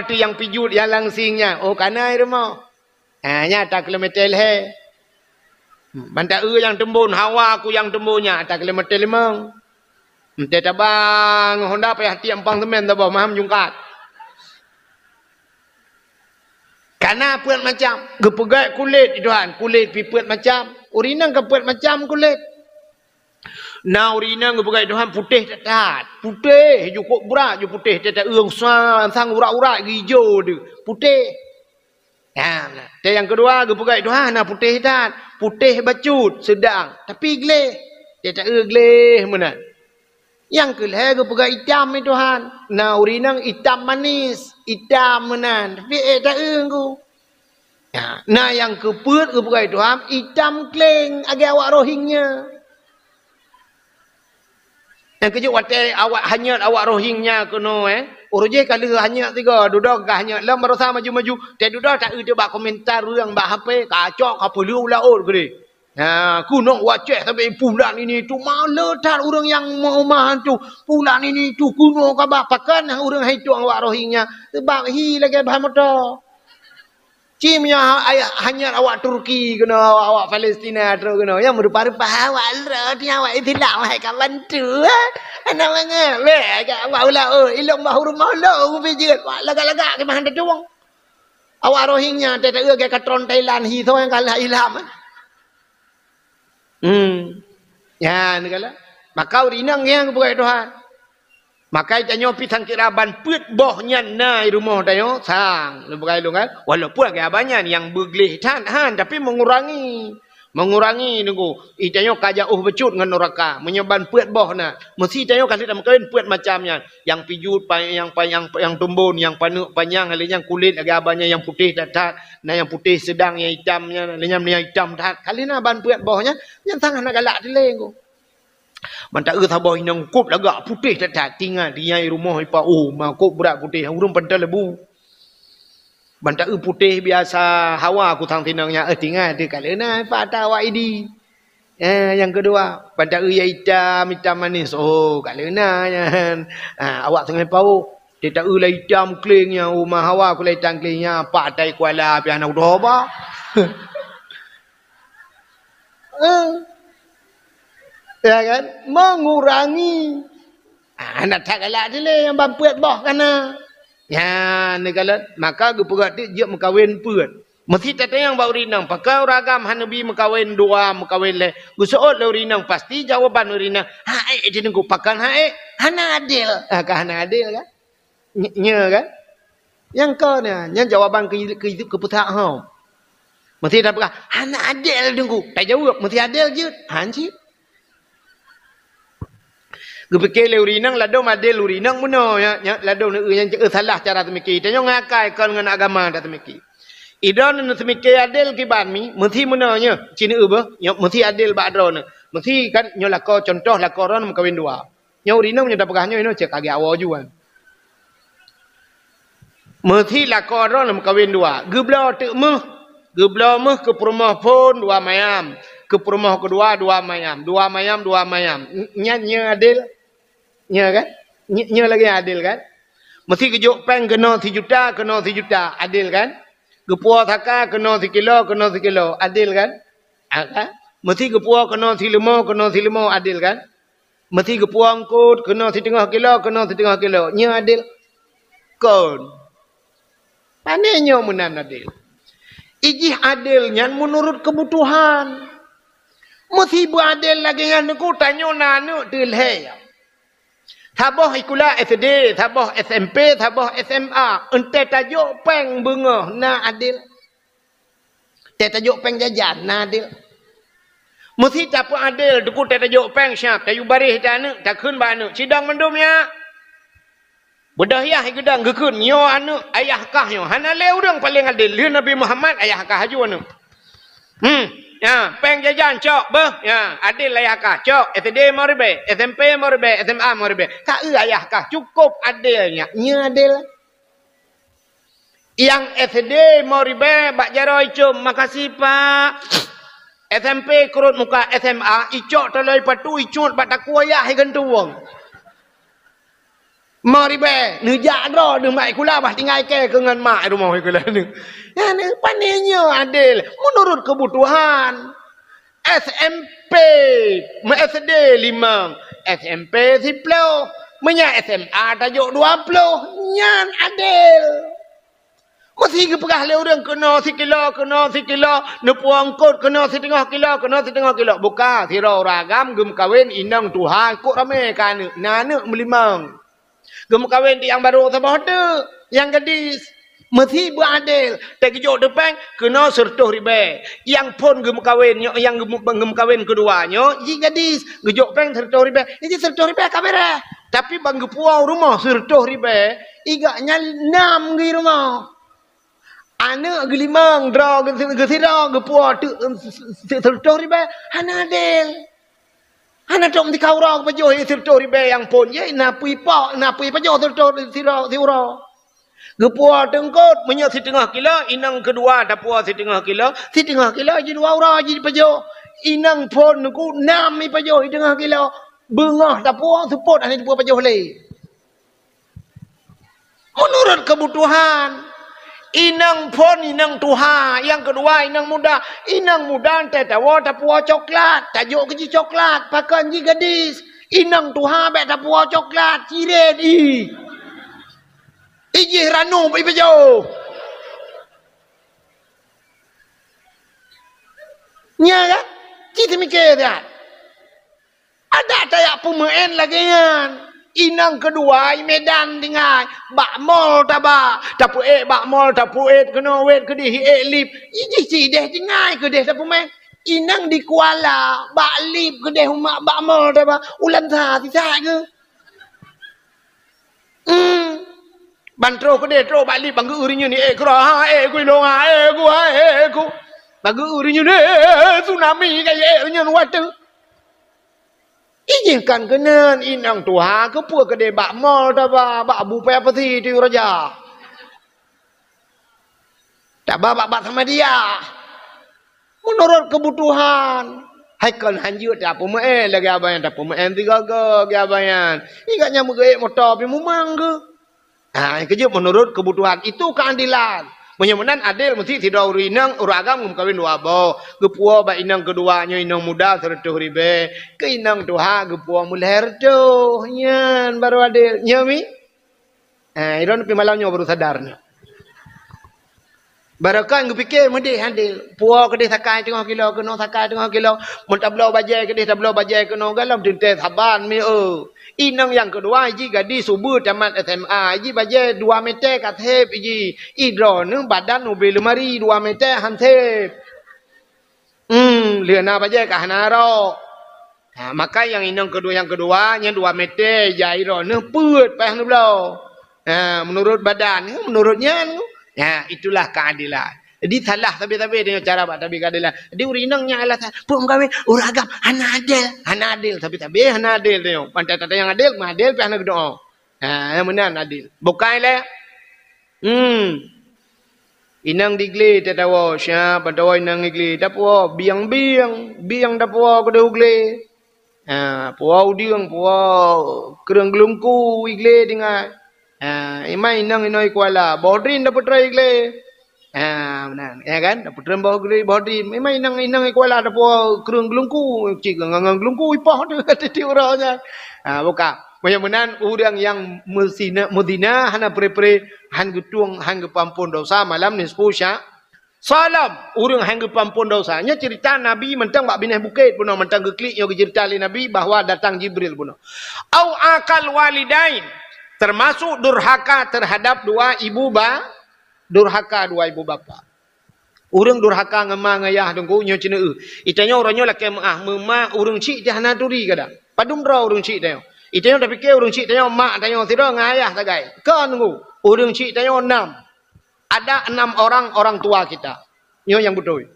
teuh nyang pijut nyang langsing nyan, oh kana i rumoh. Ha, nyan ata kilometer lhée. Ban ta-eu nyang teumbon, hawa ku nyang teumbon nyan ata kilometer limong. Meutai tabang Honda payah tiek empang semen saboh maham jungkat. Kana peuet macam, geupeugét kulét Tuhan, kulét pih peuet macam. Ureuëng inong ka peuet macam kulét. Na ureuëng inong geupeugét Tuhan putéh that-that, putéh jukôb brat ju putéh, teuta ueng sang urat-urat geuijo deuh, putéh. Nah, teuh nyang keudua geupeugét Tuhan na putéh that, putéh bacut seudang, tapi gleh, teuta eu gleh meunan. Nyang keulhée geupeugah itam i Tuhan, na ureuëng inong itam manis. Itam meunan, tapi ék taeu ku. Ya, na nyang keupeuet geupeugah Tuhan, itam kleng agak awak Rohingya. Nyang keujeuet watée awak hanyot awak Rohingya keunoe, eh. Ureuëng jih ka lheueh hanyot tiga, dudoe ka hanyot lom barosa maju-maju. Teududoe taeu teuh bak komentar ureuëng bak H P, kacok ka peuleueh u laôt keudeh. Ha, keunoe wacéh sabe pulan ini tu maleueh that ureuëng nyang meumah tu. Pulan ini tu keunoe kaba pakon ureuëng hai tueng awak Rohingya. Sebab hi lagée bahan moto. Ci meunyoe ha-, ayah hanyot awak Turki keunoe, awak, awak Palestina trok keunoe. Nyang meurupa-rupa awak lra di awak Islam hai ka bantu, eh. Anak mangat, weh, agak awak ula, oh, ilong bah rumah lo, ubi jeuet. Wak lagak-lagak ke bahan tetueng. Awak Rohingya teuteue ke katron Thailand hi soe nyang kalah Islam, eh. Hmm. Ya, ni kala. Maka ureuëng inong nyang bukai Tuhan. Maka tanyoe pi sangkira ban peuet boh nyan na i rumoh tanyoe sang. Lôn bukai lôn kan. Walaupun agak banyak yang begleh that han, tapi mengurangi. Mengurangi nunggu. Itanyoe ka jauh becut ngon neraka. Meunyoe ban peuet boh na. Mesti tanyoe ka lheueh meukawen peuet macam nyan. Nyang pijut, pa-, nyang pa-, nyang, nyang tumbon, nyang paneuk panyang, lé nyang kulét lagée abah nyan nyang putéh that-that, na nyang putéh seudang, nyang itam nyan, lé nyang, nyang itam that. Ka lheueh na ban peuet boh nyan, nyan sang hana galak dilée ku. Mantap eu saboh inong kop lagak putéh that-that, tingat di nyang i rumoh ipa, oh, ma kop brat putéh, ureuëng pantai lebu. Ban taeu putéh biasa hawa kusang sinong nyan, eh, tingai teuh ka lheueh na pat awak Idi. Eh, nyang keudua, ban taeu nyang itam, itam manis. Oh, ka lheueh na nyan. Ah, awak teungoh paoh. Teuh taeu lah itam kleng nyan, oh, ma hawa ku lah itam kleng nyan, pat tai kuala pih hana kutoba. Eh. Ya kan? Mengurangi. Ah, hana that galak dilée nyang ban peuet boh ka na. Nyan, neukalon, maka geupeugah teuk jeuet meukawen peuet. Meusi tatanyong bak ureuëng inong, pakon ureuëng agam hana bi meukawen dua, meukawen lhée? Geuseuôt lé ureuëng inong, pasti jawaban ureuëng inong, "Haék, Teungku, pakon haék? Hana adil." Ah, ka hana adil kan? Nye-, nyo kan? Nyang kon nyan, nyan jawaban keu, keu, keu peusahom. Meusi tapeugah, "Hana adil, Teungku." Tajaweueb, meusi adil jeuet. Han cit. Geupike lé ureuëng inong, ladôm adil ureuëng inong bunoe, ya, ya, ladôm, eh, nyang, eh, salah cara seumike. Tanyoe ngon akai kon ngon agama taseumike. Idroeneuh seumike adil kiban mi, meusi bunoe nyoe, ci neueu beuh, nyoe meusi adil bak droeneuh. Meusi kan nyoe lakoe, contoh lakoe droeneuh meukawen dua. Nyoe ureuëng inong nyoe tapeugah nyoe, nyoe cit kagée awoe juan. Meusi lakoe droeneuh meukawen dua. Geubloe teuk méuh. Geubloe méuh keu peurumoh phon dua mayam. Keu peurumoh keudua dua mayam. Dua mayam, dua mayam. N-, nyan nyoe adil? Nyoe kan? Nyoe, nyoe lagée adil kan? Meusi geujok péng keunoe sijuta, keunoe sijuta. Adil kan? Geupuwoe saka keunoe sikilo, keunoe sikilo. Adil kan? Ah, kan? Meusi geupuwoe keunoe sileumo, keunoe sileumo. Adil kan? Meusi geupuwoe eungkôt, keunoe siteungoh kilo, keunoe siteungoh kilo. Nyoe adil? Kon. Pane nyoe meunan adil? Ijih adil nyan meunurot keubutuhan. Meusi beuadil lagée nyan Teungku, tanyoe na aneuëk teuh lhée. Saboh sikula S D, saboh S M P, saboh S M A. Entée tajok péng beungoh na adil? Teuh tajok péng jajan, na adil? Meusi tapeuadil, Teungku, teuh tajok péng siab, tayue baréh teuh aneuëk, takheun bak aneuëk, "Sidang mandum ya." Beudôh yah geudong geukheun, "Nyoe aneuëk, ayah kah nyoe." Hana lé ureuëng paleng adil, lheueh Nabi Muhammad, ayah kah aju aneuëk. Hmm, ya, péng jajan cok beuh, ya, adil ayah kah, cok, S D lima ribée, S M P lima ribée, S M A lima ribée. Ka eu ayah kah, cukôp adil nyan, nyoe adil. Nyang S D lima ribée bak jaroe icom, "Makasih, Pak." S M P keurot muka, S M A icok taloe patu, icut bak takue ayah igantueng. Lima ribée, neujak droe, neumat sikula, bah tinggai kée keu ngon mak rumoh sikula nyoe. Nyan pane nyoe adil, meunurot keubutuhan. S M P, meuSD limong, S M P siploh, meunyan S M A tajok dua ploh, nyan adil. Meusi geupeugah lé ureuëng keunoe sikilo, keunoe sikilo, neupuwoe eungkôt keunoe siteungoh kilo, keunoe siteungoh kilo. Buka, sidroe ureuëng agam geumeukawen inong tuha kok ramé ka aneuëk, na aneuëk meulimong. Geumeukawen di nyang barô saboh teuk, nyang gadis. Meusi beuadil, teugeujok teupeng keunoe seureutôh ribèe. Nyang phôn geumeukawen nyoe, nyang geumeu-, geumeukawen keudua nyoe, jih gadis, geujok péng seureutôh ribèe. Jadi seureutôh ribèe ka beureh. Tapi ban geupuwoe rumoh seureutôh ribèe, i gobnyan nam geuh rumoh. Aneuk geulimong, droe geu-, geusidroe geupuwoe teuk seureutôh ribèe, hana adil. Hana trok meutika uroe geupajoh seureutôh ribèe nyang phôn jih, na pui pok, na pui pajoh seureutôh sidroe siuroe. Geupuwoe teungkot, meunyoe siteungoh kilo, inong keudua tapuwoe siteungoh kilo, siteungoh kilo jih dua uroe jih jipajoh. Inong phôn nungku nam jipajoh siteungoh kilo. Beungoh tapuwoe, seupôt hana jipuwoe pajoh lé. Meunurot keubutuhan, inong phôn, inong tuha, nyang keudua inong muda. Inong muda teuh tawoe tapuwoe coklat, tajok keu jih coklat, pakon jih gadis. Inong tuha bèk tapuwoe coklat, cirét ih. Ijih ranub ipajoh. Nya kan? Ci teumike that. Adak tajak peumeu'en lagèe nyan. Inong keudua i Medan tinggai, bak mall taba, tapeuék bak mall, tapeuék keunoe wét keudéh ék lip. Ijih ci idéh tinggai keudéh tapeumeu'en. Inong di Kuala, bak lip keudéh umat bak mall taba, ulan sa sisat geuh. Hmm. Ban troh keudéh, troh bak lip, ban geu-eu rinyeun, "Eh, keurah, eh, gui long, eh, gui, eh, gui." Ban geu-eu rinyeun, eh, tsunami ka, eh, rinyeun watèe. Ijih kan keunan, inong tuha, keupeue keudéh bak mall taba, bak bu paya peusi tu raja. Taba bak, bak Samadiyah. Meunurot keubutuhan. Hai kon hanjeuet tapeumeu'en lagèe abang nyan, tapeumeu'en sigoe-goe lagèe abang nyan. Ingat nyan meugeuék moto pih mumang geuh. Ha, keujeuet meunurot keubutuhan. Itu keuadilan. Meunyoe meunan adil, meusti sidroe ureueng inong, ureueng agam geumeukawen dua boh. Geupuwoe bak inong keudua nyoe inong muda seureutôh ribèe. Keu inong tuha geupuwoe meulhèe reutôh. Nyan baru adil. Nyoe mi? Eh, droeneuh pih malam nyoe baru sadar nyoe. Barokon geupike meudeh adil. Puwoe keudeh sakai teungoh kilo, keunoe sakai teungoh kilo. Meuntabloe bajèe keudeh, tabloe bajèe keunoe, galom teuntèe saban mi eu. Inong nyang keudua jih gadis ubeut tamat S M A, jih bajèe dua mètè ka sép jih. Idroeneuh badan ubé leumari dua mètè han sép. Hmm, lheueh na bajèe ka hana rok. Ha, maka nyang inong keudua, nyang keudua nyan dua mètè jai droeneuh peuet payah neubloe. Ha, meunurot badan, meunurot nyan. Ha, itulah keadilan. Jadi salah sabe-sabe deungon cara bak tabi keadilan. Jadi ureueng inong nyan alasan, "Peue meukawen ureueng agam hana adil, hana adil, sabe-sabe hana adil deungon." Pantai tata nyang adil, meuadil pih hana geudoa. Ha, nyang meunan adil. Bukai lé. Hmm. Inong di glé tatawoe, siap tatawoe inong di glé. Tapuwoe bieng-bieng, bieng tapuwoe keudeh u glé. Ha, puwoe udeueng, puwoe kreueng geulungku i glé tinggai. Ha, iman inong inoe i Kuala, boh drin tapeutrön i glé. Ha, meunan, ya kan? Tapeutrön boh drin, boh drin. Iman inong, inong i Kuala tapuwoe kreueng geulungku, cit ngon, ngon geulungku ipoh tu, tiep-tiep uroe nyan. Ha, buka. Meunyoe meunan, ureueng nyang meuzina, meuzina hana pre-pre, han geutueng, han geupeuampon dosa malam nisfu sya-, salam, ureueng han geupeuampon dosa. Nyoe ceurita Nabi mantong bak binéh bukét bunoe, mantong geuklik nyoe geuceurita lé Nabi bahwa datang Jibril bunoe. Au aqal walidain, termasuk durhaka terhadap dua ibu ba-, durhaka dua ibu bapa. Ureueng durhaka ngon ma ngon yah teungku nyoe ceuneuh. Itanyoe uroe nyoe lakèe meu'ah, meuma ureueng chik teuh hana turi kadang. Padum droe ureueng chik tanyoe. Itanyoe tapike ureueng chik tanyoe mak tanyoe sidroe ngon ayah sagai. Kon teungku, ureueng chik tanyoe nam. Ada enam orang orang tua kita. Nyoe nyang beutôi.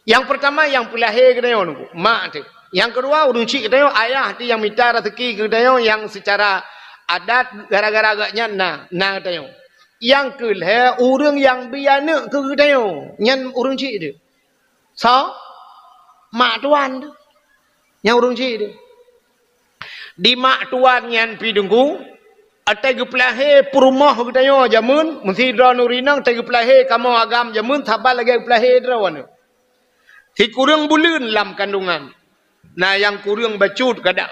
Nyang peurtama nyang peulahé geutanyoe teungku, mak teuh. Nyang keudua ureueng chik geutanyoe, ayah teuh nyang mita raseuki geutanyoe nyang seucara adat gara-gara gobnyan na, na geutanyoe. Nyang keu lhèe, ureueng nyang bri aneuk keu geutanyoe, nyan ureueng chik teuh. Soe? Mak tuan teuh. Nyan ureueng chik teuh. Di mak tuan nyan pih teungku, watèe geupeulahé peurumoh geutanyoe jameun, meusidroe ureueng inong watèe geupeulahé kamoe agam jameun saban lagèe geupeulahé droeneuh. Sikureueng buleuen lam kandungan, na nyang kureueng bacut kadang.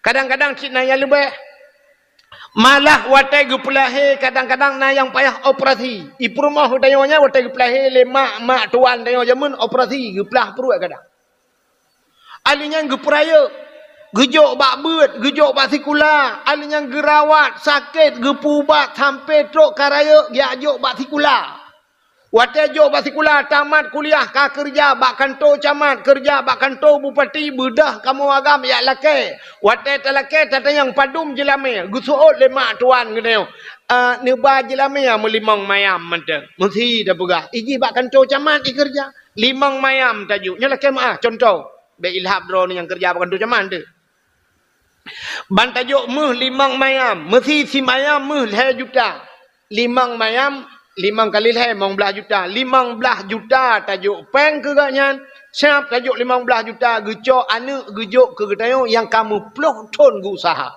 Kadang-kadang cit na nyang leubeh. Malah watèe geupeulahé kadang-kadang na nyang payah operasi. I peurumoh geutanyoe nyan watèe geupeulahé lé mak, mak tuan tanyoe jameun operasi, geuplah pruet kadang. Ahli nyan geupeurayeuk. Geujok bak beuet, geujok bak sikula, alheuh nyan geurawat, sakét, geupeuubat, sampoe trok ka rayeuk, geujok bak sikula. Watée jok bak sikula, tamat kuliah, ka keureuja bak kantô camat, keureuja bak kantô bupati, beudôh kamoe agam jak lakée. Watée talakée, tatanyong padum jeulamé, geuseuôt lé mak tuan geutanyoe, "Ah, neuba jeulamé meulimong mayam mantong." Meusi tapeugah, ijih bak kantô camat ikeureuja. Limong mayam tajok. Nyoe lakée meuáh, cuntoh. Bék ilhab droeneuh nyang keureuja bak kantô camat teuh. Ban tajok méuh limong mayam, meusi simayam méuh lhée juta. Limong mayam, limong kali lhée, limong blaih juta. Limong blaih juta tajok péng keu gobnyan, siab tajok limong blaih juta geucok aneuëk geujok keu geutanyoe nyang ka meuploh thon geuuseuha.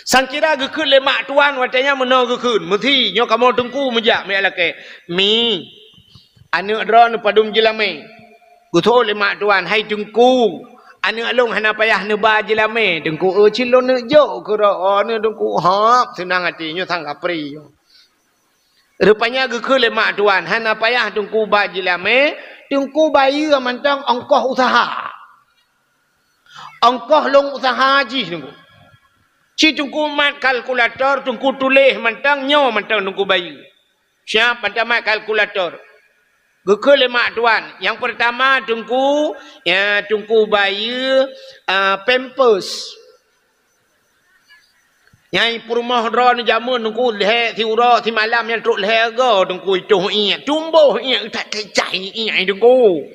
Sangkira geukheun lé mak tuan watée nyan meunoe geukheun, "Meusi, nyoe kamoe teungku meujak miet lakée." "Mi, aneuëk droeneuh padum jeulamé?" Geutanyong lé mak tuan, "Hai teungku, aneuëk lôn hana payah neuba jeulamé." "Teungku, eu cit lôn neuk jok keu droeneuh teungku." "Hop, seunang até, nyoe sang kapri." Rupanya geukheun lé mak tuan, "Hana payah teungku ba jeulamé, teungku bayeue mantong ongkoh useuha." Ongkoh lôn useuha jih teungku. Ci teungku mat kalkulator, teungku tuléh mantong, nyoe mantong teungku bayeue. Siab mantong mat kalkulator. Geukheun lé mak tuan, nyang peurtama teungku, ya, teungku bayeue, ah, pampers. Nyang peurumoh droeneuh jameun teungku lhée siuroe simalam nyang trok lhée go teungku itoh iék, tumboh iék, that kecai iék teungku.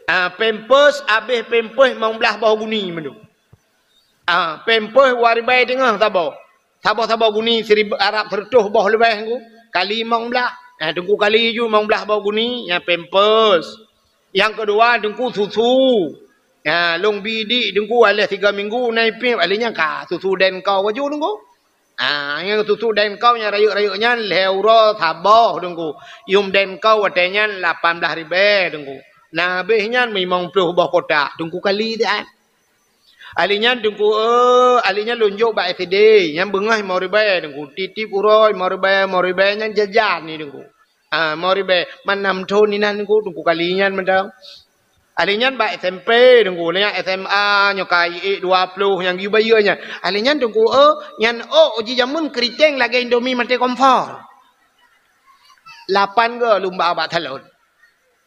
Ah, pampers, abéh pampers limong blaih boh guni mandum. Ah, pampers dua ribée teungoh saboh. Saboh-saboh guni siribée Arab sireutoh boh leubeh teungku. Kali limong blaih. Ah, teungku kali ju limong blaih boh guni, ya pampers. Nyang keudua teungku susu. Ha, lôn bi dik teungku, aléh tiga minggu na ipéb, aléh nyan ka susu Denko baju teungku. Ha, nyang susu Denko nyang rayeuk-rayeuk nyan lhée uroe saboh teungku. Yum Denko watée nyan lapan blaih ribée teungku. Na abéh nyan limong ploh boh kotak teungku kali siat. Aléh nyan teungku, eh, aléh nyan lôn jok bak S D, nyan beungoh limong ribée teungku. Tieb-tieb uroe limong ribée, limong ribée nyan jajan ni teungku. Ah, limong ribée, man nam thon inan teungku, teungku kali nyan mantong. Aléh nyan bak S M P teungku, nyan S M A nyoe ka iék dua ploh nyang geuyue bayeue nyan. Aléh nyan teungku, eh, nyan ôk jijameun keuriteng lagée Indomie maté kompor. Lapan go lôn ba bak salon.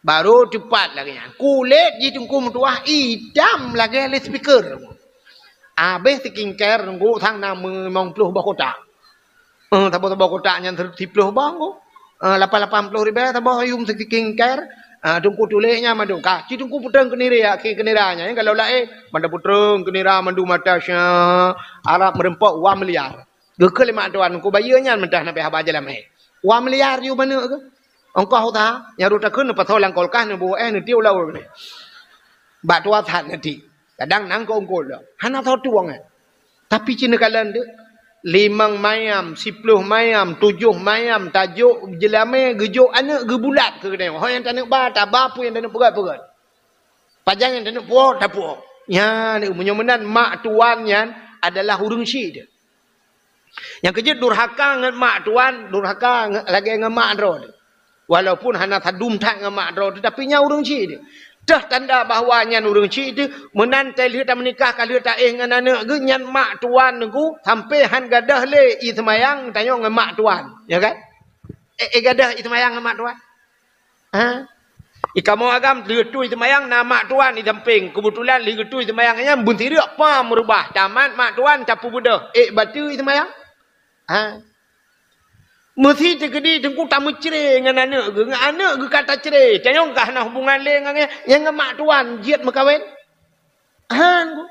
Barô teupat lagée nyan. Kulét jih teungku meutuwah itam lagée loudspeaker. Abéh skincare teungku sang na limong ploh boh kotak. Eh, saboh-saboh kotak nyan siploh boh teungku. Eh, lapan-lapan ploh ribée saboh yum skincare. Ah, teungku tuléh nyan mandum. Ka, ci teungku peutrön keu niré, akhé keu nira nyan, kalau laén, mandum peutrön keu nira mandum mata sya, Arab meureumpok dua miliar. Geukheun lé mak tuan, teungku bayeue nyan mantong na pih haba jalan mé. Dua miliar ju manök geuh. Ongkoh useuha, nyang rot takheun neupasoe lam kulkas, neubuet éh, neutiek u laôt. Bak tuha that neutiek. Kadang nang keu ungkot lom. Hana soe tueng éh. Tapi ci neukalon deuh. Limong mayam, siploh mayam, tujoh mayam, tajok jeulamé, geujok aneuëk, geubulat keu geutanyoe. Ho nyang taneuk ba, taba, peue nyang taneuk peugét, peugét. Pajan nyang taneuk puwoe, tapuwoe. Nyan, meunyoe meunan mak tuan nyan adalah ureuëng syik deuh. Nyang keujeuet durhaka ngon mak tuan, durhaka ngon, lagée ngon mak droe. Walaupun hana sadum that ngon mak droe, tetapi nyan ureuëng syik deuh. Teuh tanda bahwa nyan ureuëng syik deuh, meunan teuh lheueh tameunikah ka lheueh taéh ngon aneuëk geuh, nyan mak tuan teungku, sampoe han gadôh lé ie seumayang tanyoe ngon mak tuan, ya kan? Eh, eh gadôh ie seumayang ngon mak tuan. Ha? Di kamoe agam lheueh tui seumayang na mak tuan di sampéng. Keubeutulan lheueh geutui seumayang nyan beunsireuk pam meurubah. Tamat mak tuan tapeubeudôh. Ék bateue seumayang? Ha? Meusi teukeudi teungku tameucré ngon aneuëk geuh. Ngon aneuëk geuh ka tacré. Tanyoe ka hana hubungan lé ngon nyan, ngon mak tuan jeuet meukawen. Han ku.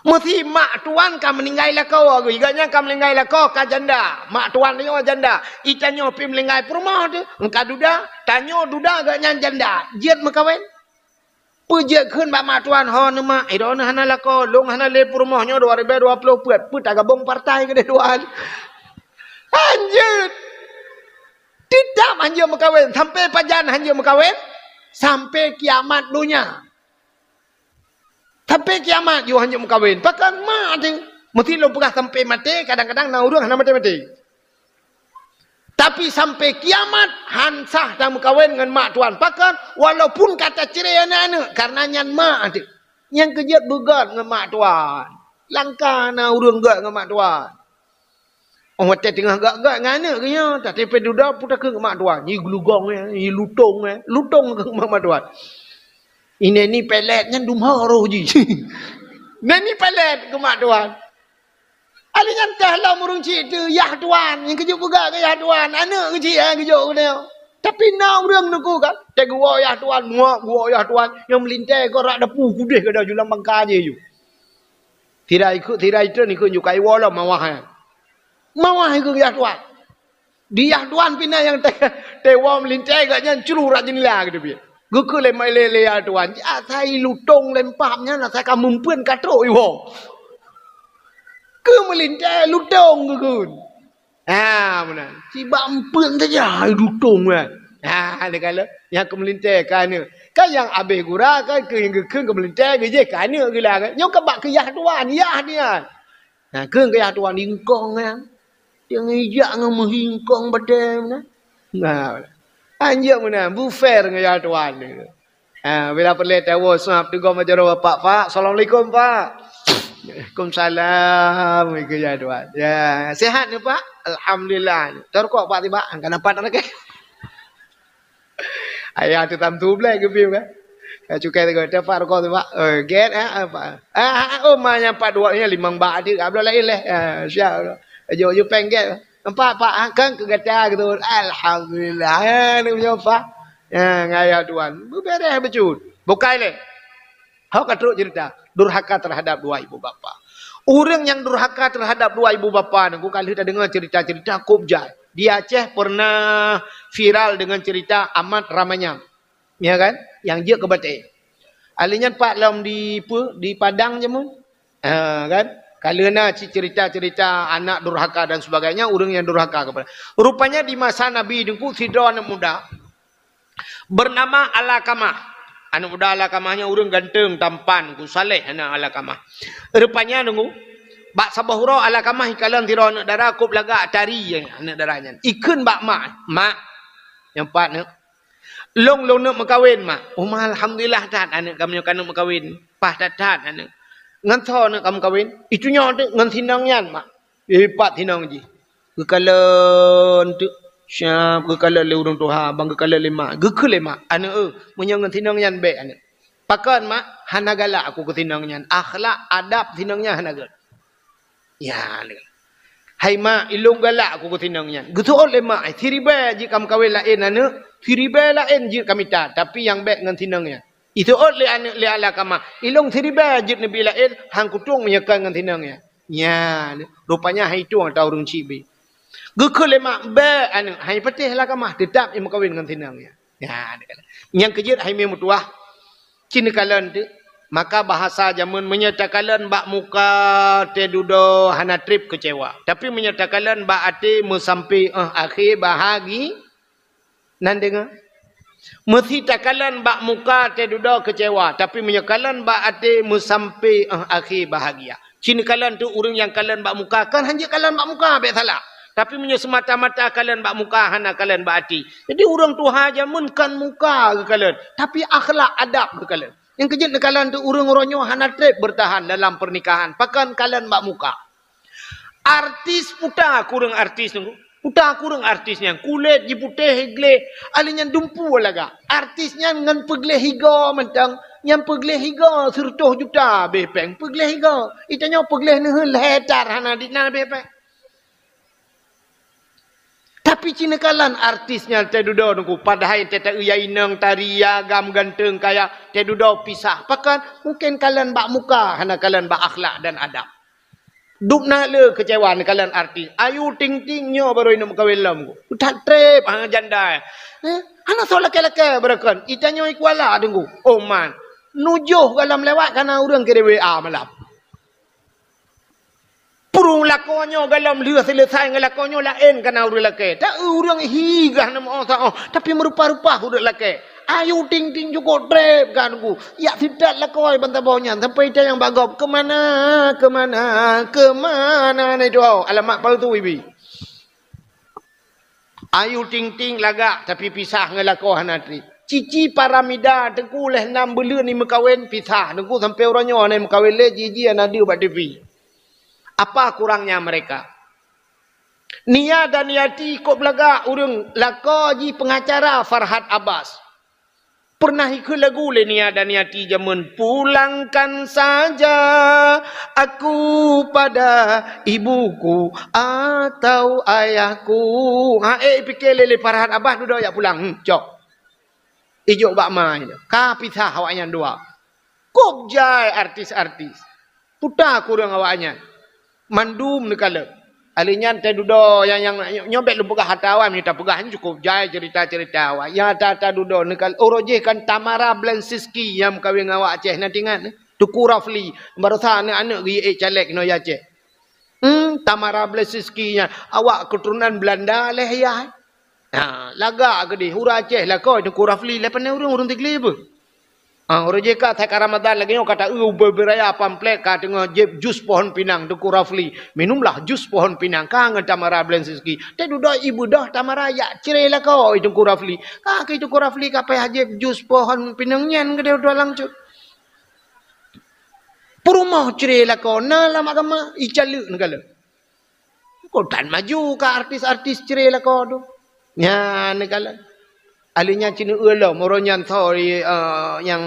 Meusi mak tuan ka meuninggai lakoe geuh, gobnyan ka meuninggai lakoe ka janda. Mak tuan nyoe janda. Itanyoe pih meuninggai peurumoh teuh, ka duda. Tanyoe duda gobnyan janda. Jeuet meukawen. Peue jeuet kheun bak mak tuan, "Ho neuh mak, droeneuh hana lakoe, lôn hana lé peurumoh nyoe dua ribée dua ploh peuet, peue tagabong partai keudeh dua." Han jeuet. Teutap han jeuet meukawen, sampoe pajan han jeuet meukawen? Sampoe kiamat donya. Sampoe kiamat jih han jeuet meukawen. Pakon mak teuh? Meusti lôn peugah sampoe maté, kadang-kadang na ureuëng hana maté-maté. Tapi sampoe kiamat han sah tameukawen ngon mak tuan. Pakon? Walaupun ka tacré aneuëk-aneuëk, kareuna nyan mak teuh. Nyang keujeuet beugöt ngon mak tuan. Langka na ureuëng göt ngon mak tuan. Oh, watée teungoh göt-göt ngon aneuëk geuh nyoe, tapi pih dudoe peutakheun ngon mak tuan. Nyi geulugong, eh, nyi lutong, eh. Lutong keu mak, mak tuan. Ineh ni pelet nyan dumha roh jih. Neh ni pelet keu mak tuan. Alèh nyan teuh lom ureuëng chik teuh, yah tuan, nyang keujeuet peugah keu yah tuan, aneuëk keuchik, eh, geujok keunoe. Tapi na ureuëng neuku kan, teuh geuwoe yah tuan, muak geuwoe yah tuan, nyang meulintèe keu rak dapu kudeh keu dalam bangka jih ju. Tirai ikut, tirai itu ikut ju kai woe lom mawah, eh. Mawah ikut yah tuan. Di yah tuan pih na nyang teuh, teuh woe meulintèe geuh nyan celu rak jeundela geuteubiet. Geukheun lé, lé, lé yah tuan, asai lutong lempam nyan asai ka meumpeuen ka trok iwoe. Keu meulintèe lutong geukheun. Ha, meunan. Sibak meumpeuen saja lutong kan. Ha, lé kala nyang keu meulintèe ka aneuëk. Kan nyang abéh gura kan keu nyang geukheun keu meulintèe geujeh ka aneuëk gila kan. Nyoe ka bak keu yah tuan, yah nian. Nah, keu keu yah tuan ingkong nyan. Nyang ijak ngon meuhingkong batèe na. Nah, anjak meunan, bu fair ngon yah tuan. Ha, bila peureulèe tawoe sab teugom jaroe bapak, "Pak, assalamualaikum, Pak." "Waalaikumsalam," keu yah tuan. "Ya, sehat ni, Pak?" "Alhamdulillah." "Tarukok, Pak, tiba." Angka nampak tak lagi. Ayah tu tam tu belai geubi kan. Ka cukai tu, "Dapat rukok tu, Pak?" "Eh, get, eh, apa?" "Ah, ah, oh, ma nyang pat dua ni limong bak adik, abloh lain leh." Ah, siap. Jok, jok pengget. "Nampak, Pak, ah, kan keu gata gitu." "Alhamdulillah." Ah, ni punya, Pak. Ya, ngaya tuan. Beberes becut. Bukai leh. Hok ka trok cerita, durhaka terhadap dua ibu bapa. Ureuëng nyang durhaka terhadap dua ibu bapa nunggu ka lheueh tadeungoe cerita-cerita kôb jai. Di Aceh pernah viral dengan cerita Amat Ramanyang. Ya kan? Nyang jeuet keu batèe. Alèh nyan pat lom di pe, di Padang jameun. Ha, kan? Ka lheueh na ci-, cerita-cerita anak durhaka dan sebagainya, ureuëng nyang durhaka kepada. Rupanya di masa Nabi nunggu sidroe aneuk muda, bernama Alakamah. Aneuk muda Alakamah nyan ureuëng ganteng, tampan, ku saleh aneuk Alakamah. Rupanya nunggu, bak saboh uroe Alakamah ikalon sidroe aneuk dara kôb lagak tari aneuk dara nyan. Ikheun bak mak, "Mak," nyang pat neuk, "Lôn, lôn neuk meukawen, Mak." "Oh, Ma, alhamdulillah that aneuk kamoe ka neuk meukawen. Paih that-that aneuk." "Ngon soe neuk ka meukawen?" "Itu nyoe teuk ngon sinong nyan, Mak." Eh, pat sinong jih. Geukalon teuk. Siap geukalon lé ureuëng tuha, ban geukalon lé mak. Geukheun lé mak, "Aneuk, eh, meunyoe ngon sinong nyan bèk, aneuk." "Pakon, Mak?" "Hana galak aku keu sinong nyan. Akhlak, adab sinong nyan hana gèt." Ya, "Hai mak, ilôn galak aku keu sinong nyan." Geuseuôt lé mak, "Siribèe jeuet ka meukawen laén aneuk, siribèe laén jeuet ka mita, tapi nyang bèk ngon sinong nyan." Iseuôt lé aneuk lé Alakamah, "Ilôn siribèe jeuet neubi laén, han kutueng meunyoe kon ngon sinong nyan." Nyan, rupanya hai tueng ata ureuëng chik bi. Geukheun lé mak, "Bèk aneuk, hai patéh Alakamah, teutap imeukawen ngon sinong nyan." Nyan, nyang keujeuet hai meutuah. Ci neukalon teuk, maka bahasa jameun meunyoe takalon bak muka teududoe hana treb keucewa. Tapi meunyoe takalon bak até meusampé, eh, akhé bahagi, nan deungoe. Meusi takalon bak muka teududoe keucewa, tapi meunyoe kalon bak até meusampé, eh, akhé bahagia. Ci neukalon teuk ureuëng nyang kalon bak muka, kan hanjeuet kalon bak muka bèk salah. Tapi meunyoe seumata-mata kalon bak muka, hana kalon bak até. Jadi ureuëng tuha jameun kan muka geukalon, tapi akhlak adab geukalon. Nyang keujeuet neukalon teuk ureuëng uroe nyoe hana treb beurtahan dalam peurnikahan, pakon kalon bak muka. Artis puta kureueng artis nunggu. Puta kureueng artis nyan, kulét jiputéh gleh, alèh nyan dumpu lagak. Artis nyan ngon peugleh higa mantong, nyang peugleh higa sireutoh juta bèh pèng peugleh higa. Itanyoe peugleh neuheun lhèe tar hana dit na bèh pèng. Tapi ci neukalon artis nyan teududoe nunggu, padahai teuta ya inong tari ya agam ganteng kaya teududoe pisah. Pakon? Mungkin kalon bak muka, hana kalon bak akhlak dan adab. Dub na le keucewa neukalon artis. Ayu Ting Ting nyoe baru inong meukawen lom. That treb, ha, janda. Eh, hana soe lakèe-lakèe beureukan. Itanyoe i Kuala deunggu. Oh man. Nujoh galam lewat kana ureuëng kirim W A malam. Purung lakoe nyoe galam lheueh seuleusai ngon lakoe nyoe laén kana ureuëng lakèe. Tak ureuëng hi gah nama oh, tapi meurupa-rupa ureuëng lakèe. Ayu Ting Ting jukuk treb ka nunggu. Yak sitat lakoe ban saboh nyan sampai tanyong bak gob, "Keumana, keumana, keumana na itu?" Alamat palsu ibi. Ayu Ting Ting lagak tapi pisah ngon lakoe hana treb. Cici Paramida, Teungku, lheuh nam buleuen ni meukawen, pisah. Teungku, sampai uroe nyoe hana meukawen lé, jiji hana deuh bak T V. Apa kurangnya mereka? Nia Daniati kok beulagak ureuëng, lakoe jih pengacara Farhad Abbas. Pernah ikheun lagu lé Nia Daniati jameun, "Pulangkan saja aku pada ibuku atau ayahku." Ha, eh, pike lé, lé Farhad Abbas dudoe jak pulang. Hmm, cok. Ijok bak ma nyan. Ka pisah awaknyan dua. Kok jai artis-artis. Puta kureueng awaknyan. Mandum neukalon. Ahli nyan teududoe nyang, nyang nyoe bèk lôn peugah ata awai, meunyoe tapeugah nyan cukôp jai cerita-cerita awai. Nyang ata-ata dudoe neukalon. Uroe jéh kan Tamara Blensinski nyang meukawen ngon awak Aceh, na teuingat? Teungku Rafli. Baroesa aneuk-aneuk geuék caleg nyoe Aceh. Hmm, Tamara Blensinski nyan awak keuturonan Beulanda lé yah. Ha, lagak keudeh, ureuëng Aceh lakoe Teungku Rafli, lé pane ureuëng, ureuëng Tigli beuh. Ha, uroe jéh ka that ka Ramadan lagée nyoe ka ta-eu ubé-ubé raya pamflet ka teungoh jieb jus pohon pinang Teungku Rafli. Minumlah jus pohon pinang ka ngon Tamara Blensinski. Teududoe ibeudôh Tamara jak cre lakoe Teungku Rafli. Ka keu Teungku Rafli ka payah jieb jus pohon pinang nyan keudeh dua langsôt. Peurumoh cre lakoe na lam agama, icaleuek neukalon. Kok tan maju ka artis-artis cre lakoe tu. Nyan neukalon. Ahli nyan ceuneuk eu lom, uroe nyan, sorry, eh, nyang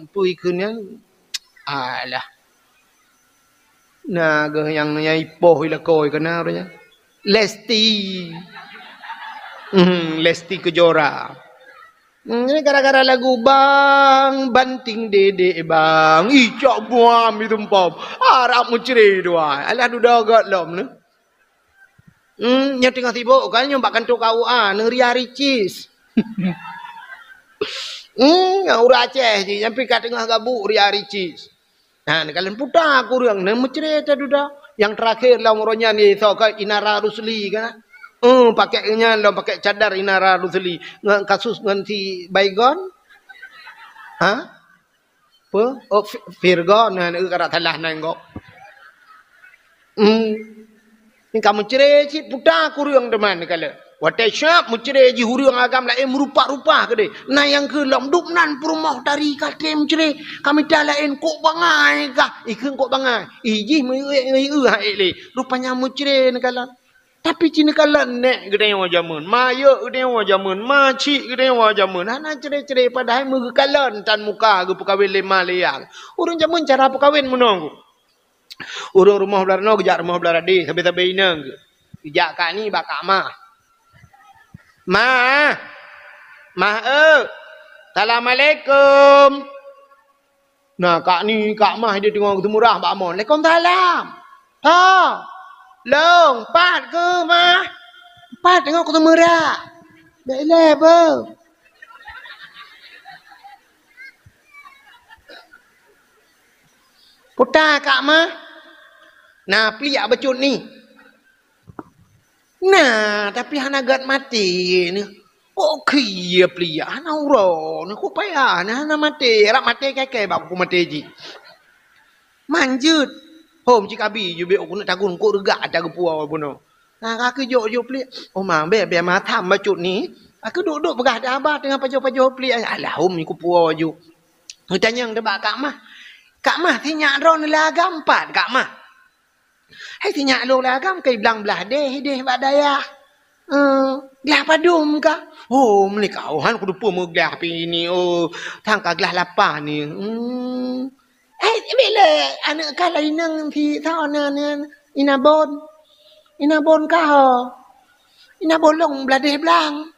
peue ikheun nyan. Alah. Na geuh nyang, nyang ipoh i lakoe keunan uroe nyan. Lesti. Hmm, Lesti Kejora. Hmm, ini gara-gara lagu Bang Banting Dedek Bang. Ih, cok buam itu empom. Harap meucre dua. Alah dudoe göt lom ni. Hmm, nyoe teungoh sibuk kan, nyoe bak kantor K U A, neu Ria Ricis. Hmm, ureuëng Aceh jih, nyang pih ka teungoh gabuk Ria Ricis. Ha, neukalon puta kureueng, na meucre teududoe. Nyang terakhir lam uroe nyan, isoe ka Inara Rusli kan. Hmm, pakai nyan lom, pakai cadar Inara Rusli. Ngon kasus ngon si Baygon. Ha? Peue? Oh, Fi-, Virgon, na, na, ka salah nan gob. Hmm. Ni ka meucre cit puta kureueng teuma neukalon. Watée syab meucre jih ureuëng agam laén meurupa-rupa keudeh. Na nyang keu lom dum nan peurumoh tari ka treb meucre. Ka mita laén kok bangai kah? Ikheun kok bangai. Ih jih meu-, meu-, meu-, hai lé. Rupanya meucre neukalon. Tapi ci neukalon nék geutanyoe jameun, mayeuek geutanyoe jameun, macik geutanyoe jameun. Hana cre-cre padahai meugeukalon tan muka geupeukawen lé ma lé yah. Ureuëng jameun cara peukawen meunoe. Ureuëng rumoh blah ranoe geujak rumoh blah radeh, sabe-sabe inong geuh. Geujak kak ni bak kak mah. "Mah! Mah eu! Assalamualaikum!" Na kak ni, kak mah dia teungoh geuteumurah bak mon. "Waalaikumsalam!" "Tho! Long, pat keuh, mah?" "Pat teungoh kuteumurah." "Bèk ilée beuh." "Puta kak mah?" "Na pliek bacut ni." "Na, tapi hana gét maté ni." "Kok khie pliek hana uroe ni, kok payah ni hana maté, rab maté kèe-kèe bak kupeue maté jih." "Manjeuet." "Hom cit kabi jubek keuneuk tagun kok reugak ata geupuwoe bunoe." Na ka keuh jok-jok pliek. "Oh ma, bèk, bèk ma tham bacut ni." Ka keuh duek-duek peugah di haba teungoh pajoh-pajoh pliek. "Alah hom kupuwoe ju." Geutanyong teuh bak kak mah. "Kak mah, sinyak droeneuh lé agam pat kak mah?" "Hai sinyak lôn lé agam keu blang blah deh, deh bak dayah." "Eh, glah padum kah?" "Oh, meunyoe kah, oh, han kuteupeu meuglah pih ni, oh, thang ka glah lapan ni." Hmm. "Eh, bila aneuk kah lainang si, sa, na, na, Inabon? Inabon kah, oh?" "Inabon lôn blah deh blang."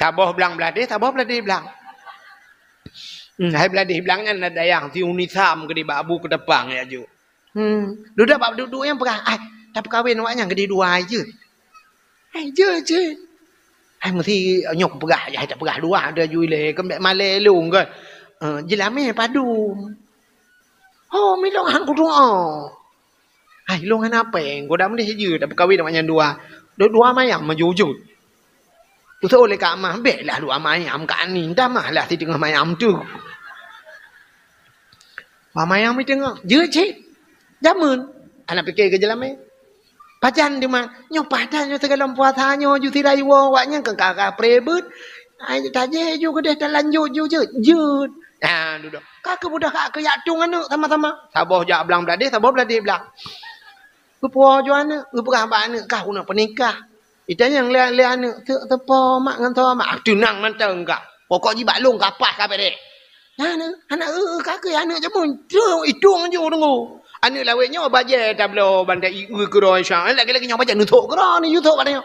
Saboh blang blah deh, saboh blah deh blang. Hmm, hai blah deh blang nyan na dayah si Unisam keudeh bak Abu Keutapang ya ju. Hmm, dudoe bak duek-duek nyan peugah, "Ai, tapeukawen awak nyan keudeh dua jeuet." "Ai, jeuet, jeuet." "Ai, meusi nyoe kupeugah, ai, tapeugah dua, ada ju ilée, keu bèk malèe lôn kan." "Eh, jeulamé padum?" "Oh, milong han kutu'oh." "Ai, lôn hana péng, goda meudeh jeuet tapeukawen awak nyan dua. Dua, dua mayam maju jeuet." Usôk lé kak mah, "Bèk lah dua mayam kak ni, damah lah si teungoh mayam tu." Dua mayam meuteungoh, jeuet cit. Jameun, aneuk pike keu jeulamé. Pajan teuma, nyoe pajan nyoe sigohlom puasa nyoe ju sira iwoe awak nyan keu ka, ka pré beuet. Ai tajé ju keudeh talanjut ju jeuet. Jeuet. Ha, dudoe. Ka keuh beudôh ka keuyak tueng aneuk sama-sama. Saboh jak blang bladeh, saboh bladeh blang. Geupuwoe ju aneuk, geupeugah bak aneuk, "Kah keuneuk peunikah." Itanyong lé, lé aneuk, "Teuk teupo mak ngon tho mak?" "Ah, teunang mantong kah. Pokok jih bak lôn ka paih ka bék." Nah, nah, aneuk, "Eu, eu, ka keuh aneuk jameun." Trok itueng ju deungoe. Aneuk lawét nyoe bajée tabloe banda i eu keudroe sya. Lagée-lagée nyoe bajée neusok keudroe ni, ju sok bak nyoe.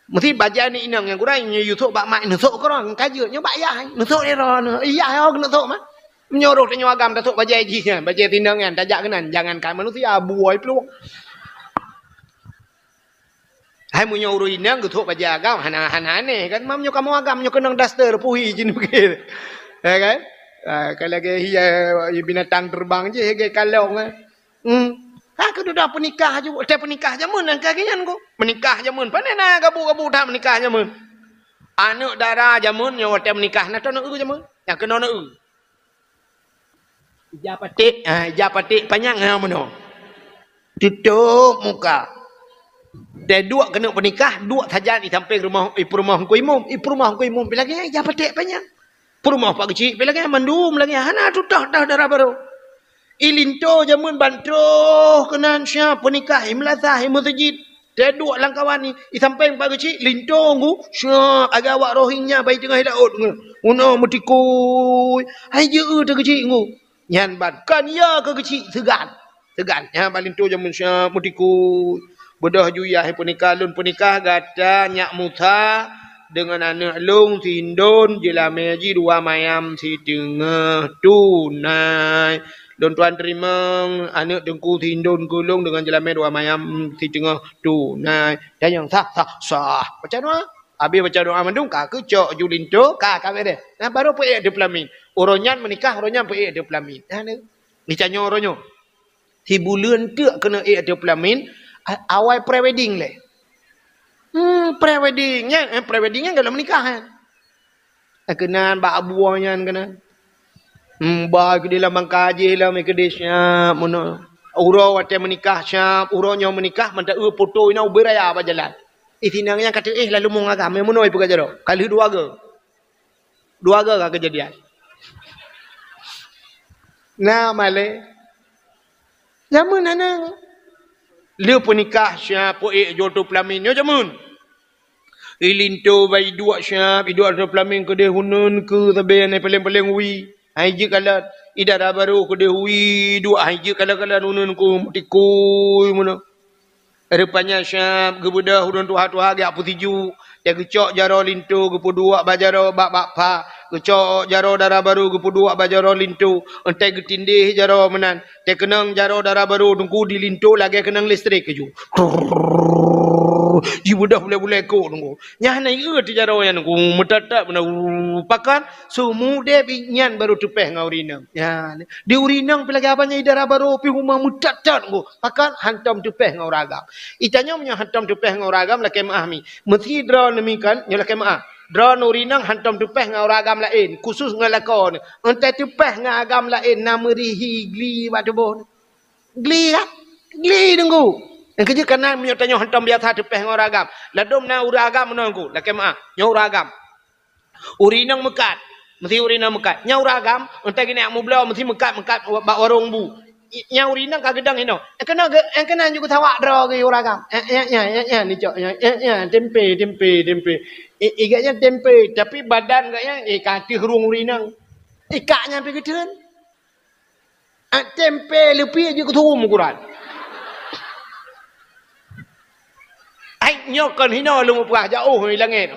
Meusti bajée aneuk inong nyang gurée nyoe ju sok bak mak neusok keudroe, ka jeuet nyoe bak yah, neusok di droe nyoe. Yah nyoe keuneuk sok mak. Meunyoe roh tanyoe agam tasok bajée jih nyan, bajée tinong nyan tajak keunan, jangankan manusia, buôi plueng. Hai meunyoe ureueng inong geusok bajée agam, hana, hana aneh kan? Mam nyoe kamoe agam nyoe keunong daster, puhi jih pike. Ya kan? Ah, ka lagée hiya binatang terbang jih, lagée kalong, eh. Hmm. Ha, keududoe peunikah ju, watée peunikah jameun nyang ka geuh nyan ku. Peunikah jameun, pane na gabu-gabu that peunikah jameun. Aneuk dara jameun nyoe watée peunikah na tô neu jameun. Nyang keunoe neu. Ija paték, ha, ija paték panyang ha meunoe. Tutôp muka. Watée duek keuneuk peunikah, duek sajan di sampéng rumoh, i peurumoh Teungku Imum, i peurumoh Teungku Imum pi lagée ija paték panyang. Peurumoh Pak Geuchik pi lagée mandum lagée hana tutah-tah dara barô. I linto jameun ban troh keunan siap peunikah i meulasah i meuseujid. Teuduek lam kawan i, i sampéng Pak Geuchik linto nggu siap agak awak roh inong bai teungoh laôt nggu. Unoe meutikui, hai jeuet teuh Geuchik nggu. Nyan ban kan ya keu Geuchik seugan. Seugan nyan ban linto jameun siap meutikui. Beudôh ju yah peunikah lôn peunikah gata nyak Musa deungon aneuk lôn si Indon jeulamé jih dua mayam siteungoh tunai. Lôn tuan teurimong aneuk teungku si Indon keu lôn deungon jeulamé dua mayam siteungoh tunai. Tanyong sah, sah, sah. Baca doa. Abéh baca doa mandum ka keucok ju linto ka, ka bék deh. Nah baru peuék ateueh peulamin. Uroe nyan meunikah, uroe nyan peuék ateueh peulamin. Nah, ni. Ni tanyoe uroe nyoe. Sibuleuen teuk keuneuk ék ateueh peulamin, a-, awai pre-wedding lé. Hmm, pre-wedding nyan, eh, pre-wedding nyan galak meunikah nyan. Eh, keunan bak abu nyan keunan. Hmm, ba keudeh lam bangka jih lam keudeh siap meunoe. Uroe watée meunikah siap, uroe nyoe meunikah mantong eu foto inoe ubé raya bak jalan. Itinang nyang ka teuéh lalu mong agam, meunoe peugah jaroe. Ka lheueh dua goe. Dua goe ka keujadian. Na malée. Jameun hana. Lheueh peunikah siap peuék jok ateueh peulamin nyoe jameun. I linto bai duek siap, i duek ateueh peulamin keudeh uneun keu sabe nyang paleng-paleng wie. Hai jeuet kalon, i dara barô keudeh wie duek hai jeuet kalon-kalon uneun keu meutikui meunoe. Rupanya siap geubeudôh ureuëng tuha-tuha geujak peusijuek, teuh geucok jaroe linto geupeuduek bak jaroe bak bak pha, geucok jaroe dara barô geupeuduek bak jaroe linto, entée geutindéh jaroe meunan, teuh keunong jaroe dara barô teungku di linto lagée keunong listrik keju. Jibeudôh bulée-bulée kok teungku. Nyan na ieu teuh jaroe nyan teungku meutat-tat meunan, pakon? Seumudeb nyan barô teupeh ngon ureuëng inong. Ya, di ureuëng inong pih lagée abang nyan i dara barô pih huma meutat-tat ngon. Pakon hantom teupeh ngon ureuëng agam. Itanyoe meunyoe hantom teupeh ngon ureuëng agam lakée meuáh mi. Meusidroe neumi kan nyoe lakée meuáh. Droe ureuëng inong hantom teupeh ngon ureuëng agam laén, khusus ngon lakoe. Entée teupeh ngon agam laén na meurihi gli bak tuboh. Gli kan? Gli deunggu. Nyang keujeuet kana meunyoe tanyoe hantom biasa teupeh ngon ureuëng agam. Ladôm na ureuëng agam meunoe ngon lakée meuáh. Nyoe ureuëng agam. Ureuëng inong meukat. Meusi ureuëng inong meukat. Nyan ureuëng agam, entah geuneuk mubloe, meusi meukat-meukat bak warong bu. Nyan ureuëng inong ka geudong inoe. Eh, keunoe geu-, eh, keunoe ju geusawak droe geuh ureuëng agam. Eh, eh, eh, eh, eh, nicok, eh, eh, eh, tempe, tempe, tempe. Eh, igak nyan tempe, tapi badan gak nyan, eh, ka ateueh rueng ureuëng inong. Ikak nyan pih geutheun. Ah, tempe leupie jeuet keu suruem ukuran. Ai, nyoe kon hinoe lôn mupeugah jaoh i langét.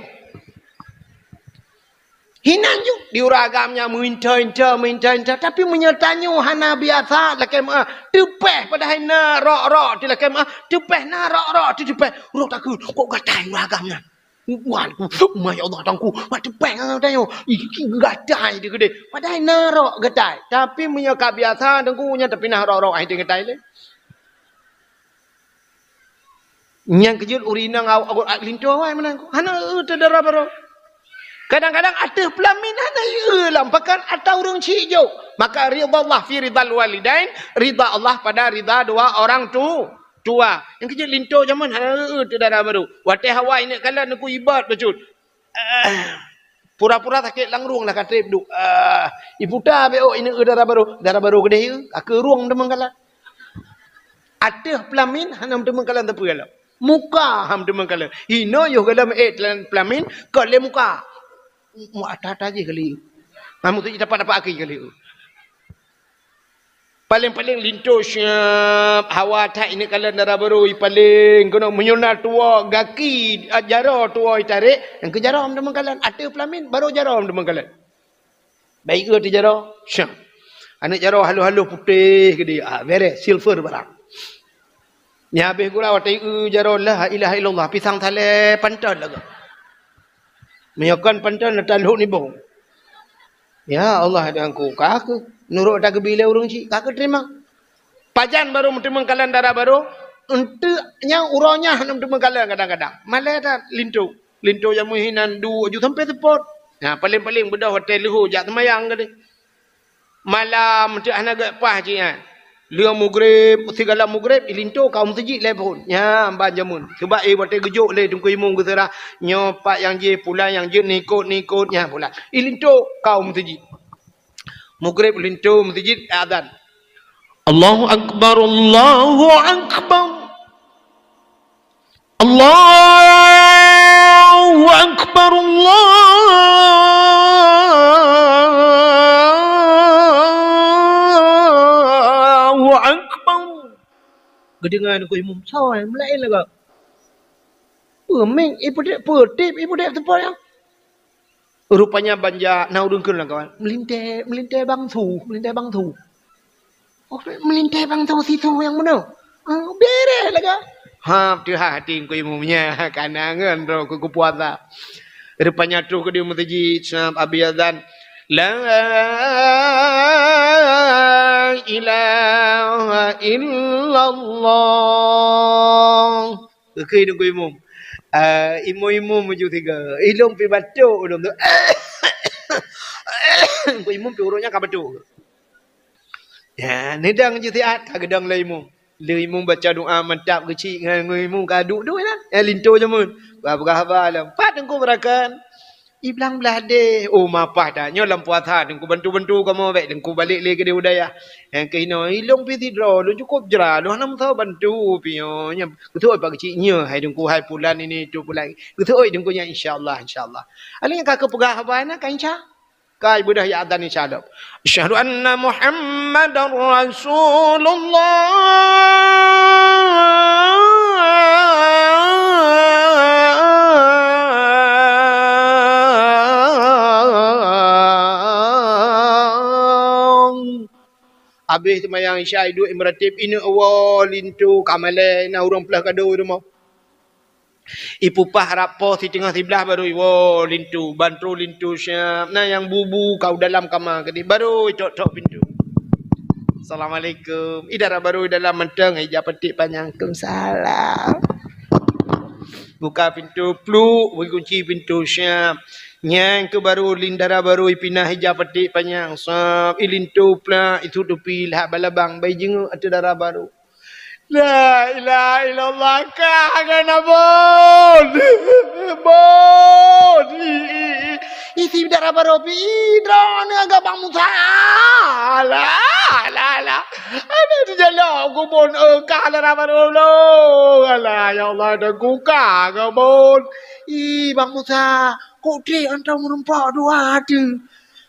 Hinan ju, di ureuëng agam nyan meuinta-inta, meuinta-inta. Tapi meunyoe tanyoe hana biasa lakée meuáh, teupeh padahai na rok-rok teuh lakée meuáh, teupeh na rok-rok teuh teupeh. Rok takheun, kok gatai ureuëng agam nyan. Wan, ma ya Allah, Teungku, mak teupeh ngon tanyoe. Ih, gatai teuh keudeh. Padahai na rok gatai. Tapi meunyoe ka biasa, Teungku, nyan tapi na rok-rok ai teuh gatai lé. Nyang keujeuet ureuëng inong awak linto awai meunan. Hana eu teuh dara barô. Kadang-kadang ateueh peulamin hana eu lam pakan atau ureuëng chik jok. Maka ridha Allah fi ridhal walidain, ridha Allah pada ridha dua orang tu. Tua. Nyang keujeuet linto jameun hana eu teuh dara barô. Watée hawa ineuk kalon neukui ibat bacut. Eh, Pura-pura sakét lam rueng lah ka trép duek. Ah, iputa beu ineuk dara barô, dara barô keudeh, ka keu rueng teumeukalan. Ateueh pelamin hana teumeukalan teupeu lom. Muka ham teumeukalan. Inoe yoh galom ék pelamin, kon lé muka. Mu ata-ata jih kali. Kamu tu dapat-dapat aki kali. Paléng-paléng linto siap, hawa that ineuk kalon dara barô, i paléng keunoe meunyoe na tuwoe gaki, a, jaroe tuwoe itarek, nyang keu jaroe ham teumeukalan, ateueh pelamin, barô jaroe ham teumeukalan. Baik ke ateueh jaroe? Siap. Aneuk jaroe halôh-halôh putéh keudeh, ah, beres, silver barang. Nyan habéh gura watée eu jaroe la ilaha illallah, pisang salée panton lagée. Meunyoe kon panton, na talhok nibong. Ya Allah, dan ku ka keuh nurot tageubri lé ureuëng chik, ka keuh teurimong. Pajan barô meuteumeukalan dara barô, eunteuk nyang uroe nyan hana meuteumeukalan kadang-kadang. Malée that linto. Linto nyang meuhinan duek ju sampai seupôt. Nah, paléng-paléng beudôh watée leuhô jak seumayang keudeh. Malam teuk hana geuleupah cit nyan. Lheueh mugreb, sigala mugreb, ilinto ka u meuseujid lé phon. Nyan ban jameun. Sabab, eh, watée geujok lé Teungku Imum geuseurah, nyoe pat nyang jih, pulan nyang jeuet, nikot-nikot, nyan pulan. Ilinto ka u meuseujid. Mugreb linto meuseujid, azan. Allahu Akbar, Allahu Akbar. Allahu Akbar, Allahu Akbar. Geudeungoe Teungku Imum, soe meulaén lagak. Peumik, ipeutreb, peutib, ipeutreb teupot nyan. Rupanya banja na ureuëng kheun lam kawan. Meulintée, meulintée bangsu, meulintée bangsu. Oh, meulintée bangsu situ nyang meunoe. Ah, beres lagak. Ha, teuhah hati Teungku Imum nyan, kana ngon droe keu puasa. Rupanya troh keudeh meuseujid, sab abéh azan. La ilaha illallah. Geukheun Teungku Imum. Ah, imum-imum meujeuet sigoe. Ilôn pih batuk ulôn tu. Teungku Imum pih uroe nyan ka batuk. Ya, neudong jih siat, ka geudong lé imum. Lé imum baca doa mantap geuchik ngon, ngon imum ka duek-duek nyan. Ya, linto jameun. Ba peugah haba lom. Pat Teungku beurakan. I blang blah deh. Oh, mapah dah. Nyoe lam puasa Teungku bantu-bantu kamoe bék Teungku balek lé keudeh u dayah. Nyang keunoe, ilôn pih sidroe, lôn cukôp jra, lôn hana meusaboh bantu pih nyoe. Nyang beutôi Pak Geuchik nyoe, hai Teungku, hai pulan ini, itu pulan. Beutôi Teungku nyan, insya Allah, insya Allah. Alèh nyang ka keupeugah haba na, ka insya. Ka ibeudôh ya azan insya Allah. Asyhadu anna Muhammadar Rasulullah. Abéh seumayang Isya, iduek imeuratéb, ineuk woe linto ka malèe, na ureueng ploh kado i rumoh. Ipupah rab poh siteungoh siblaih baru iwoe linto, ban troh linto siap. Na nyang bu-bu ka u dalam kama keudeh, baru itok-tok pintoe. "Assalamualaikum." I dara baru i dalam mantong, ija paték panyang. "Waalaikumsalam." Buka pintoe, pluk, bri kunci pintoe siap. Nyang keu baru, lin dara baru ipinah ija paték panyang, sab, ilinto plak, isut tupi, lhak balabang, bai jinguk ateueh dara baru. La ilaha illallah, ka geuh na bon. Bon. I, i, i. Isi dara baru pi, i, droeneuh agak Bang Musa. Alah, alah, alah. Aduh, dijalok ku bon, eh, ka dara baru lo. Alah, ya Allah, dah ku ka geuh bon. I, Bang Musa, kok trép anta meureumpok dua tu.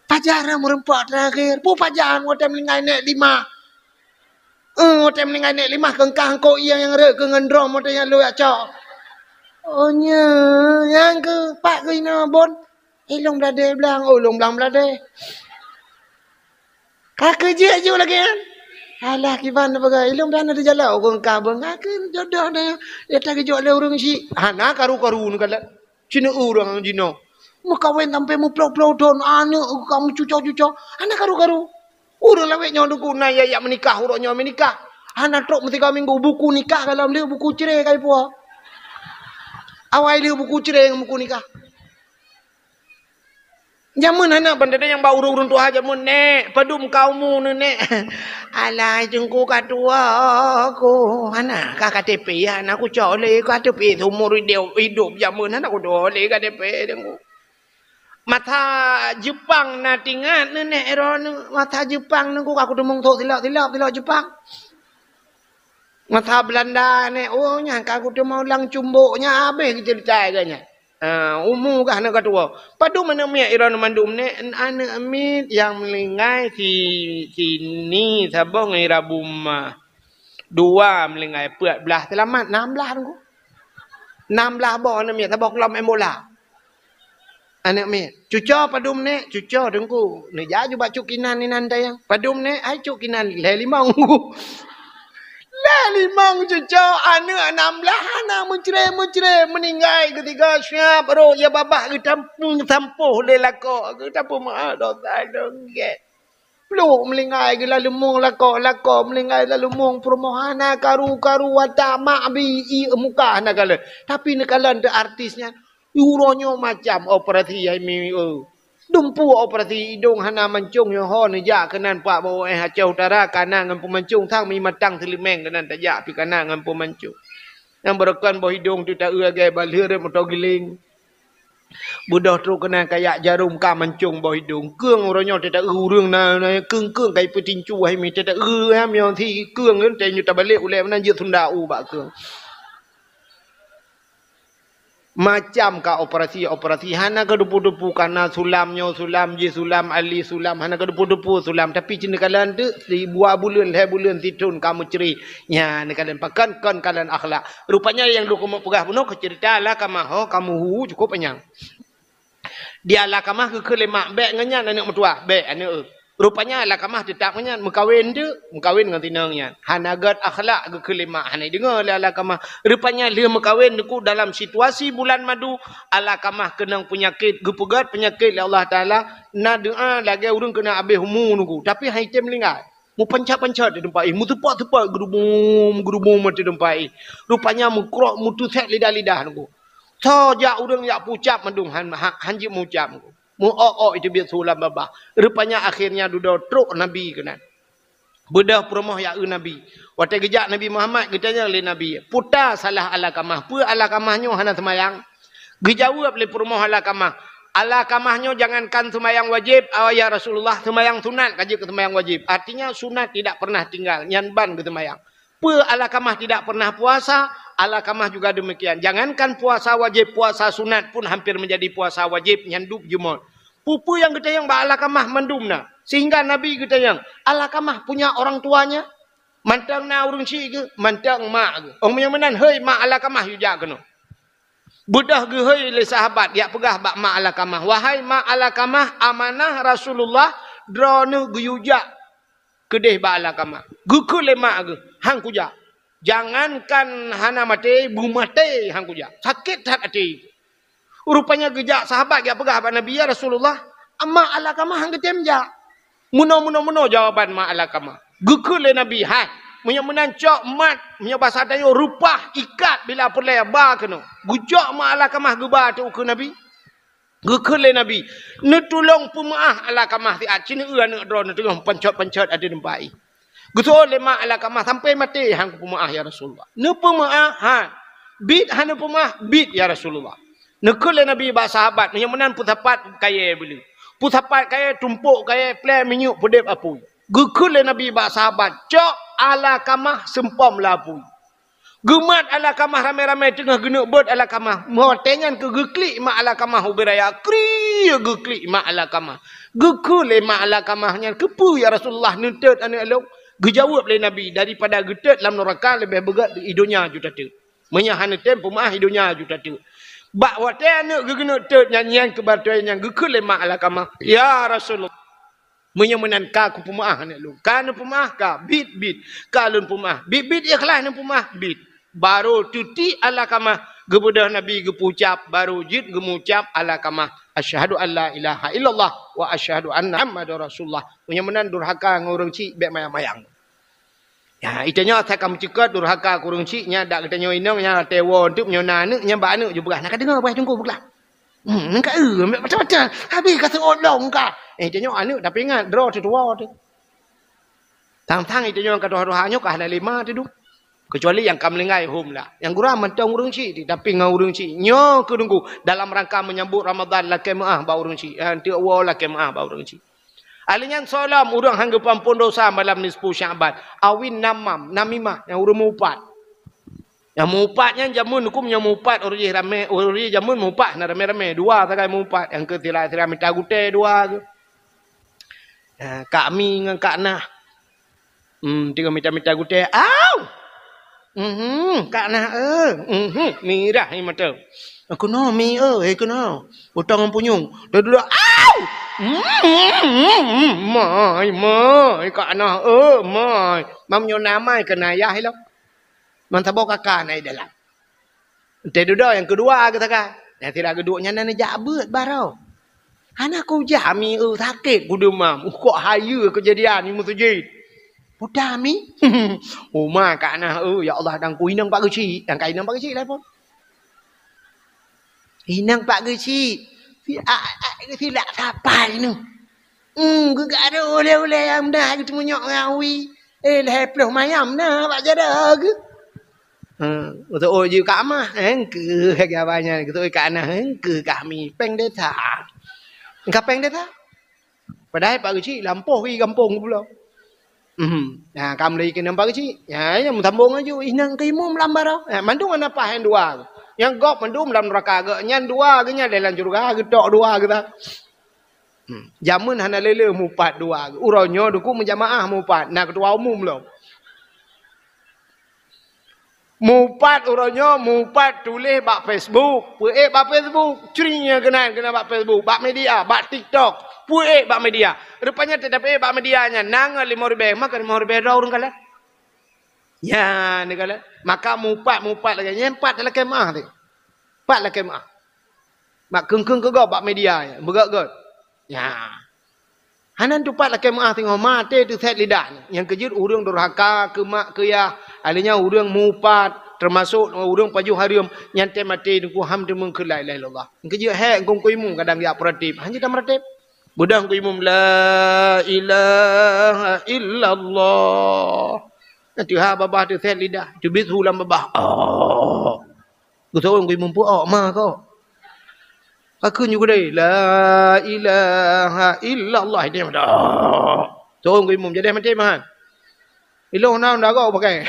Pajar meureumpok terakhir. Pu pajar watèe meuninggai nèk lima. Eh, watèe meuninggai nèk lima keungkah eungkôt ié nyang rhot keu ngon drom watèe nyang lôn cok. Oh, nyo, nyang keu pat keu inoe bon. Eh, lôn bladé blang, oh, lôn blang bladé. Ka keu jeuet ju lagèe nyan. Alah, kiban na peugah, eh, lôn blang na teujalok, oh, keungkah bon. Ka keu jodoh na, ya, ta geujok lé ureueng chik. Hana karu-karu neukalon. Cina ureueng jinoe. Meukawen sampai meuploh-ploh thon, aneuk ka meucuco-cuco, hana karu-karu. Ureueng lawét nyoe Teungku na ya, ya meunikah, uroe nyoe meunikah. Hana trok meusigoe minggu, buku nikah ka lom lheueh, buku cerai ka ipuwoe. Awai lheueh buku cerai ngon buku nikah. Jameun hana, ban teudeungoe nyang ba ureueng-ureueng tuha jameun, "Nèk, padum ka umu neuh, Nèk?" "Alah, Teungku, ka tuwo ku." "Hana kah K T P?" "Hana kucok lé K T P, seumur idop, idop jameun hana kutuwo lé K T P, Teungku." Masa Jepang na tingat neunek droeneuh, masa Jepang nungku ka kuteumong thok silap-silap, silap Jepang. Masa Belanda nek, oh, nyan ka kuteumong lam cumbok nyan, habéh geuceurita geuh nyan. Ha, umu gah na ka tuwo. Padum aneuk miet droeneuh mandum nek, aneuk miet nyang meuninggai si, si Ni saboh ngon Ira Buma. Dua meuninggai, peuet blaih seulamat, nam blaih nungku. Nam blaih boh aneuk miet, saboh klub main bola. Aneuk miet, cuco padum nek? Cuco teungku. Neujak ju bak cuk kinan inan tayang. Padum nek? Hai cuk kinan, lhèe limong. Lhèe limong cuco, aneuk nam blaih hana meucre-meucre, meuninggai geusigoe siap rot ya babah geutam-, sampoh lé lakoe, geutampeue meu'ah dosa dong gèt. Plôk meuninggai geuh lam leumong lakoe, lakoe meuninggai lam leumong peurumoh, hana karu-karu watak mak bi ié muka hana kalon. Tapi neukalon teuh artis nyan, uroe nyoe macam operasi hai mi, eh. Dumpeue operasi idong hana mancung nyoe ho neujak keunan pak bawah eh Aceh Utara kana ngon peumancung sang mi matang seuleumeng keunan tajak pi kana ngon peumancung. Nyang beureukan boh idong teuh taeu lagèe balheueh rot moto giling. Beudôh trok keunan kayak jarom ka mancong boh idong. Keueng uroe nyoe teuta ureueng na, na keueng-keueng kai peutincu hai mi teuta ureueng ha miyong si keueng ngon teuh nyoe tabalek ulèe meunan jeuet sunda u bak keueng. Macam ka operasi-operasi hana keudeupu-deupu kana sulam nyoe sulam jih sulam ali sulam hana keudeupu-deupu sulam tapi cit neukalon teuk sibuah buleuen lhèe buleuen sithon ka meucre. Nyan neukalon pakon kon kalon akhlak. Rupanya nyang lôn keumeung peugah bunoe keu cerita Alkamah ho kamoe hu cukup panyang. Di Alkamah geukheun lé mak, "Bèk ngon nyan aneuk meutuwah, bèk aneuk." Rupanya Alkamah teutap ngon nyan, meukawen teuk, meukawen ngon tinong nyan. Hana gèt akhlak geukheun lé mak, hana jideungoe lé Alkamah. Rupanya lheueh meukawen teungku dalam situasi bulan madu, Alkamah keunong peunyakét, geupeugèt peunyakét lé Allah Taala, na doa lagèe ureueng keunong abéh umu teungku, tapi han jitem meuninggai. Meupancet-pancet di teumpat jih, meuteupat-teupat geurubum-geurubum di teumpat jih. Rupanya meukrok, meuteusèk lidah-lidah teungku. Soe jak ureueng jak peucab mandum han, han, han jeuet meucab teungku. Meu-ok-ok teubiet su lam babah. Rupanya akhirnya dudoe trok Nabi keunan. Beudôh peurumoh jak eu Nabi. Watèe geujak Nabi Muhammad geutanyong lé Nabi, "Peue salah Alkamah? Peue Alkamah nyoe hana seumayang?" Geujaweueb lé peurumoh Alkamah, "Alkamah nyoe jangankan seumayang wajéb, ya Rasulullah, seumayang sunat ka jeuet keu seumayang wajéb. Artinya sunat tidak pernah tinggal, nyan ban geuseumayang. Peue Alkamah tidak pernah puasa, Alkamah juga demikian. Jangankan puasa wajéb, puasa sunat pun hampir menjadi puasa wajéb, nyan dub jeumot." Peue-peue nyang geutanyong bak Alkamah mandum na, sehingga Nabi geutanyong, "Alkamah punya orang tuanya?" Mantong na ureueng chik geuh, mantong mak geuh. Oh meunyoe meunan, "Hei mak Alkamah, yue jak keunoe." Beudôh geuhôi lé sahabat, jak peugah bak mak Alkamah, "Wahai mak Alkamah, amanah Rasulullah, droeneuh geuyue jak keudeh bak Alkamah." Geukheun lé mak geuh, "Han kujak. Jangankan hana maté, beumaté han kujak. Sakét that até." Rupanya geujak sahabat jak peugah bak Nabi, "Ya Rasulullah, mak Alkamah han geutem jak." Meunoe, meunoe, meunoe jawaban mak Alkamah. Geukheun lé Nabi, "Hai, meunyoe meunan cok mat, meunyoe basa tanyoe reupah ikat bila peureulèe ba keunoe." Geucok mak Alkamah geuba ateueh ukeue Nabi. Geukheun lé Nabi, "Neutulông peumeu'ah Alkamah siat, ci neueu aneuk droeneuh teungoh pancot-pancot ateueh teumpat jih." Geuseuôt lé mak Alkamah, "Sampoe maté han kupeumeu'ah, ya Rasulullah." "Neupeumeu'ah han." "Biet han neupeumeu'ah?" "Biet, ya Rasulullah." Neukheun lé Nabi bak sahabat, "Meunyoe meunan peusapat kayèe beuleu. Peusapat kayèe, tumpôk kayèe, plè minyeuk, peudép apui." Geukheun lé Nabi bak sahabat, "Cok Alkamah seumpom lam apui." Geumat Alkamah ramé-ramé teungoh geuneuk beuet Alkamah. Watèe nyan keuh geuklik mak Alkamah ubé raya. Kriek geuklik mak Alkamah. Geukheun lé mak Alkamah nyan, "Keupeue ya Rasulullah neuteut aneuk lôn?" Geujaweueb lé Nabi, "Daripada geuteut lam nuraka leubeh beugèt di donya ju tateut. Meunyoe hana tem peumeu'ah di donya ju tateut." Bak watèe aneuk geuh geuneuk teut nyan, nyan keuh batèe nyan geukheun lé mak Alkamah, "Ya Rasulullah, meunyoe meunan ka kupeumeu'ah aneuk lôn." "Ka neupeumeu'ah?" "Ka." "Biet, biet." "Ka lôn peumeu'ah." "Biet, biet ikhlas neupeumeu'ah?" "Biet." Barô teutiek Alkamah, geubeudôh Nabi geupeucab, barô jeuet geumeucab Alkamah, "Asyhadu an la ilaha illallah wa asyhadu anna Muhammadar Rasulullah." Meunyoe meunan durhaka ngon ureueng chik bèk mayang-mayang. Ya, geutanyoe asai ka meucukot durhaka keu ureueng chik nyan dak geutanyoe inong nyan watèe woe teuk meunyoe na aneuk nyan bak aneuk ju peugah, "Na ka deungö beuh teungku peugah?" Hmm, nyan ka, eh, macam-macam. Habéh ka seuôt lom ka. Eh, tanyoe aneuk tapi ingat, droe teuh tuwoe teuh. Tang-tang tanyoe ka tuha-tuha nyoe ka hana lé ma teuh dum. Kecuali nyang ka meuninggai hom lah. Nyang gura mantong ureuëng chik, tapi ngon ureuëng chik. Nyoe keuh Teungku, dalam rangka menyambut Ramadan lakée meuáh bak ureuëng chik. Eh, enteuk woe lakée meuáh bak ureuëng chik. Ahli nyan soe lom ureuëng han geupeuampon dosa malam nisfu Sya'ban. Awin namam, namimah, nyang ureuëng meuupat. Nyang meuupat nyan jameun huköm nyang meuupat ureuëng jih ramé, ureuëng jih jameun meuupat hana ramé-ramé, dua sagai meuupat, nyang keu sira-sira mita gutée dua keuh. Ha, Kak Mi ngon Kak Nah. Hmm, tiga mita-mita gutée. Au! Mhm, Kak Nah, eh. Mhm, mirah ié mata. Keunoe Mi, eh, eh, keunoe. Utang ngon punyueng. Dah duduk. Au! Mhm, mai, mai, Kak Nah, eh, mai. Mam nyoe na mai keu na yah ilong. Man saboh kaka na i dalam. Teududoe nyang keudua geusagai. Nyang sira geuduek nyan na neujak beuet baroe. Hana kujak Mi, eu, sakét kudeumam. Kok hayeue keujadian i meuseujid. Peue ta Mi? Uma Kak Nah, eu, ya Allah, dan ku inong Pak Geuchik. Dan ka inong Pak Geuchik lé phon. Inong Pak Geuchik. Si, a, a, silak sapai nyoe. Hmm, geugarok ulée-ulée nyang meudah geuteumunyok ngon awi. Eh, lhée ploh mayam na bak jaroe geuh. Hmm, geuseuôt jih Kak Mah, eh, engkeu lagée abah nyan, geuseuôt Kak Nah, eh, engkeu Kak Mi, péng desa. Ka péng desa? Padahai Pak Geuchik lampôh i gampông geupulo. Mhm. Nah, ka meulai keunan Pak Geuchik. Ya, ya, meusambông laju, inong keu imum lam baroe. Ya, mandum hana paih nyang dua. Nyang gob mandum lam neuraka, geuh nyan dua, geuh nyan lé lam syeuruga, geutok dua geuh. Hmm. Jameun hana lé-lé mupat dua. Uroe nyoe Teungku meujamaah mupat, na keutua umum lom. Mupat uroe nyoe, mupat tuléh bak Facebook, peuék bak Facebook. Cri nyang keunan, keunan bak Facebook, bak media, bak TikTok, peuék bak media. Rupanya teutab ék bak media nyan, na ngon limong ribée, maka limong ribée droe ureuëng kalon. Ya, neukalon. Maka mupat, mupat lagée nyan, pat lakée meuáh teuh. Pat lakée meuáh. Bak keung-keung keu gob bak media nyan, beugét-gét. Ya. Hana tupat lakée meuáh teungoh maté teusét lidah. Nyang keujeuet ureuëng durhaka keu mak keu yah, ahli nyan ureuëng mupat, teumasok ureuëng pajoh hareuem, nyan tém maté Teungku han teumeung kheun la ilaha illallah. Nyang keujeuet hék keu imum kadang jak peuratib, han jeuet tameuratib. Beudôh keu imum la ilaha illallah. Nyan teuha babah teusét lidah, teubiet su lam babah. Oh. Geuteuôn keu imum peue, "Oh, ma kok." Ka kheun ju keudeh, "La ilaha illallah." Dia meudah. Teuôn keu imum, jadi maté meuhan. Ilong na unda gok pakai.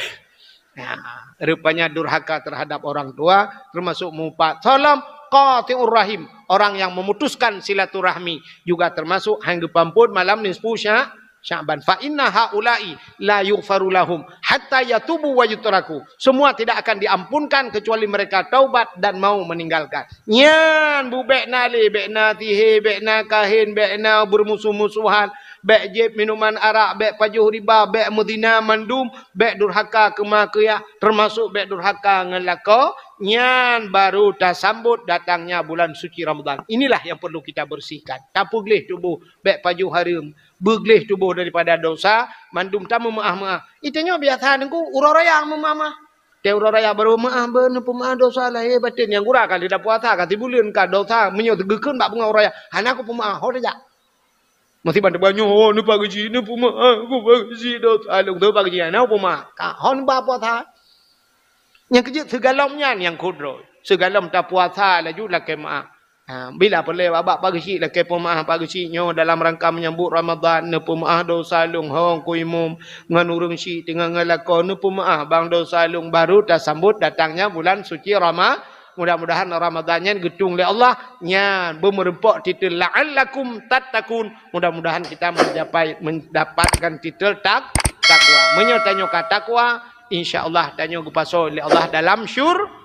Ya, rupanya durhaka terhadap orang tua termasuk mupat. Salam qati'ur rahim, orang yang memutuskan silaturahmi juga termasuk han geupeuampon malam nisfu sya-, Sya'ban. "Fa inna haula'i la yughfaru lahum hatta yatubu wa yutraku." Semua tidak akan diampunkan kecuali mereka taubat dan mau meninggalkan. Nyan bu bék na lé, bék na sihé, bék na kahén, bék na beurmusoh-musohan, bék jieb minuman arak, bék pajoh riba, bék meuzina mandum, bék durhaka keu ma keu yah, teumasok bék durhaka ngon lakoe, nyan baru tasambot datangnya bulan suci Ramadan. Inilah yang perlu kita bersihkan. Tapeugleh tuboh, bék pajoh hareuem, beugleh tuboh daripada dosa, mandum tameumeuáh-meuáh. Ita nyoe biasa Teungku, uroe raya meumeuáh-meuáh. Teuh uroe raya baru meuáh, beu neupeumeuáh dosa lahé batén. Nyang gura ka lheueh tapuasa, ka sibuleuen ka dosa, meunyoe geukheun bak beungoh uroe raya, hana kupeumeuáh, ho tajak. Masih bantu banyoe, "Oh, neupageujih, neupeumeuáh, kupageujih dosa lôn." Teuh pageujih, hana peumeuáh. Ka, ho neuba puasa. Nyang keujeuet sigohlom nyan nyang kudroe. Sigohlom tapuasa laju lakée meuáh. Ha, bila peureulée bak Pak Geuchik lakée peumeuáh, Pak Geuchik nyoe dalam rangka menyambut Ramadan, neupeumeuáh dosa lôn hong ku imum ngon ureuëng chik teungoh ngon lakoe, neupeumeuáh bang dosa lôn, baru tasambot datangnya bulan suci Rama-, mudah-mudahan Ramadan nyan geutung lé Allah, nyan beumeurumpok titel la'allakum tattaqun. Mudah-mudahan kita mencapai, mendapatkan titel tak-, takwa. Meunyoe tanyoe ka takwa, insya Allah tanyoe geupasoe lé Allah dalam syur-,